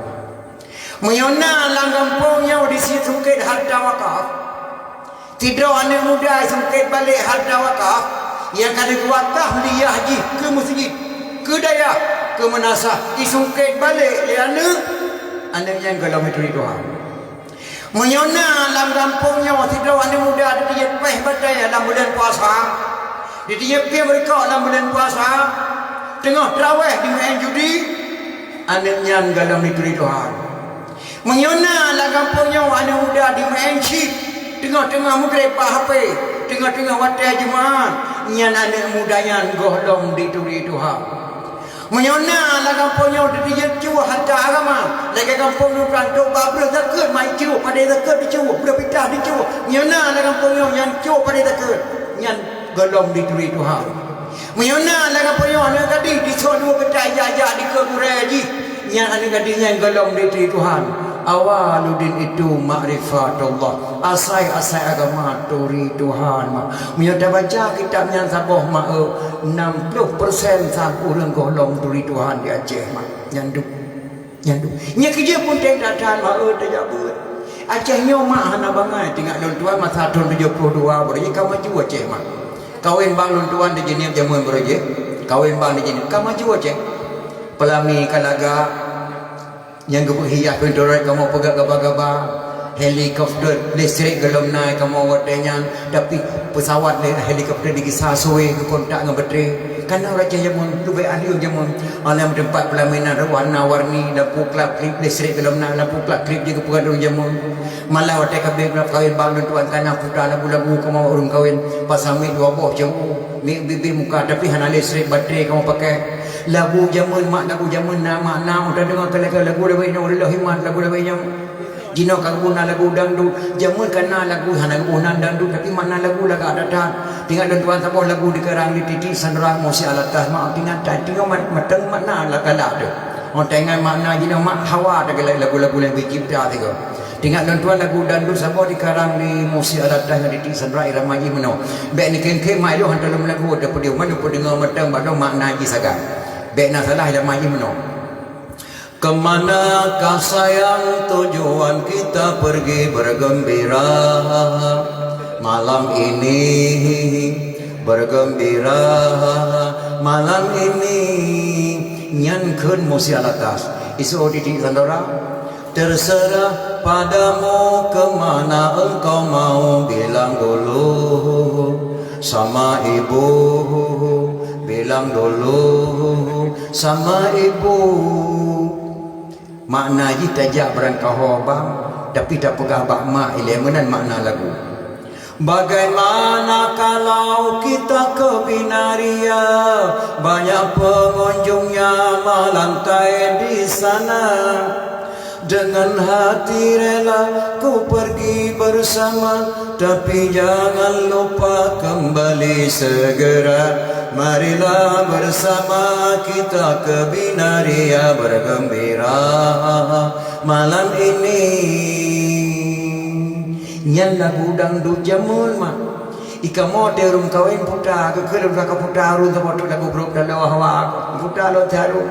Meunyoe na lam gampông nyoe disungkét hareuta wakaf, sidroe aneuëk muda sungkét balek hareuta wakaf nyang ka lheueh geuwakaf liah jih keu meuseujid, keu dayah, keu meunasah, disungkét balek lé aneuëk, aneuëk nyan gohlom ituri Tuhan. Meunyoe na lam gampông nyoe sidroe aneuëk muda teuteujeuet péh batée lam buleuen puasa, teuteujeuet piep reukok lam buleuen puasa, teungoh traweh dimeu'en judi, aneuëk nyan gohlom ituri Tuhan. Meunyoe na lam gampông nyoe aneuëk muda dimeu'en chip, teungoh-teungoh meugreb bak H P, teungoh-teungoh watée Jumat, nyan aneuëk muda nyan gohlom dituri Tuhan. Meunyoe na lam gampông nyoe teuteujeuet cuek hareuta agama, lagée gampông nyoe kan trok bak breueh zakeuet, mak cuek, padé zakeuet dicuek, breueh pitah dicuek. Meunyoe na lam gampông nyoe nyang cuek padé zakeuet, nyan gohlom dituri Tuhan. Meunyoe na lam gampông nyoe aneuëk gadih disoe dua keutai jak-jak dikeue gurée jih, nyan aneuëk gadih nyan gohlom dituri Tuhan. Awaludin itu makrifatullah. Asai-asai agama turi Tuhan mak. Meunyoe tabaca kitab nyan saboh mak, eu, enam puluh persen sang ureuëng gohlom turi Tuhan di Aceh mak. Nyan duek. Nyan duek. Nyan keujeuet pun teng that-that mak, eu, tajak beuet. Aceh nyoe mak hana bangai, teuingat lôn tuan masa thon tujoh ploh dua baroe jih ka maju Aceh mak. Kawen bang lôn tuan di Jeunieb jameun baroe jih. Kawen bang di Jeunieb ka maju Aceh. Peulami ka lagak, nyang geupeuhias pintoe rot kamoe peugah gaba-gaba. Helikopter listrik gohlom na kamoe watée nyan, tapi peusawat lé helikopter digisa suwe geukontak ngon baterai. Kana ureuëng Aceh jameun, leubeh ahli jameun. Alam teumpat peulaminan warna-warni, lampu klap-klip, listrik gohlom na, lampu klap-klip jih geupeugah ureuëng jameun. Malah watée ka beuet kawen bang lôn tuan kana puta lagu-lagu kamoe ureuëng kawen, pasang mic dua boh cong u, mic bibih muka tapi hana listrik, baterai kamoe pakai. Lagu jameun mak, lagu jameun na makna, udah deungoe ka lagu-lagu nyoe, udah himat lagu-lagu nyoe. Jinoe ka geuboh na lagu dangdut, jameun ka na lagu hana geuboh nan dangdut, tapi makna lagu lagak that-that. Teuingat lôn tuan saboh lagu dikarang di Titik Sandra Musi Alatas, mak teuingat that, teuingat mat-, mateng makna la-, galak tu. Oh, teuingat makna jinoe mak hawa teugalak lagu-lagu nyang jicipta sigoe. Teuingat lôn tuan lagu dangdut saboh dikarang di Musi Alatas ngon Titik Sandra, irama jih meunoe. Bék neukhém-khém mak ilôn hantom lôn lagu, tapi peudeuh meunoe peudeungoe mateng bak lôn makna jih sagai. Bék na salah irama jih meunoe. Kemana kah sayang tujuan kita pergi bergembira? Malam ini bergembira, malam ini. Nyan kheun Musi Alatas. Isu Titik Sandra. Terserah padamu kemana engkau mau, bilang dulu sama ibu, bilang dulu sama ibu. Makna jih tajak beurangkaho bang, tapi tapeugah bak mak ilée, meunan makna lagu. Bagaimana kalau kita ke Binaria, banyak pengunjungnya melantai di sana. Dengan hati rela ku pergi bersama, tapi jangan lupa kembali segera. Marilah bersama kita ke Binaria bergembira malam ini. Nyan lagu dangdut jameun mak. Ikamoe teu ureuëng kawen puta, keu keu lôn ka puta ureuëng saboh lagu brok dalam hawa. Puta lôn caru.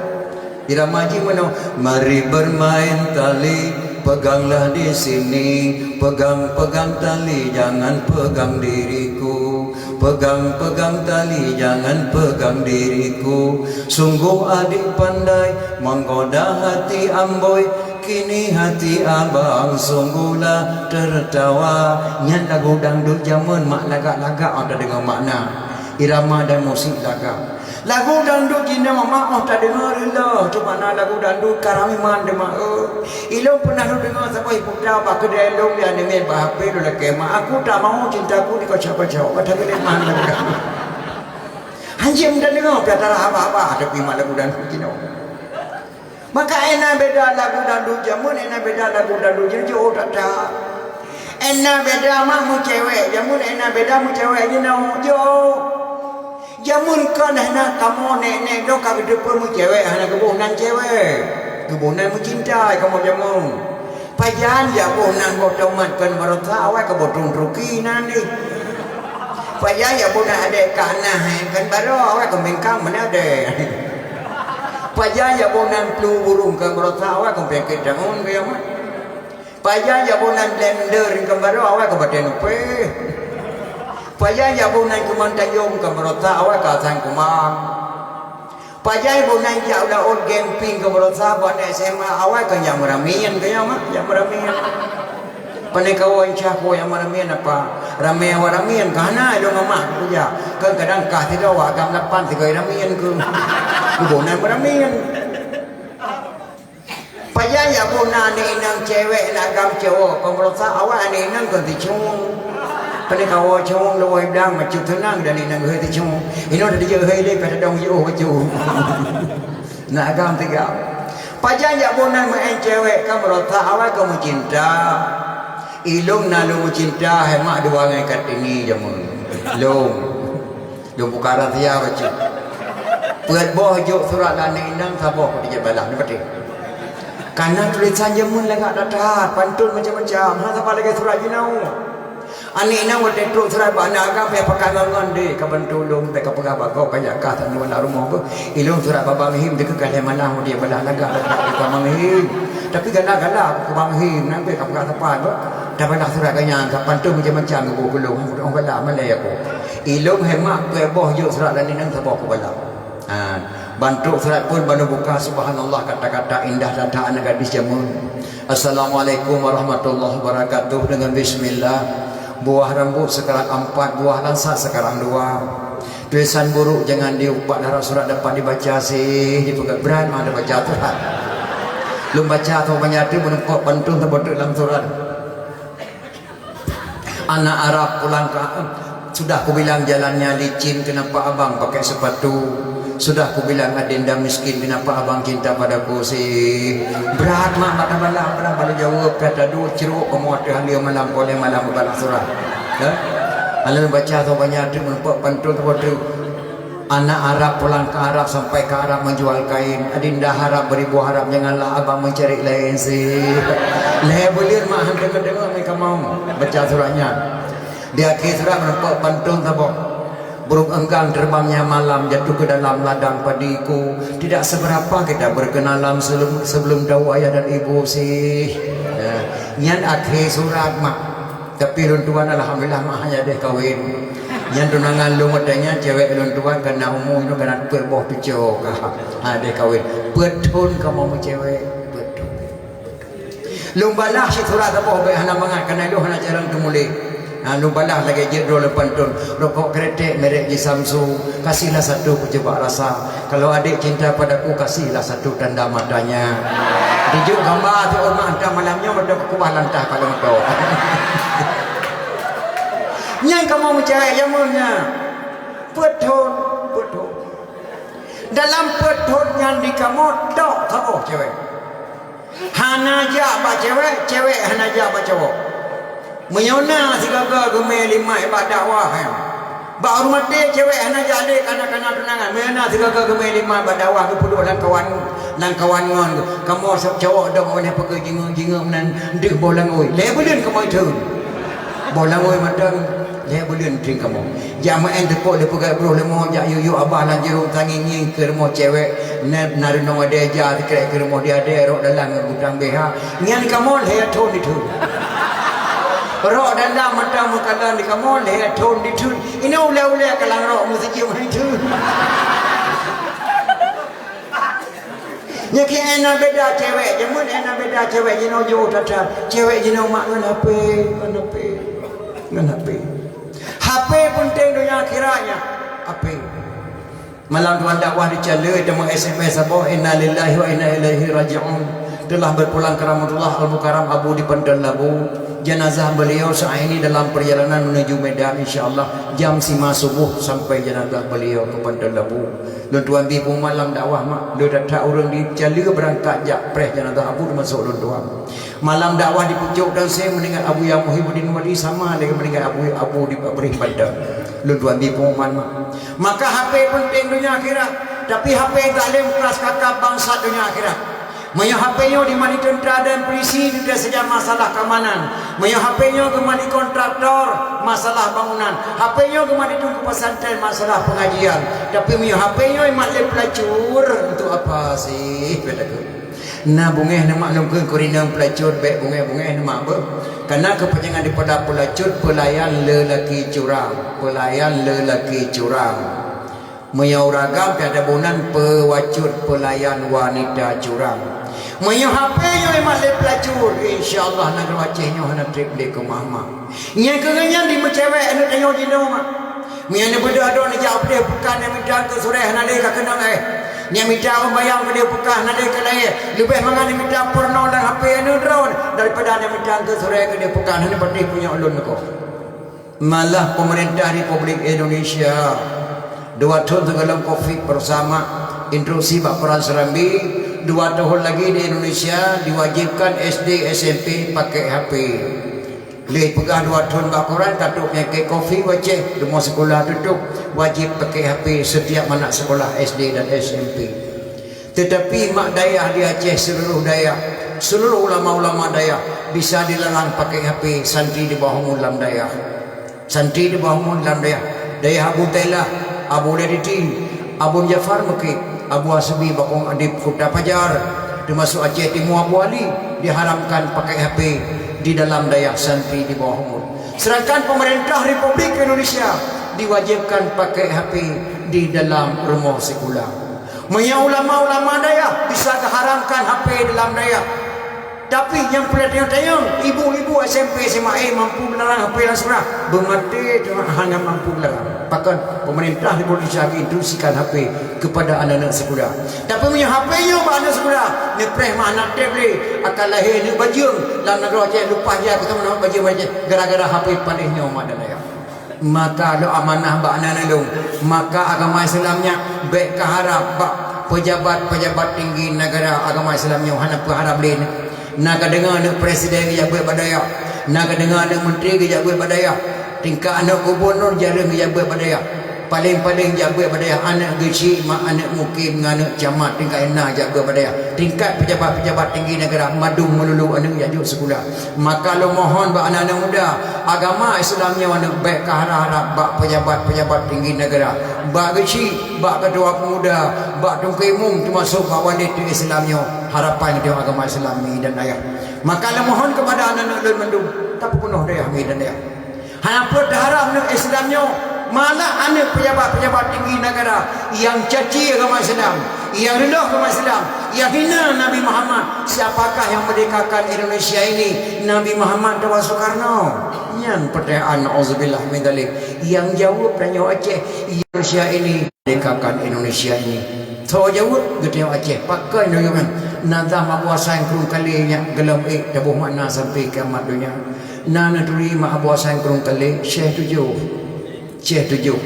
Irama jih meunoe, mari bermain tali, peganglah di sini, pegang-pegang tali, jangan pegang diriku, pegang-pegang tali, jangan pegang diriku. Sungguh adik pandai menggoda hati amboi, kini hati abang sungguhlah tertawa. Nyan lagu dangdut jameun mak lagak-lagak ata deungoe makna. Irama dan musik lagak. Lagu dangdut jinoe mak oh tadeungoe reuloh, cuma na lagu dangdut ka ramé mandum mak, eh. Ilôn peunah lôn deungoe saboh puta bak keudè lôn di anime bak H P lôn lakée mak, aku tak mau cintaku dikocok-kocok, kata geude mandum lagu dangdut. Hanjeuet tadeungoe pih tara haba-haba tapi mak lagu dangdut jinoe. Maka ena beda lagu dangdut jameun, ena beda lagu dangdut jinoe, jauh that-that. Ena beda mak meucewek jameun, ena beda meucewek jinoe, jauh. Jameun kon hana kamoe nek-nek dong ka geuteupeue meucewek hana geuboh nan cewek. Geuboh nan meucinta kamoe jameun. Pajan jak boh nan boh tomat kon barosa awai ka boh truki nan deh. Pajan jak boh nan adek ka nah, eh, kon baroe awai ka mengkang mana adek. Pajan jak boh nan flu burung kon barosa awai ka penyakit daun keu jameun. Pajan jak boh nan blender kon baroe awai ka batée nupeh. Pajan jak boh nan keumang tayong kon barosa awai ka asai kumang. Pajan boh nan jak laôt camping kon barosa bak aneuk S M A awai ka jak meuramin keu jameun, jak meuramin. Pane kawan cah ko nyang meuramin apa? Ramé awak ramin ka hana dong amak keu jak. Kan kadang kah sidroe awak agam lapan sigoe ramin keu. Boh nan meuramin. Pajan jak boh na aneuk inong cewek na agam cowok, kon barosa awai aneuk inong kon teucung. Pane kawoe cong lewai blang macut teunang dan aneuk inong geuhôi teucung. Inoe tadi jeuhôi lé ka tadong jiôh bacut. Na agam tiga. Pajan jak boh nan meu'en cewek kon barosa awai kon meucinta. Ilôn na lôn meucinta hai mak dua ngai Kartini jameun. Lôn. Lôn buka rahsia bacut. Peuet boh jok surat lé aneuk inong, saboh peuti jeuet balah, neupatéh. Kana tulésan jameun lagak that-that, pantôn macam-macam, hana saban lagée surat jinoe. Aneuk inong watée trok surat bak aneuk agam payah pakai ngon-ngon deh, ka bantu lôn, ka peugah bak gob, ka jak kah, tanyoe na rumoh beuh. Ilôn surat bak Bang Him, dikeue ka lhée malam, watée balah lagak, lagak, ka Bang Him. Tapi galak-galak aku Bang Him, nang pih ka peugah sapat tu. Tabalah surat geuh nyan, ka pantôn macam-macam geuboh keu lôn, oh, galak malèe aku. Ilôn hemat peuet boh jok surat lagèe nyan saboh kubalah. Ha, ban trok surat phôn ban lôn buka, subhanallah, kata-kata indah that-that aneuk gadis jameun. Assalamualaikum warahmatullahi wabarakatuh, dengan bismillah. Buah rambut sekarang empat, buah langsat sekarang dua. Tulisan buruk jangan diumpat, harap surat dapat dibaca sih. Dipeugah brat mah dibaca surat. Lôn baca tu banyak tu menumpuk pantun teubeuteuk lam surat. Anak Arab pulang ka, sudah kubilang jalannya licin, kenapa abang pakai sepatu? Sudah kubilang adinda miskin, kenapa abang cinta padaku sih? Brat mak mata malam, brat baru jawab kata dua ceruk kamu ada hari malam boleh malam balas surat. Ya? Lalu baca tu banyak tu menumpuk pantun tu. Anak Arab pulang ke Arab, sampai ke Arab menjual kain. Adinda harap beribu harap, janganlah abang mencari lain sih. Lhèe buleuen mak han deungoe-deungoe meukamoe baca surat nyan. Di akhé surat menumpuk pantun saboh. Burung enggang terbangnya malam, jatuh ke dalam ladang padiku. Tidak seberapa kita berkenalan sebelum, sebelum tahu ayah dan ibu sih. Ya. Nyan akhé surat mak. Tapi lôn tuan alhamdulillah mak hana deh kawen. Nyan tunangan lôn watèe nyan cewek lôn tuan ka na umu nyoe ka na peuet boh picoe ka. Ha deh kawen. Peuet thon kamoe meucewek. Peuet thon. Lôn balah cit surat saboh bèk hana mangat, kareuna lôn hana jarang teumuléh. Ha, lôn balah lagèe jeuet droe lôn pantôn. Rokok kretek merek Jisamsu, kasihlah satu pencobak rasa. Kalau adik cinta padaku, kasihlah satu tanda matanya. Dijok gamba tu umat hantar malam nyoe, beudôh keukubah lantah paleng to. Nyan kamoe meucewek jameun nyan. Peuet thon, peuet thon. Dalam peuet thon nyan di kamoe tok saboh cewek. Hana jak bak cewek, cewek hana jak bak cowok. Meunyoe na sigaga geumè limat bak dakwah nyan. Bak ureueng maté cewek hana jak lé kana-kana tunangan. Meunyoe na sigaga geumè limat bak dakwah geupeuduek lam kawan, lam kawan ngon kamoe sab cowok dong oleh peugah jingeuk-jingeuk meunan deuh boh langôi. Lhèe buleuen kamoe thon. Boh langôi mantong lhèe buleuen thon kamoe. Jak meu'en teupok lé peugah broh leumo jak yue-yue abah lam jurông tangieng-ngieng keu rumoh cewek. Na, na reunong adèe ja sikrek keu rumoh di adèe rok dalam ngon butang B H. Nyan kamoe lhèe thon di thon. Rok dalam mantong meukalon di kamoe lhèe thon di thon. Inoe ulèe-ulèe kalang rok meusijeuem hai thon. Nyan keuh na beda cewek jameun, na beda cewek jinoe jiôh that-that. Cewek jinoe mak ngon H P, ngon H P, ngon H P. H P peunteng donya akhirat nyan. H P. Malam tuan dakwah di Cale, teuma S M S saboh, "Innalillahi wa inna ilaihi raji'un." Telah berpulang ke Rahmatullah Al-Mukarram Abu di Panton Labu. Jenazah beliau saat ini dalam perjalanan menuju Medan, insya Allah jam lima subuh sampai jenazah beliau ke Panton Labu. Lôn tuan bri pengumuman lam dakwah mak, le that-that ureueng di Cale beurangkat jak preh jenazah Abu teumasok lôn tuan. Malam dakwah di Pucok Tonseng meuninggai Abuya Muhibuddin Wali sama dengan meuninggai Abu, Abu di Pabrih Banten. Lôn tuan bri pengumuman mak. Maka H P peunteng donya akhirat, tapi H P tak lé meukeras kakab bangsat donya akhirat. Meunyoe H P nyoe dimani teuntra dan polisi, itu saja masalah keamanan. Meunyoe H P nyoe geumani kontraktor, masalah bangunan. H P nyoe geumani teungku pesantren, masalah pengajian. Tapi meunyoe H P nyoe mat lé pelacur, untuk apa sih? Kata aku. Na bungéh neumak lôn kheun keu rinong pelacur, bèk bungéh-bungéh neumak beuh. Karena keupanjangan daripada pelacur, pelayan lelaki curang. Pelayan lelaki curang. Meunyoe ureueng agam pih ada bunan peuwacut pelayan wanita curang. Meunyoe H P nyoe mat lé pelacur, insya Allah nanggroe Aceh nyoe hana trép lé keu mama. Nyang keu nyan di meucewek aneuk tanyoe jinoe mak. Meunyoe neubeudôh droe neujak u peudeh peukan nyang mita keu surèe hana lé ka keunong eh. Nyang mita ureueng bayang keu peudeh peukan hana lé ka laie. Leubeh mangat neumita porno lam H P aneuk droe daripada nyang mita keu surèe keu peudeh peukan hana patéh punya ulôn neukoh. Malah pemerintah Republik Indonesia dua thon teugalom covid pertama, instruksi bak peran serambi, dua tahun lagi di Indonesia diwajibkan S D S M P pakai H P. Lheuh peugah dua thon bak koran, ka trok penyakit covid u Aceh, rumoh sekolah tutup, wajib pakai H P setiap anak sekolah S D dan S M P. Tetapi mak dayah di Aceh seluruh dayah, seluruh ulama-ulama dayah bisa dilarang pakai H P santri di bawah umur lam dayah. Santri di bawah umur lam dayah. Dayah Abu Tailah, Abu Laditi, Abu Jafar Mekik, Abu Hasbi Bakong Adib Kuta Pajar, Termasuk Aceh Timur Abu Ali diharamkan pakai H P di dalam dayah santri di bawah umur. Sedangkan pemerintah Republik Indonesia diwajibkan pakai H P di dalam rumoh sikula. Meunyoe ulama-ulama dayah bisa geuharamkan H P dalam dayah, tapi nyang peureulee tanyong-tanyong, ibu-ibu S M P S M A mampu meularang H P lam sikula? Beumaté teuma hana mampu meularang. Pakon? Pemerintah Republik Indonesia geuinstruksikan H P kepada aneuk-aneuk sikula. Tapi meunyoe H P nyoe bak aneuk sikula, neupreh mah hana treb lé, akan lahé aneuk bajeueng lam nanggroe Aceh, leupah jai keu teuma bajeueng-bajeueng gara-gara H P padeh nyoe mak dan ayah. Maka lôn amanah bak aneuk-aneuk lôn, maka agama Islam nyan bék kaharab bak pejabat-pejabat tinggi negara agama Islam nyoe hana peuharab lé. Na kadeungoe aneuk presiden geujak beuet bak dayah, na kadeungoe aneuk menteri geujak beuet bak dayah, tingkat aneuk gubunur jareueng geujak beuet bak dayah. Paleng-paleng jak beuet bak dayah aneuk geuchik mak, aneuk mukim ngon aneuk camat tingkat na jak beuet bak dayah. Tingkat pejabat-pejabat tinggi negara mandum meululu aneuk jak jok sikula. Maka lôn mohon bak aneuk-aneuk muda, agama Islam nyoe aneuk bék kaharab-harab bak pejabat-pejabat tinggi negara, bak geuchik, bak ketua pemuda, bak teungku imum, teumasuk bak wali tu Islam nyoe. Harapan geutanyoe agama Islam mi dan ayah. Maka lôn mohon kepada aneuk-aneuk lôn mandum, tapeupunoh dayah mi dan ayah. Hana peuet teuharab aneuk Islam nyoe, malah aneuk pejabat-pejabat tinggi negara nyang caci agama Islam, nyang reuloh agama Islam, nyang hina Nabi Muhammad. Siapakah yang merdekakan Indonesia ini? Nabi Muhammad atawa Soekarno? Nyan pertanyaan, nauzubillah min dzalik. Nyang jaweueb tanyoe Aceh, Indonesia ini. Merdekakan Indonesia ini. Soe jaweueb? Geutanyoe Aceh. Pakon jaweueb nyan? Nazam Abu Hasan Krueng Kalé nyan gohlom ék taboh makna sampai kiamat donya. Na neuturi mak Abu Hasan Krueng Kalé, Syekh Tujoh. Syekh Tujoh.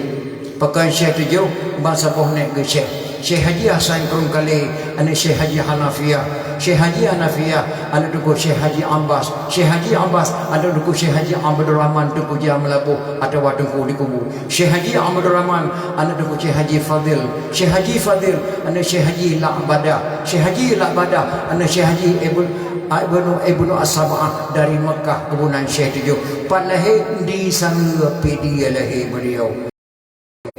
Pakon Syekh Tujoh? Ban saboh nèk geuh Syekh. Syekh Haji Hasan Krueng Kalé, aneuk Syekh Haji Hanafiah. Syekh Haji Hanafiah, aneuk teungku Syekh Haji Ambas. Syekh Haji Ambas, aneuk teungku Syekh Haji Abdul Rahman, Teungku Jah Meulaboh atawa Teungku di Kubu. Syekh Haji Abdul Rahman, aneuk teungku Syekh Haji Fadil. Syekh Haji Fadil, aneuk Syekh Haji La'badah. Syekh Haji La'badah, aneuk Syekh Haji Ibnu, Ibnu, Ibnu As-Sab'ah dari Mekah, keubunan Syekh Tujoh. Pat lahé? Di Sangeue Pidie lahé beliau.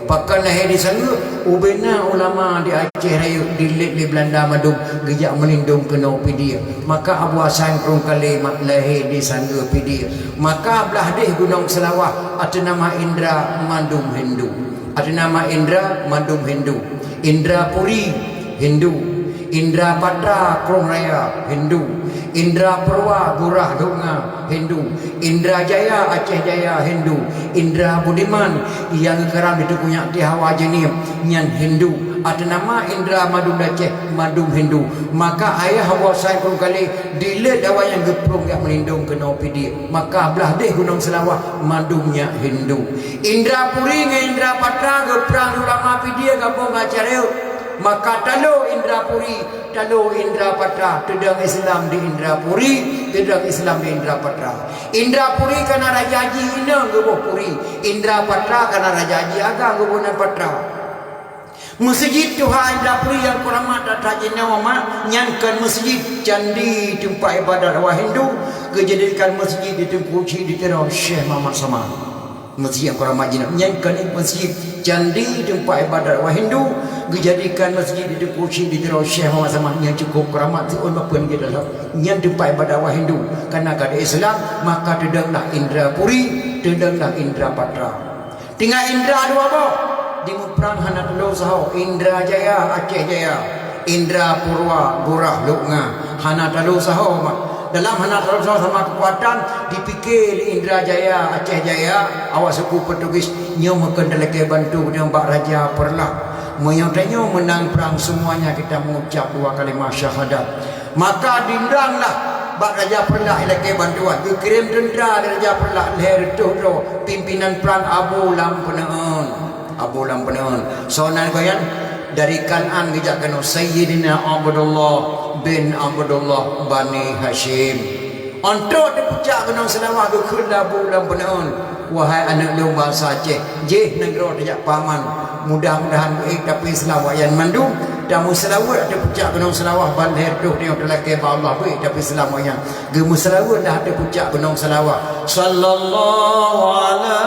Pakon lahé di Sangeue? Ubena ulama di Aceh Rayeuk dilét lé Beulanda mandum geujak meulindong keunoe Pidie. Maka Abu Hasan Krueng Kalé mak lahé di Sangeue Pidie. Maka blah deh Gunong Seulawah ateueh nama Indra mandum Hindu. Ateueh nama Indra mandum Hindu. Indra Puri Hindu. Indra Patra Krueng Raya Hindu. Indra Purwa Gurah Lhok Nga Hindu. Indra Jaya Aceh Jaya Hindu. Indra Budiman nyang geukaram di Teungku Nyak Ti Hawa Jeunieb nyan Hindu. Ateueh nama Indra mandum di Aceh mandum Hindu. Maka ayah Abu Hasan Krueng Kalé dilét awaknyan geuplueng jak meulindong keunoe Pidie. Maka blah deh Gunong Seulawah mandum nyan Hindu. Indra Puri ngon Indra Patra geuprang di ulama Pidie gabong ngon Aceh Rayeuk. Maka talo Indra Puri, talo Indra Patra, teudong Islam di Indra Puri, teudong Islam di Indra Patra. Indra Puri kana raja jih inong geuboh Puri. Indra Patra kana raja jih agam geuboh nan Patra. Meuseujid tuha Indra Puri nyang kuramat that-that jinoe mak, nyan kon meuseujid, candi teumpat iébadat awak Hindu, geujadikan meuseujid di Teungku Chik di Tiro Syekh Muhammad Saman. Meuseujid nyang kuramat jinoe nyan kon meuseujid, candi teumpat iébadat awak Hindu, geujadikan meuseujid di Teungku Chik di Tiro Syekh Muhammad Saman nyang cukup kuramat siôn bapeuen geudalam. Nyan teumpat iébadat awak Hindu, kana ka di Islam, maka teudonglah Indra Puri, teudonglah Indra Patra. Tinggai Indra dua boh, dimuprang hana talo saho, Indra Jaya, Aceh Jaya, Indra Purwa, Gurah Lhok Nga, hana talo saho mak. Dalam hana talo saho sama keukuatan, dipike lé Indra Jaya, Aceh Jaya, awak suku Portugis, nyoe meukon talakée bantu nyoe bak Raja Peureulak. Meunyoe tanyoe meunang prang, seumuanya kita mengucap dua kalimah syahadat. Maka diundanglah bak Raja Peureulak ilakée bantuan. Geukirém teuntra lé Raja Peureulak lhée reutôh droe, pimpinan prang Abu Lam Peuneuen. Abu Lam Peuneuen. Soe nan gobnyan? Dari Kanaan geujak keunoe, Sayyidina Abdullah bin Abdullah Bani Hasyim. Óh trok di pucak Gunong Seulawah geukheun lé Abu Lam Peuneuen, "Wahai aneuk lôn bansa Aceh, jih nanggroe tajak paman, mudah-mudahan beuék tapi Islam awaknyan mandum." Tameuseulaweuet ateueh pucak Gunong Seulawah, ban lhée reutôh droe talakée bak Allah, beuék tapi Islam awaknyan. Geumeuseulaweuet dah ateueh pucak Gunong Seulawah. Sallallahu ala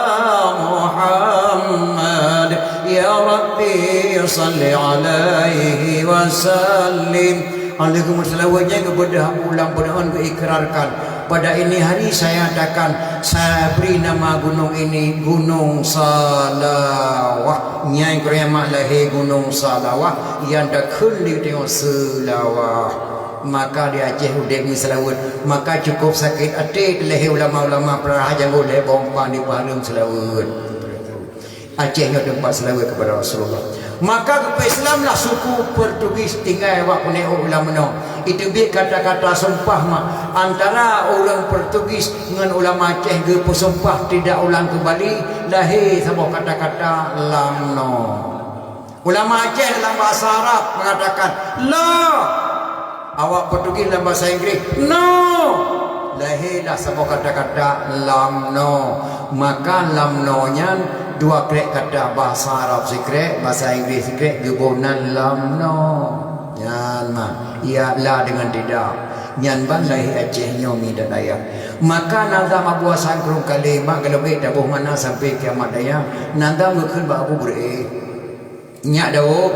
Muhammad, ya Rabbi salli alaihi wa sallim. Óh lheueh geumeuseulaweuet nyan geubeudôh Abu Lam Peuneu'on geuikrarkan, "Pada ini hari saya nyatakan, saya beri nama gunung ini Gunung Salawah." Nyan keureuma lahé Gunung Salawah nyang takheun di teungoh Seulawah. Maka di Aceh udeb meuseulaweuet, maka cukup sakét até teulahé ulama-ulama peurah janggôt lhée boh umpang di Pahareuem Seulaweuet. Aceh nyoe teumpat seulaweuet keupada Rasulullah. Maka geupeu-Islamlah suku Portugis tinggai awak Peuneuk u Lamno. Iteubiet kata-kata sumpah ma antara ureuëng Portugis ngon ulama Aceh geupeusumpah tidak ulang keumbali, lahé saboh kata-kata Lamno. Ulama Aceh dalam bahasa Arab mengatakan la. Awak Portugis dalam bahasa Inggris no. Lahé lah saboh kata-kata Lamno. Maka Lamno nyan dua krek kata, bahasa Arab sikrek, bahasa Inggris sikrek, geuboh nan Lamno. Nyan mah, ya la dengan tidak. Nyan ban lahé Aceh nyoe mi dan ayah. Maka nazam Abu Hasan Krueng Kalé mak geuleumbek taboh makna sampai kiamat daya. Nazam geukheun bak Abu Beureu'éh. Nyak Daud,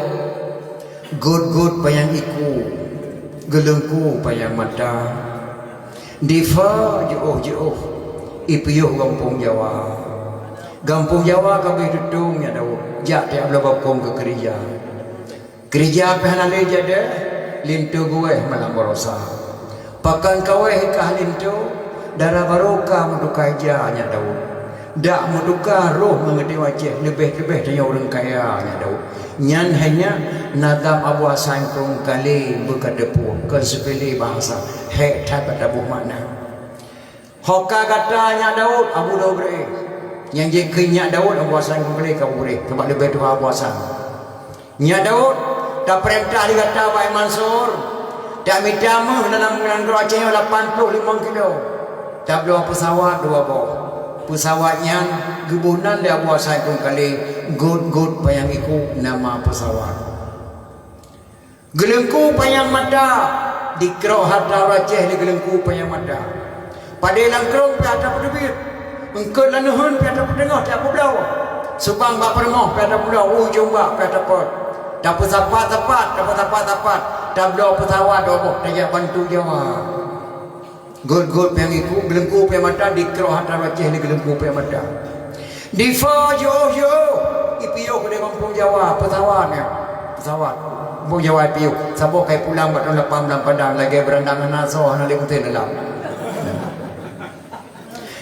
gôt-gôt panyang iku, geuleungku panyang mata, difa jiôh-jiôh, ipiôh gampông Jawa. Gampông Jawa ka abéh tutong Nyak Daud, jak tiep bloe bakong keu keurija. Keurija pih hana lé jadeh, linto geuwéh malam baroesa. Pakon kawéh kah linto, dara barô ka meutuka ija Nyak Daud. Dak meutuka roh ngon geutanyoe Aceh, leubeh-leubeh tanyoe ureuëng kaya Nyak Daud. Nyan hai nyak nazam Abu Hasan Krueng Kalé beuka teupeu, kon seupele bahasa, hék that bak taboh makna. Ho ka gata Nyak Daud, Abu Daud Beureu'éh. Nyang jikheun Nyak Daud, Abu Hasan Krueng Kalé ka Abu Beureu'éh, sabab leubeh tuha Abu Hasan. Nyak Daud, tapeurintah lé gata bak Mansur, tamita méuh dalam nanggroe Aceh nyoe lapan ploh limong kilo. Tabloe peusawat dua boh. Peusawat nyan geuboh nan lé Abu Hasan Krueng Kalé, gôt-gôt panyang iku nama peusawat. Geuleungku panyang mata, dikrok hata ureuëng Aceh lé geuleungku panyang mata. Padé lam krông pih atra peuteubiet, eungkôt lam neuheun pih atra peuteungoh tiep peubloe, subang bak peurumoh pih atra peubloe, u ujong bak pih atra pot. Tapeusapat-sapat, tapeusapat-sapat, tabloe peusawat dua boh tajak bantu Jawa. Gôt-gôt panyang iku, geuleungku panyang mata, dikrok hata ureuëng Aceh lé geuleungku panyang mata. Difa jiôh-jiôh, ipiôh keudéh gampông Jawa, peusawat nyan. Peusawat. Gampông Jawa ipiôh. Saboh ka ipulang bak thôn lapan bulan Padang, lagée beurandang hana soe, hana lé meuteun dalam.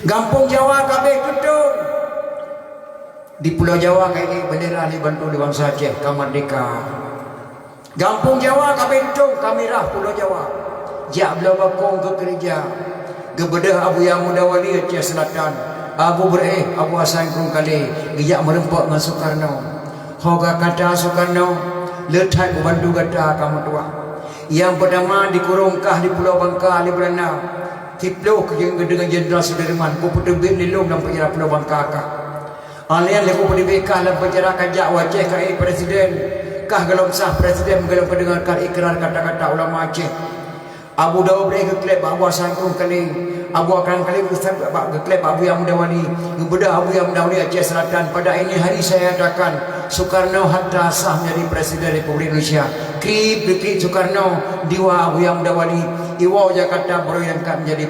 Gampông Jawa ka abéh tutong. Di Pulo Jawa ka iék beundera lé bantu lé bansa Aceh, ka merdeka. Gampông Jawa ka abéh tutong, ka mirah Pulo Jawa. Jak bloe bakong keu keurija. Geubeudôh Abuya Muda Wali Aceh Selatan, Abu Beureu'éh, Abu Hasan Krueng Kalé, geujak meurumpok ngon Sukarno. Ho ka kata Sukarno, le that beubantu gata ka meutuah. Nyang peutama dikurong kah di Pulo Bangka lé Beulanda. Siploh keu deungon Jenderal Sudirman, kupeuteubiet lé lôn lam penjara Pulo Bangka kah. Alèh nyan lé kupeuteubiet kah lam penjara, kajak u Aceh ka ék presiden. Kah gohlom sah presiden, gohlom kadeungoe kah ikrar kata-kata ulama Aceh. Abu Daud Beureu'éh geukleb bak Abu Hasan Krueng Kalé. Abu Hasan Krueng Kalé geukleb bak, geukleb bak Abuya Muda Wali. Geubeudôh Abuya Muda Wali Aceh Selatan. Pada ini hari saya nyatakan Sukarno hatta sah menjadi Presiden Republik Indonesia. Krieb geukrieb Sukarno, diwa Abuya Muda Wali. Iwoe Jakarta baru diangkat menjadi